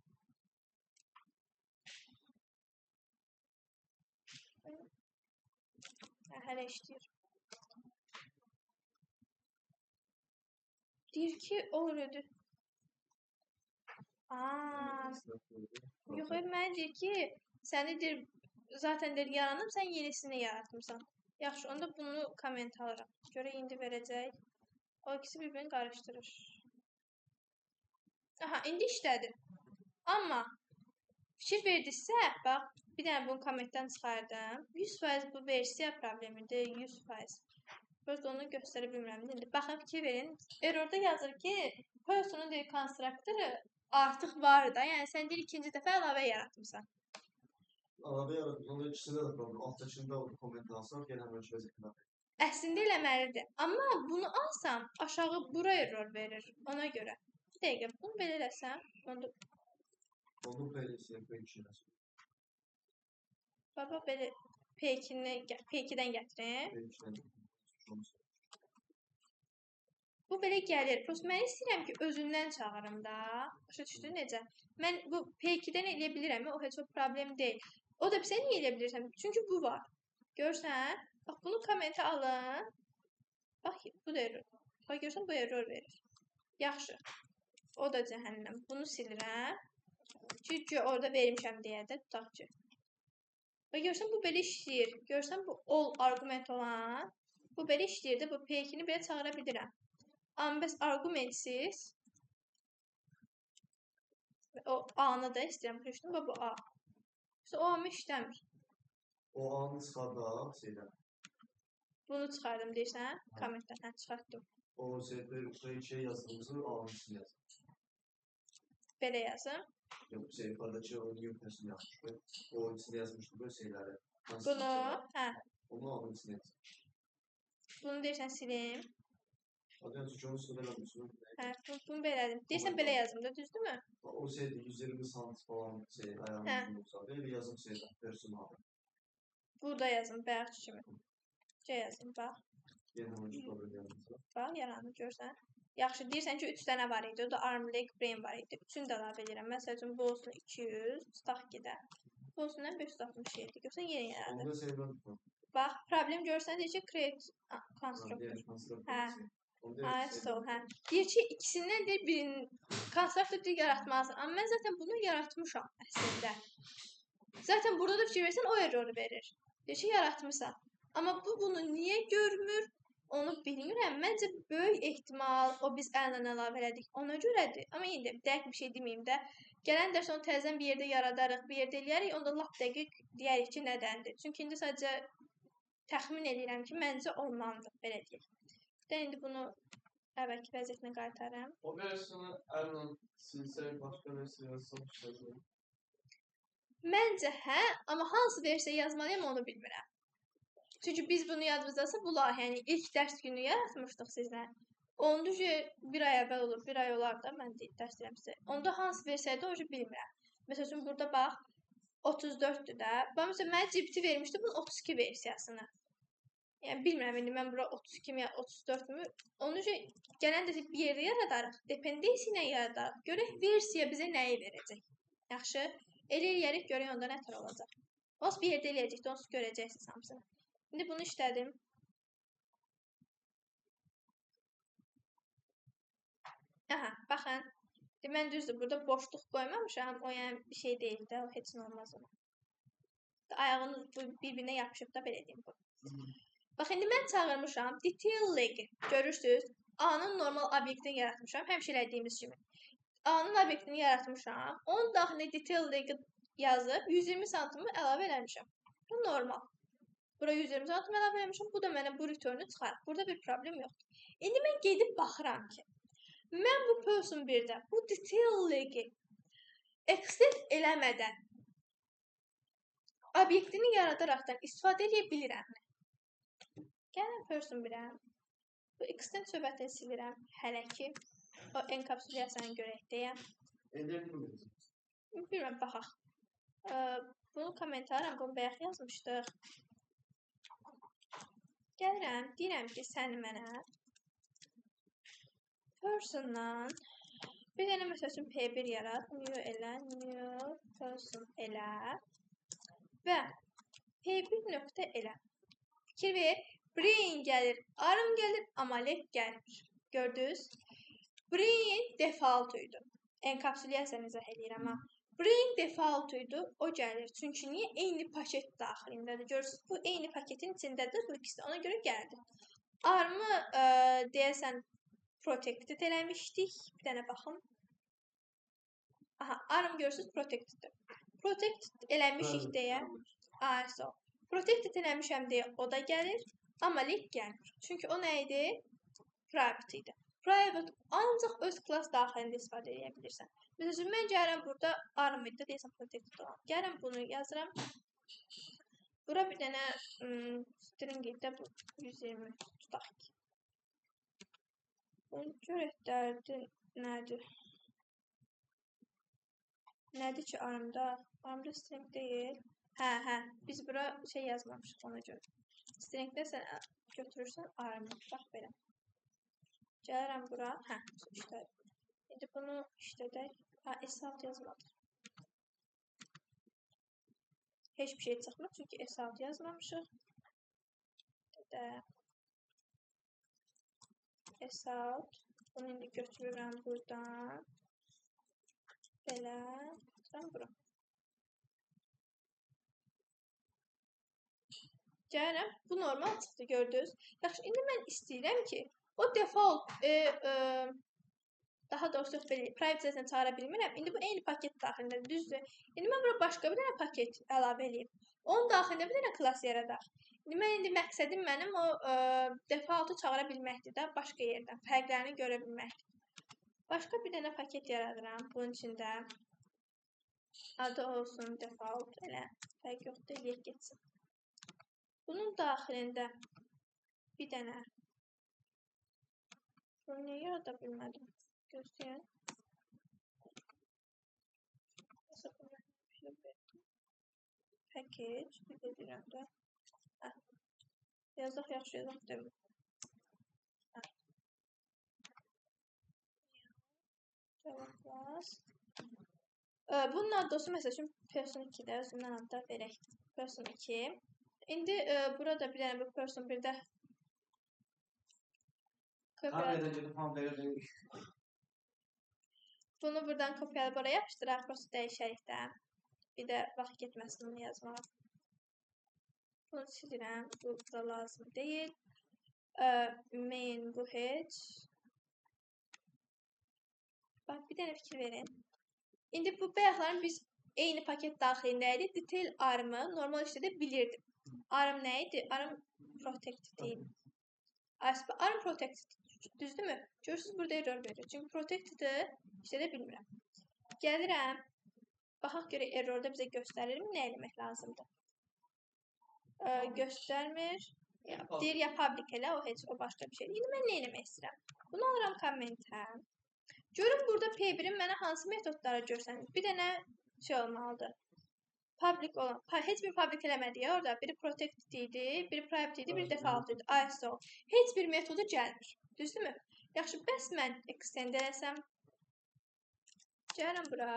Hə, hələ işləyir. Deyir ki, already. Aa, yox, mənə deyir ki, səni deyir, zaten deyir yaranıb, sən yenisini yaratmısan. Yaxşı, onda bunu komment alıram. Görək indi verəcək. O ikisi bir-birini qarışdırır. Aha, indi işlədi. Amma fikir verdinizsə, bax, bir dənə bunu kommentdən çıxardım. 100% bu versiya problemidir, 100%. Prosta onu göstərə bilmirəm. İndi baxın, fikir verin. Errorda yazır ki, personun deyir konstruktoru artıq var da. Yəni sən deyir ikinci dəfə əlavə yaratmısan. Əlavə yaratmısan, onda ikisində də problem. Altdakında o komment alsaq, yenə həmin vəziyyətində. Əslində eləməlidir. Amma bunu alsam, aşağı bura error verir ona görə. Bir dəqiqə, bunu belə eləsəm, onda Onu P-si, P2 eləsin. Baba belə P2-ni P2-dən gətirim. P2-dən. Bu belə gəlir. Prosta mən istəyirəm ki, özündən çağırım da. Başa düşdün necə? Mən bu P2-dən eləyə bilirəm, o heç o problem deyil. O da bizə niyə eləyə bilirsən? Çünki bu var. Görsən? Bax, bunu kommentə alın. Bax, bu da error. Bax, görsən, bu error verir. Yaxşı. O da cəhənnəm. Bunu silirəm. Çünki orada vermişəm deyə də tutaq ki. Bax, görsən, bu belə işləyir. Görsən, bu all arqument olan. Bu belə işləyir də, bu P2-ni belə çağıra bilirəm. Amma bəs arqumentsiz o A-nı da istəyirəm. Başa bax, bu A. İşte o amma işləmir. O A-nı çıxardaq şeydən. Bunu çıxardım deyirsən, kommentdən. Hə, çıxartdım. O P2-yə yazdığımızı A-nın içinə yazdım. Belə yazım. Yox, şey, yuxarıdakı o new person yazmışdı. O içində yazmışdı bu şeyləri. Bunu, hə. Onu A-nın içinə yazdım. Bunu deyirsən silim. Çünki onu sıfır eləmişsin. Hə, bunu belə elədim. Deyirsən belə yazım da, düzdürmü? O şeydir, 120 sant falan şey, ayağının üstünde olsa. Elə yazım şeydə, person adı. Burada yazım, bayaqki kimi. C yazım, bax. Yenə həmin problem yaranırsa. Bax, yaranır, görsən. Yaxşı, deyirsən ki, 3 dənə var idi. O da arm, leg, brain var idi. Üçünü də əlavə edirəm. Məsəl üçün, bu olsun 200, tutaq ki də. Bu olsun 567. Görsən, yenə yaradır. Onda şeydən. Bax, problem görsən, deyir ki, create constructor. Hə. Hə, sol, hə. Deyir ki, ikisindən deyir, birinin konstruktor deyir, yaratmalısan. Amma mən zaten bunu yaratmışam əslində. Zaten burada da fikir versən, o erroru verir. Deyir ki, yaratmışsan. Amma bu bunu niyə görmür, onu bilmirəm. Məncə böyük ehtimal o biz əllə əlavə elədik, ona görədir. Amma indi dəqiq bir şey deməyim də. Gələn dərs onu təzədən bir yerdə yaradarıq, bir yerdə eləyərik, onda lap dəqiq deyərik ki, nədəndir. Çünki indi sadəcə təxmin edirəm ki, məncə ondandır, belə deyək. Də indi bunu əvvəlki vəziyyətinə qaytarım. O versiyonu əllə silsək, başqa versiya yazsaq işləyəcək. Məncə hə, amma hansı versiya yazmalıyam onu bilmirəm. Çünki biz bunu yadımızdasa bu layihəni ilk dərs günü yaratmışdıq sizlə. Onda bir ay əvvəl olur, bir ay olar da, mən dərs deyirəm sizə. Onda hansı versiyaydı, onu bilmirəm. Məsəl üçün, burada bax, 34-dür də. Bax, məsələn, mənə GPT vermişdi bunun 32 versiyasını. Yəni, bilmirəm, indi mən bura 32 mi, 34 mü? Onu gələn dəfə bir yerdə yaradarıq, dependency ilə yaradarıq. Görək, versiya bizə nəyi verəcək. Yaxşı, elə eləyərik, görək onda nə tər olacaq. Onsuz bir yerdə eləyəcək, onsuz görəcəksiniz hamısını. İndi bunu işlədim. Aha, baxın. Mən düzdür, burada boşluq qoymamışam. O yəni bir şey deyil də, o heç nə olmaz ona. Ayağınız bir-birinə yapışıb da, belə deyim bu. Bax, indi mən çağırmışam detail leg. Görürsünüz, A-nın normal obyektini yaratmışam, həmişə elədiyimiz kimi. A-nın obyektini yaratmışam, onun daxilində detail leg yazıb 120 santımı əlavə eləmişəm. Bu normal. Bura 120 santim əlavə eləmişəm, bu da mənə bu returnu çıxarır. Burada bir problem yoxdur. İndi mən gedib baxıram ki, mən bu person 1-də bu detail legi extend eləmədən obyektini yaradaraqdan istifadə edə bilirəmmi? Gəlin person 1-ə. Bu extend söhbətini silirəm hələ ki. O enkapsulyasiyanı görək deyəm. Bilmirəm, baxaq. Bunu kommentaram, bunu bayaq yazmışdıq. Gəlirəm, deyirəm ki, sən mənə persondan bir dənə məsəl üçün P1 yarat, new elə, new person elə və P1 nöqtə elə. Fikir ver, brain gəlir, arm gəlir, amma leg gəlmir. Gördünüz? Brain default idi. Enkapsulyasiya izah eləyirəm ha. Brain default idi, o gəlir. Çünki niyə? Eyni paket daxilindədir. Görürsünüz, bu eyni paketin içindədir, bu ikisi ona görə gəldi. Armı deyəsən protected eləmişdik. Bir dənə baxım. Aha, arm görürsünüz protected. Protected eləmişik deyə. ASO. Protected eləmişəm deyə o da gəlir, amma leg gəlmir. Çünki o nə idi? Private idi. Private ancaq öz klass daxilində istifadə edə bilirsən. Məsələn, mən gəlirəm burada arm idi, deyəsən protected olan. Gəlirəm bunu yazıram. Bura bir dənə string idi də bu 120 tutaq ki. Bunu görək dərdi nədir? Nədir ki armda? Armda string deyil. Hə, biz bura şey yazmamışıq ona görə. Stringdə sən götürürsən armı. Bax belə. Gəlirəm bura. Hə, işlədir. İndi bunu işlədək. Hə, S6 yazmadıq. Heç bir şey çıxmır, çünki S6 yazmamışıq. Də S6. Bunu indi götürürəm buradan. Belə. Götürürəm bura. Gəlirəm. Bu normal çıxdı, gördünüz. Yaxşı, indi mən istəyirəm ki, o default, daha doğrusu yox, belə, private səsini çağıra bilmirəm. İndi bu eyni paket daxilindədir, düzdür. İndi mən bura başqa bir dənə paket əlavə eləyim. Onun daxilində bir dənə klass yaradaq. İndi mən indi məqsədim mənim o defaultu çağıra bilməkdir də, başqa yerdən, fərqlərini görə bilməkdir. Başqa bir dənə paket yaradıram bunun içində. Adı olsun default, elə fərq yoxdur, eləyək getsin. Bunun daxilində bir dənə. Bunu niyə yarada bilmədim? Gözləyin. Package, bir də deyirəm də. Hə. Yazaq, yaxşı yazaq demir. Hə. Java class. Bunun adı olsun, məsəl üçün person 2-də, özümdən adda verək. Person 2. İndi burada bir dənə bu person 1-də bunu buradan kopyalayıb oraya yapışdıraq, prosto dəyişərik də. Bir də vaxt getməsin bunu yazmağa. Bunu silirəm, bu da lazım deyil. Main bu heç. Bax, bir dənə fikir verin. İndi bu bayaqların biz eyni paket daxilində idi. Detail armı normal işlədə bilirdim. Arm nə idi? Arm protected idi. Arm protected. Düzdürmü? Görürsünüz, burada error verir. Çünki protected-ı işlədə bilmirəm. Gəlirəm. Baxaq görək errorda bizə göstərirmi? Nə eləmək lazımdır? Göstərmir. Deyir ya public elə, o heç, o başqa bir şeydir. İndi mən nə eləmək istəyirəm? Bunu alıram kommentə. Görün burada P1-in mənə hansı metodlara görsənir? Bir dənə şey olmalıdır. Public olan, heç bir public eləmədi ya orada. Biri protected idi, biri private idi, biri default idi. ISO. Heç bir metodu gəlmir. Düzdürmü? Yaxşı, bəs mən extend eləsəm. Gəlirəm bura.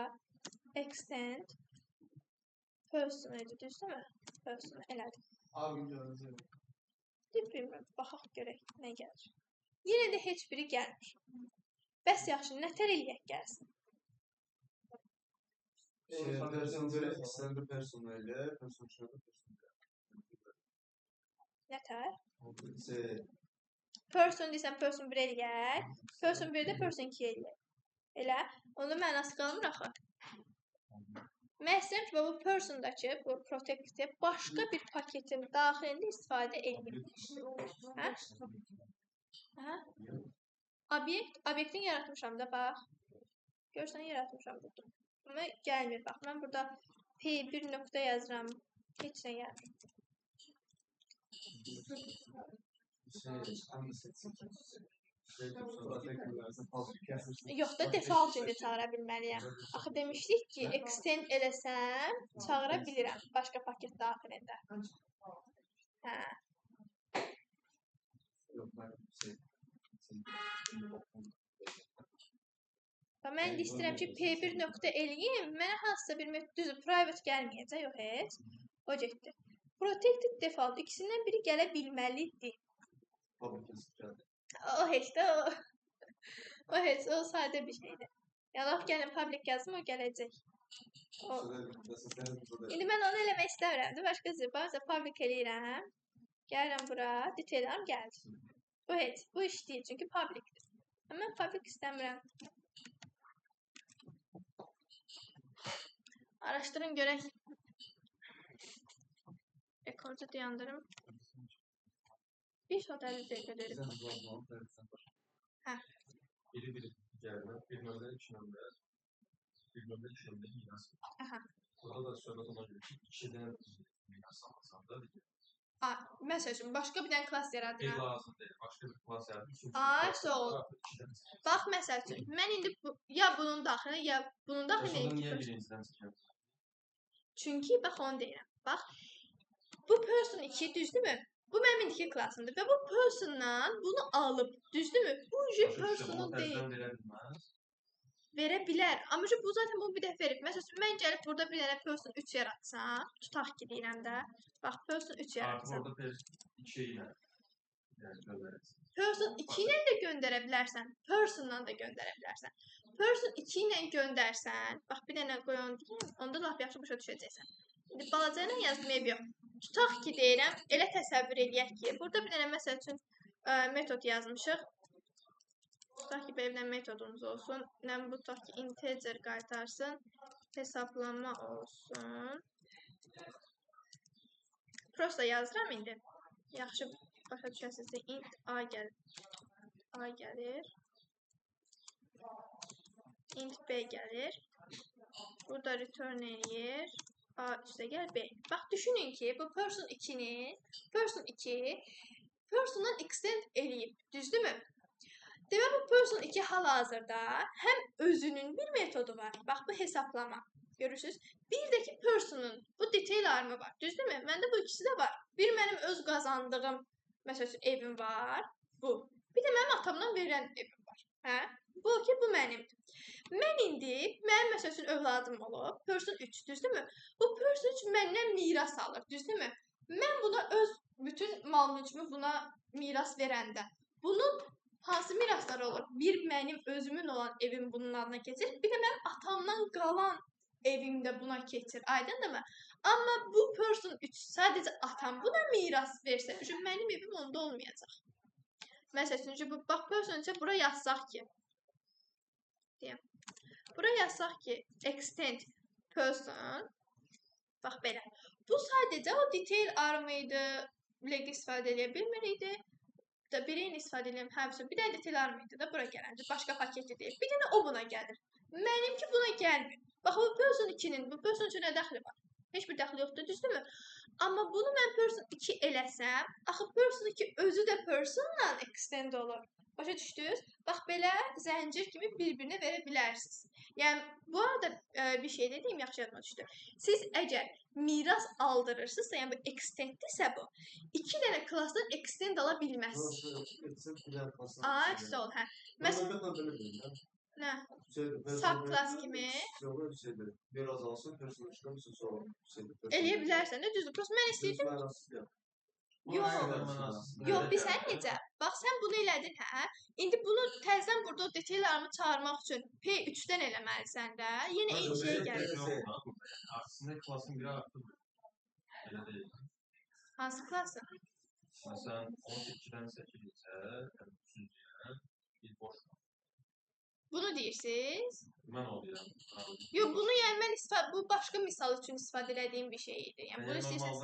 Extend person idi, düzdürmü? Person elədim. Arm gələcək. Bilmirəm, baxaq görək nə gəlir. Yenə də heç biri gəlmir. Bəs yaxşı, nətər eləyək gəlsin? Person 1 extend person elə, person 2 person 1. Nətər? Person deyirsən, person 1 eləyək, person 1-də person 2 eləyək. Elə, onda mənası qalmır axı. Mən istəyirəm ki, bu persondakı, bu protected başqa bir paketin daxilində istifadə edeyim. Hə? Hə? Obyekt, obyektini yaratmışam da, bax. Görürsən, yaratmışam burada. Amma gəlmir, bax. Mən burada P1 nöqtə yazıram. Heç nə gəlmir. Yox da default indi çağıra bilməliyəm. Axı demişdik ki, extend eləsəm çağıra bilirəm başqa paket daxilində. Hə. Yox, mən şey. Bax, mən indi istəyirəm ki, P1 nöqtə eləyim, mənə hansısa bir metod, düzdür, private gəlməyəcək, yox heç. O getdi. Protected default ikisindən biri gələ bilməlidir. Public gəldi. O heç də o. O heç, o sadə bir şeydir. Yəni, lap gəlin public yazım, o gələcək. O. İndi mən onu eləmək istəmirəm də, başqa cür. Bax, məsələn, public eləyirəm. Gəlirəm bura, detaillarım gəldi. Bu heç, bu iş deyil, çünki publicdir. Amma mən public istəmirəm. Araşdırın görək. Rekordu dayandırım. 1 saat 50 dəqiqə dedim. Hə. Biri bir gəlmə, bir nömrə, iki nömrə, bir nömrə, iki nömrə miras. Aha. Burada da söhbət ona görə ki, ikidən miras almasan da deyil. A, məsəl üçün, başqa bir dənə klass Bir yaradıram. lazım deyil, başqa bir klass yaradır. Üçüncü Ay, klass sağ ol. yaradır, ikidən çıxır. Bax, məsəl üçün, mən indi bu, ya bunun daxilinə, ya bunun Bəs daxilinə onda iki niyə person. birincidən çıxır? Çünki, bax, onu deyirəm. Bax, bu person 2 düzdürmü? Bu mənim indiki klassımdır və bu persondan bunu alıb, düzdürmü? Bu Başa düşdüm, personun onu deyil. təzədən verə bilməz. Verə bilər. Amma ki, bu zaten bunu bir dəfə verib. Məsəl üçün, mən gəlib burada bir dənə person 3 yaratsam, tutaq ki, deyirəm də. Bax, person 3 Artıq yaratsam. orada person 2 ilə yəni göndərəcək. Person 2 ilə də göndərə bilərsən, persondan da göndərə bilərsən. Person 2 ilə göndərsən, bax bir dənə qoy onu deyim, onda lap yaxşı başa düşəcəksən. İndi balaca ilə yazdım, eybi yox. Tutaq ki, deyirəm, elə təsəvvür eləyək ki, burada bir dənə məsəl üçün metod yazmışıq. Tutaq ki, belə bir dənə metodumuz olsun. Nə bu tutaq ki, integer qaytarsın, hesablama olsun. Prosta yazıram indi. Yaxşı başa düşəsiniz. Int A gəlir. A gəlir. Int B gəlir. Burada return eləyir. A üstə gəl B. Bax düşünün ki, bu person 2-ni, person 2 persondan extend eləyib, düzdürmü? Demək bu person 2 hal-hazırda həm özünün bir metodu var. Bax bu hesablama. Görürsüz? Bir də ki personun bu detail armı var. Düzdürmü? Məndə bu ikisi də var. Bir mənim öz qazandığım, məsəl üçün evim var. Bu. Bir də mənim atamdan verilən evim var. Hə? Bu ki, bu mənimdir. Mən indi, mənim məsəl üçün övladım olub, person 3, düzdürmü? Bu person 3 məndən miras alır, düzdürmü? Mən buna öz bütün mal mülkümü buna miras verəndə, bunun hansı mirasları olur? Bir mənim özümün olan evim bunun adına keçir, bir də mənim atamdan qalan evim də buna keçir. Aydındırmı? Amma bu person 3 sadəcə atam buna miras versə, çünki mənim evim onda olmayacaq. Məsəl üçün, bu bax person 3-ə bura yazsaq ki, deyəm. Bura yazsaq ki, extend person, bax belə. Bu sadəcə o detail armı idi, leg istifadə eləyə bilmir idi. Da birini istifadə eləyəm, həmçinin bir dənə detail armı idi da bura gələndə başqa paketli deyil. Bir dənə o buna gəlir. Mənimki buna gəlmir. Bax bu person 2-nin, bu person 3-ə nə dəxli var? Heç bir dəxli yoxdur, düzdürmü? Amma bunu mən person 2 eləsəm, axı person 2 özü də personla extend olur. Başa düşdünüz? Bax belə zəncir kimi bir-birinə verə bilərsiniz. Yəni bu arada bir şey dediyim yaxşı yadıma düşdü. Siz əgər miras aldırırsınızsa, yəni bu extenddirsə bu, iki dənə klassdan extend ala bilməzsiniz. Ay, sağ ol, hə. Məsələn, mən belə deyim də. Nə? Subclass kimi. Yox, şeydir. Miras alsın, person 3-dən sonra şeydir. Eləyə bilərsən də, düzdür. Prosta mən istəyirdim. Yox. Yox, bir sən necə? Bax, sən bunu elədin, hə? İndi bunu təzədən burada o detaillarımı çağırmaq üçün P3-dən eləməlisən də. Yenə eyni şey gəlir. Aslında klassın biri artıq. Elə deyil. Hansı klassın? Məsələn, 12-dən 8 isə, yəni üçüncüyə bir boş var. Bunu deyirsiniz? Mən o deyirəm. Yox, bunu yəni mən istifadə bu başqa misal üçün istifadə elədiyim bir şey idi. Yəni bunu istəyirsən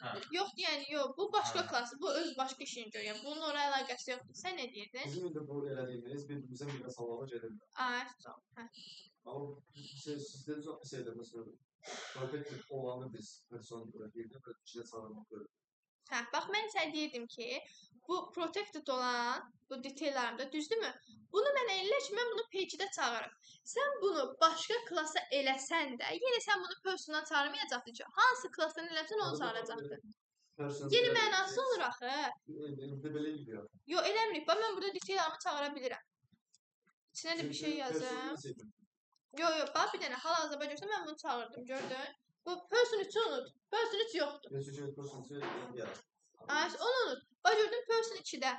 hə. Yox, yəni yox, bu başqa Hə. klass, bu öz başqa işini görür. Yəni bunun ora əlaqəsi yoxdur. Sən nə deyirdin? Bizim indi bu elədiyimiz bir-birimizə miras almağa gedir. Ay, sağ ol. Hə. Amma şey, siz dediniz şeydə məsələn, protected olanı biz person bura girdi və içinə çağırmaq görür. Hə, bax mən sənə deyirdim ki, bu protected olan bu detaillarımda düzdürmü? Bunu mən elə ki, mən bunu page-də çağırıram. Sən bunu başqa klassa eləsən də, yenə sən bunu persondan çağırmayacaqdın ki, hansı klassdan eləsən onu çağıracaqdın. Person Yeni mənası olur axı. İndi belə gidiyor. Yox, eləmirik. Bax, mən burada detail-larımı çağıra bilirəm. İçinə də bir şey yazım. Yox, yox, bax bir dənə hal-hazırda görsən mən bunu çağırdım, gördün? Bu person 3-ü unut. Person 3 yoxdur. Person 3 yarat. Ay, onu unut. Bax gördün person 2-də.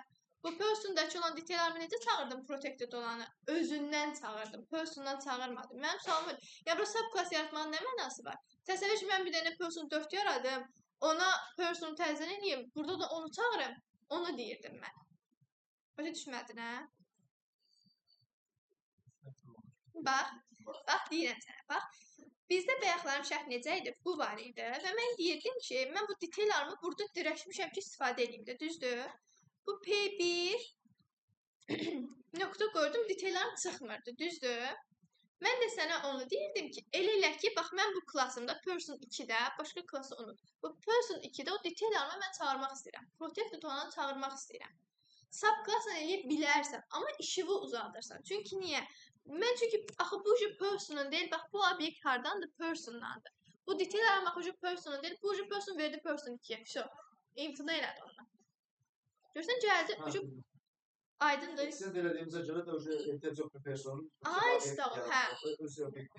Bu persondakı olan detail-larımı necə çağırdım protected olanı? Özündən çağırdım. Persondan çağırmadım. Mənim sualım odur. Ya bura subclass yaratmağın nə mənası var? Təsəvvür ki, mən bir dənə person 4 yaradım. Ona person təzədən eləyim. Burada da onu çağırım. Onu deyirdim mən. Başa düşmədin, hə? Bax, bax deyirəm sənə, bax. Bizdə bayaqlarım şərh necə idi? Bu var idi və mən deyirdim ki, mən bu detail-larımı burada dirəşmişəm ki, istifadə edeyim də, düzdür? Bu P1 nöqtə qoydum, detail-larım çıxmırdı, düzdür? Mən də sənə onu deyirdim ki, elə elə ki, bax mən bu klasımda person 2-də, başqa klası unut. Bu person 2-də o detail-larımı mən çağırmaq istəyirəm. Protected olanı çağırmaq istəyirəm. Subclassla eləyə bilərsən, amma işivi uzadırsan. Çünki niyə? Mən çünki axı bu personun deyil, bax bu obyekt hardandır? Persondandır. Bu detail-larım axı personun deyil, bu person verdi person 2-yə. Vəsə, imtina elədi ondan. Görsən gəldi, aydındır. Extend elədiyimizə görə də ehtiyac yoxdur personun. Ay, sağ ol, hə.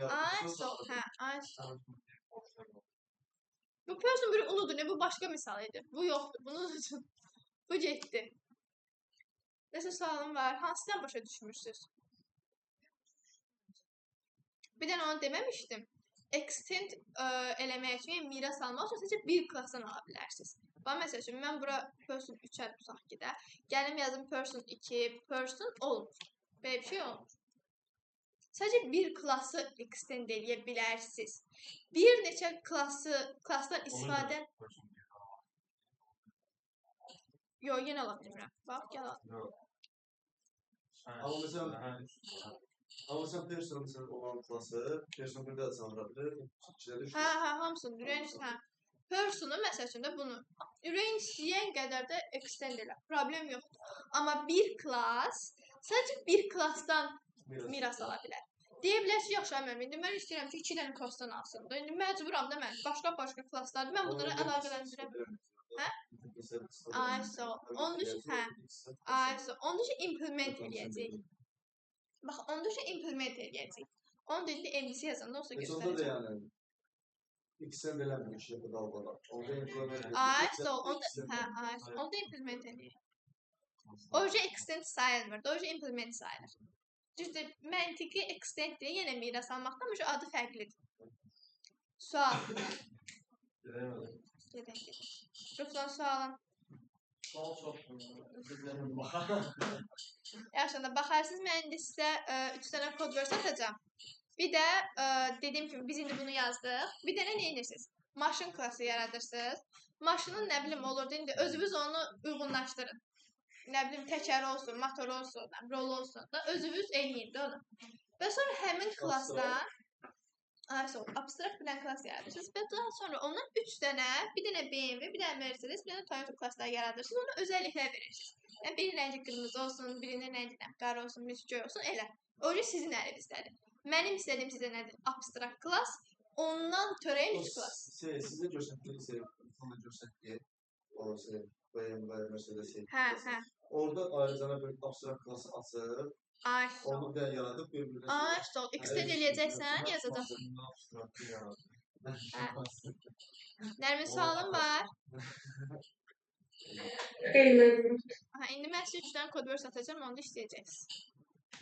Ay, sağ ol, hə, ay, sağ ol. Bu person biri unudun, bu başqa misal idi. Bu yoxdur, bunu unudun. Bu getdi. Nəsə sualım var, hansından başa düşmürsünüz? Bir dənə onu deməmişdim. Extend eləmək üçün, yəni miras almaq üçün sadəcə bir klasdan ala bilərsiniz. Bax, məsəl üçün, mən bura person 3-ə tutaq ki də, gəlim yazım person 2, person olmur. Belə bir şey olmur. Sadəcə bir klası extend eləyə bilərsiniz. Bir neçə klasdan istifadə... Yox, yenə ala bilmirəm. Bax, gəl al. Amma məsələn, person məsələn, olan klası, person 1-də də çağıra bilir, 2-də düşür. Hə, hə, hamısını, ürəyin hə. Personu, məsəl üçün də bunu, ürəyin istəyən qədər də extend elə, problem yoxdur. Amma bir klas, sadəcə bir klasdan miras ala bilər. Deyə bilər ki, yaxşı, mən indi mən istəyirəm ki, 2 dənə klasdan alsın. İndi məcburam da mən, başqa-başqa klaslardır, mən bunlara əlaqələndirəm. Hə? Ay, sağ ol. Onun üçün, hə. Ay, sağ ol. Onun üçün implement eləyəcəyik. Bax, onda üçün implement eləyəcəyik. Onu da indi MVC yazanda olsa göstərəcəm. Onda da yəni, extend eləmir iki dəfə dalbada. Onda implement eləyəcək. Ay, sağ ol. Hə, ay, sağ ol. Onda implement eləyir. O üçün extend sayılmır. O üçün implement sayılır. Düzdür, məntiqi extend deyə yenə miras almaqdan, amma adı fərqlidir. Sual. Gedək, gedək. Ruslan, sualın. Sual çoxdur. Bizlərin baxar. Yaxşı, onda baxarsınız. Mən indi sizə 3 dənə kod göstərəcəm. Bir də dediyim kimi biz indi bunu yazdıq. Bir dənə nə edirsiniz? Maşın klası yaradırsınız. Maşının nə bilim olurdu. İndi özünüz onu uyğunlaşdırın. Nə bilim təkəri olsun, motoru olsun, rolu olsun da özünüz eləyin də onu. Və sonra həmin klasdan abstrakt bir dənə klas yaradırsınız və daha sonra ondan 3 dənə, bir dənə BMW, bir dənə Mercedes, bir dənə Toyota klasları yaradırsınız, ona özəlliklər verirsiniz. Yəni, birinin rəngi qırmızı olsun, birinin rəngi qara olsun, birisi göy olsun, elə. O cür sizin əlizdədir. Mənim istədiyim sizə nədir? Abstrakt klas, ondan törəyən 3 klas. Sizə göstərdiyi, ona göstərdiyi, o BMW, Mercedes, hə, hə. Orada ayrıca bir abstrakt klası açıb, onu bir dənə yaradıb bir-birinə... Ay, sağ ol. Extend eləyəcəksən, yazacaqsan. Nərmin, sualın var? Xeyr, mənim. İndi mən sizə 3 dənə kod versə atacağım, onu da işləyəcəksiniz.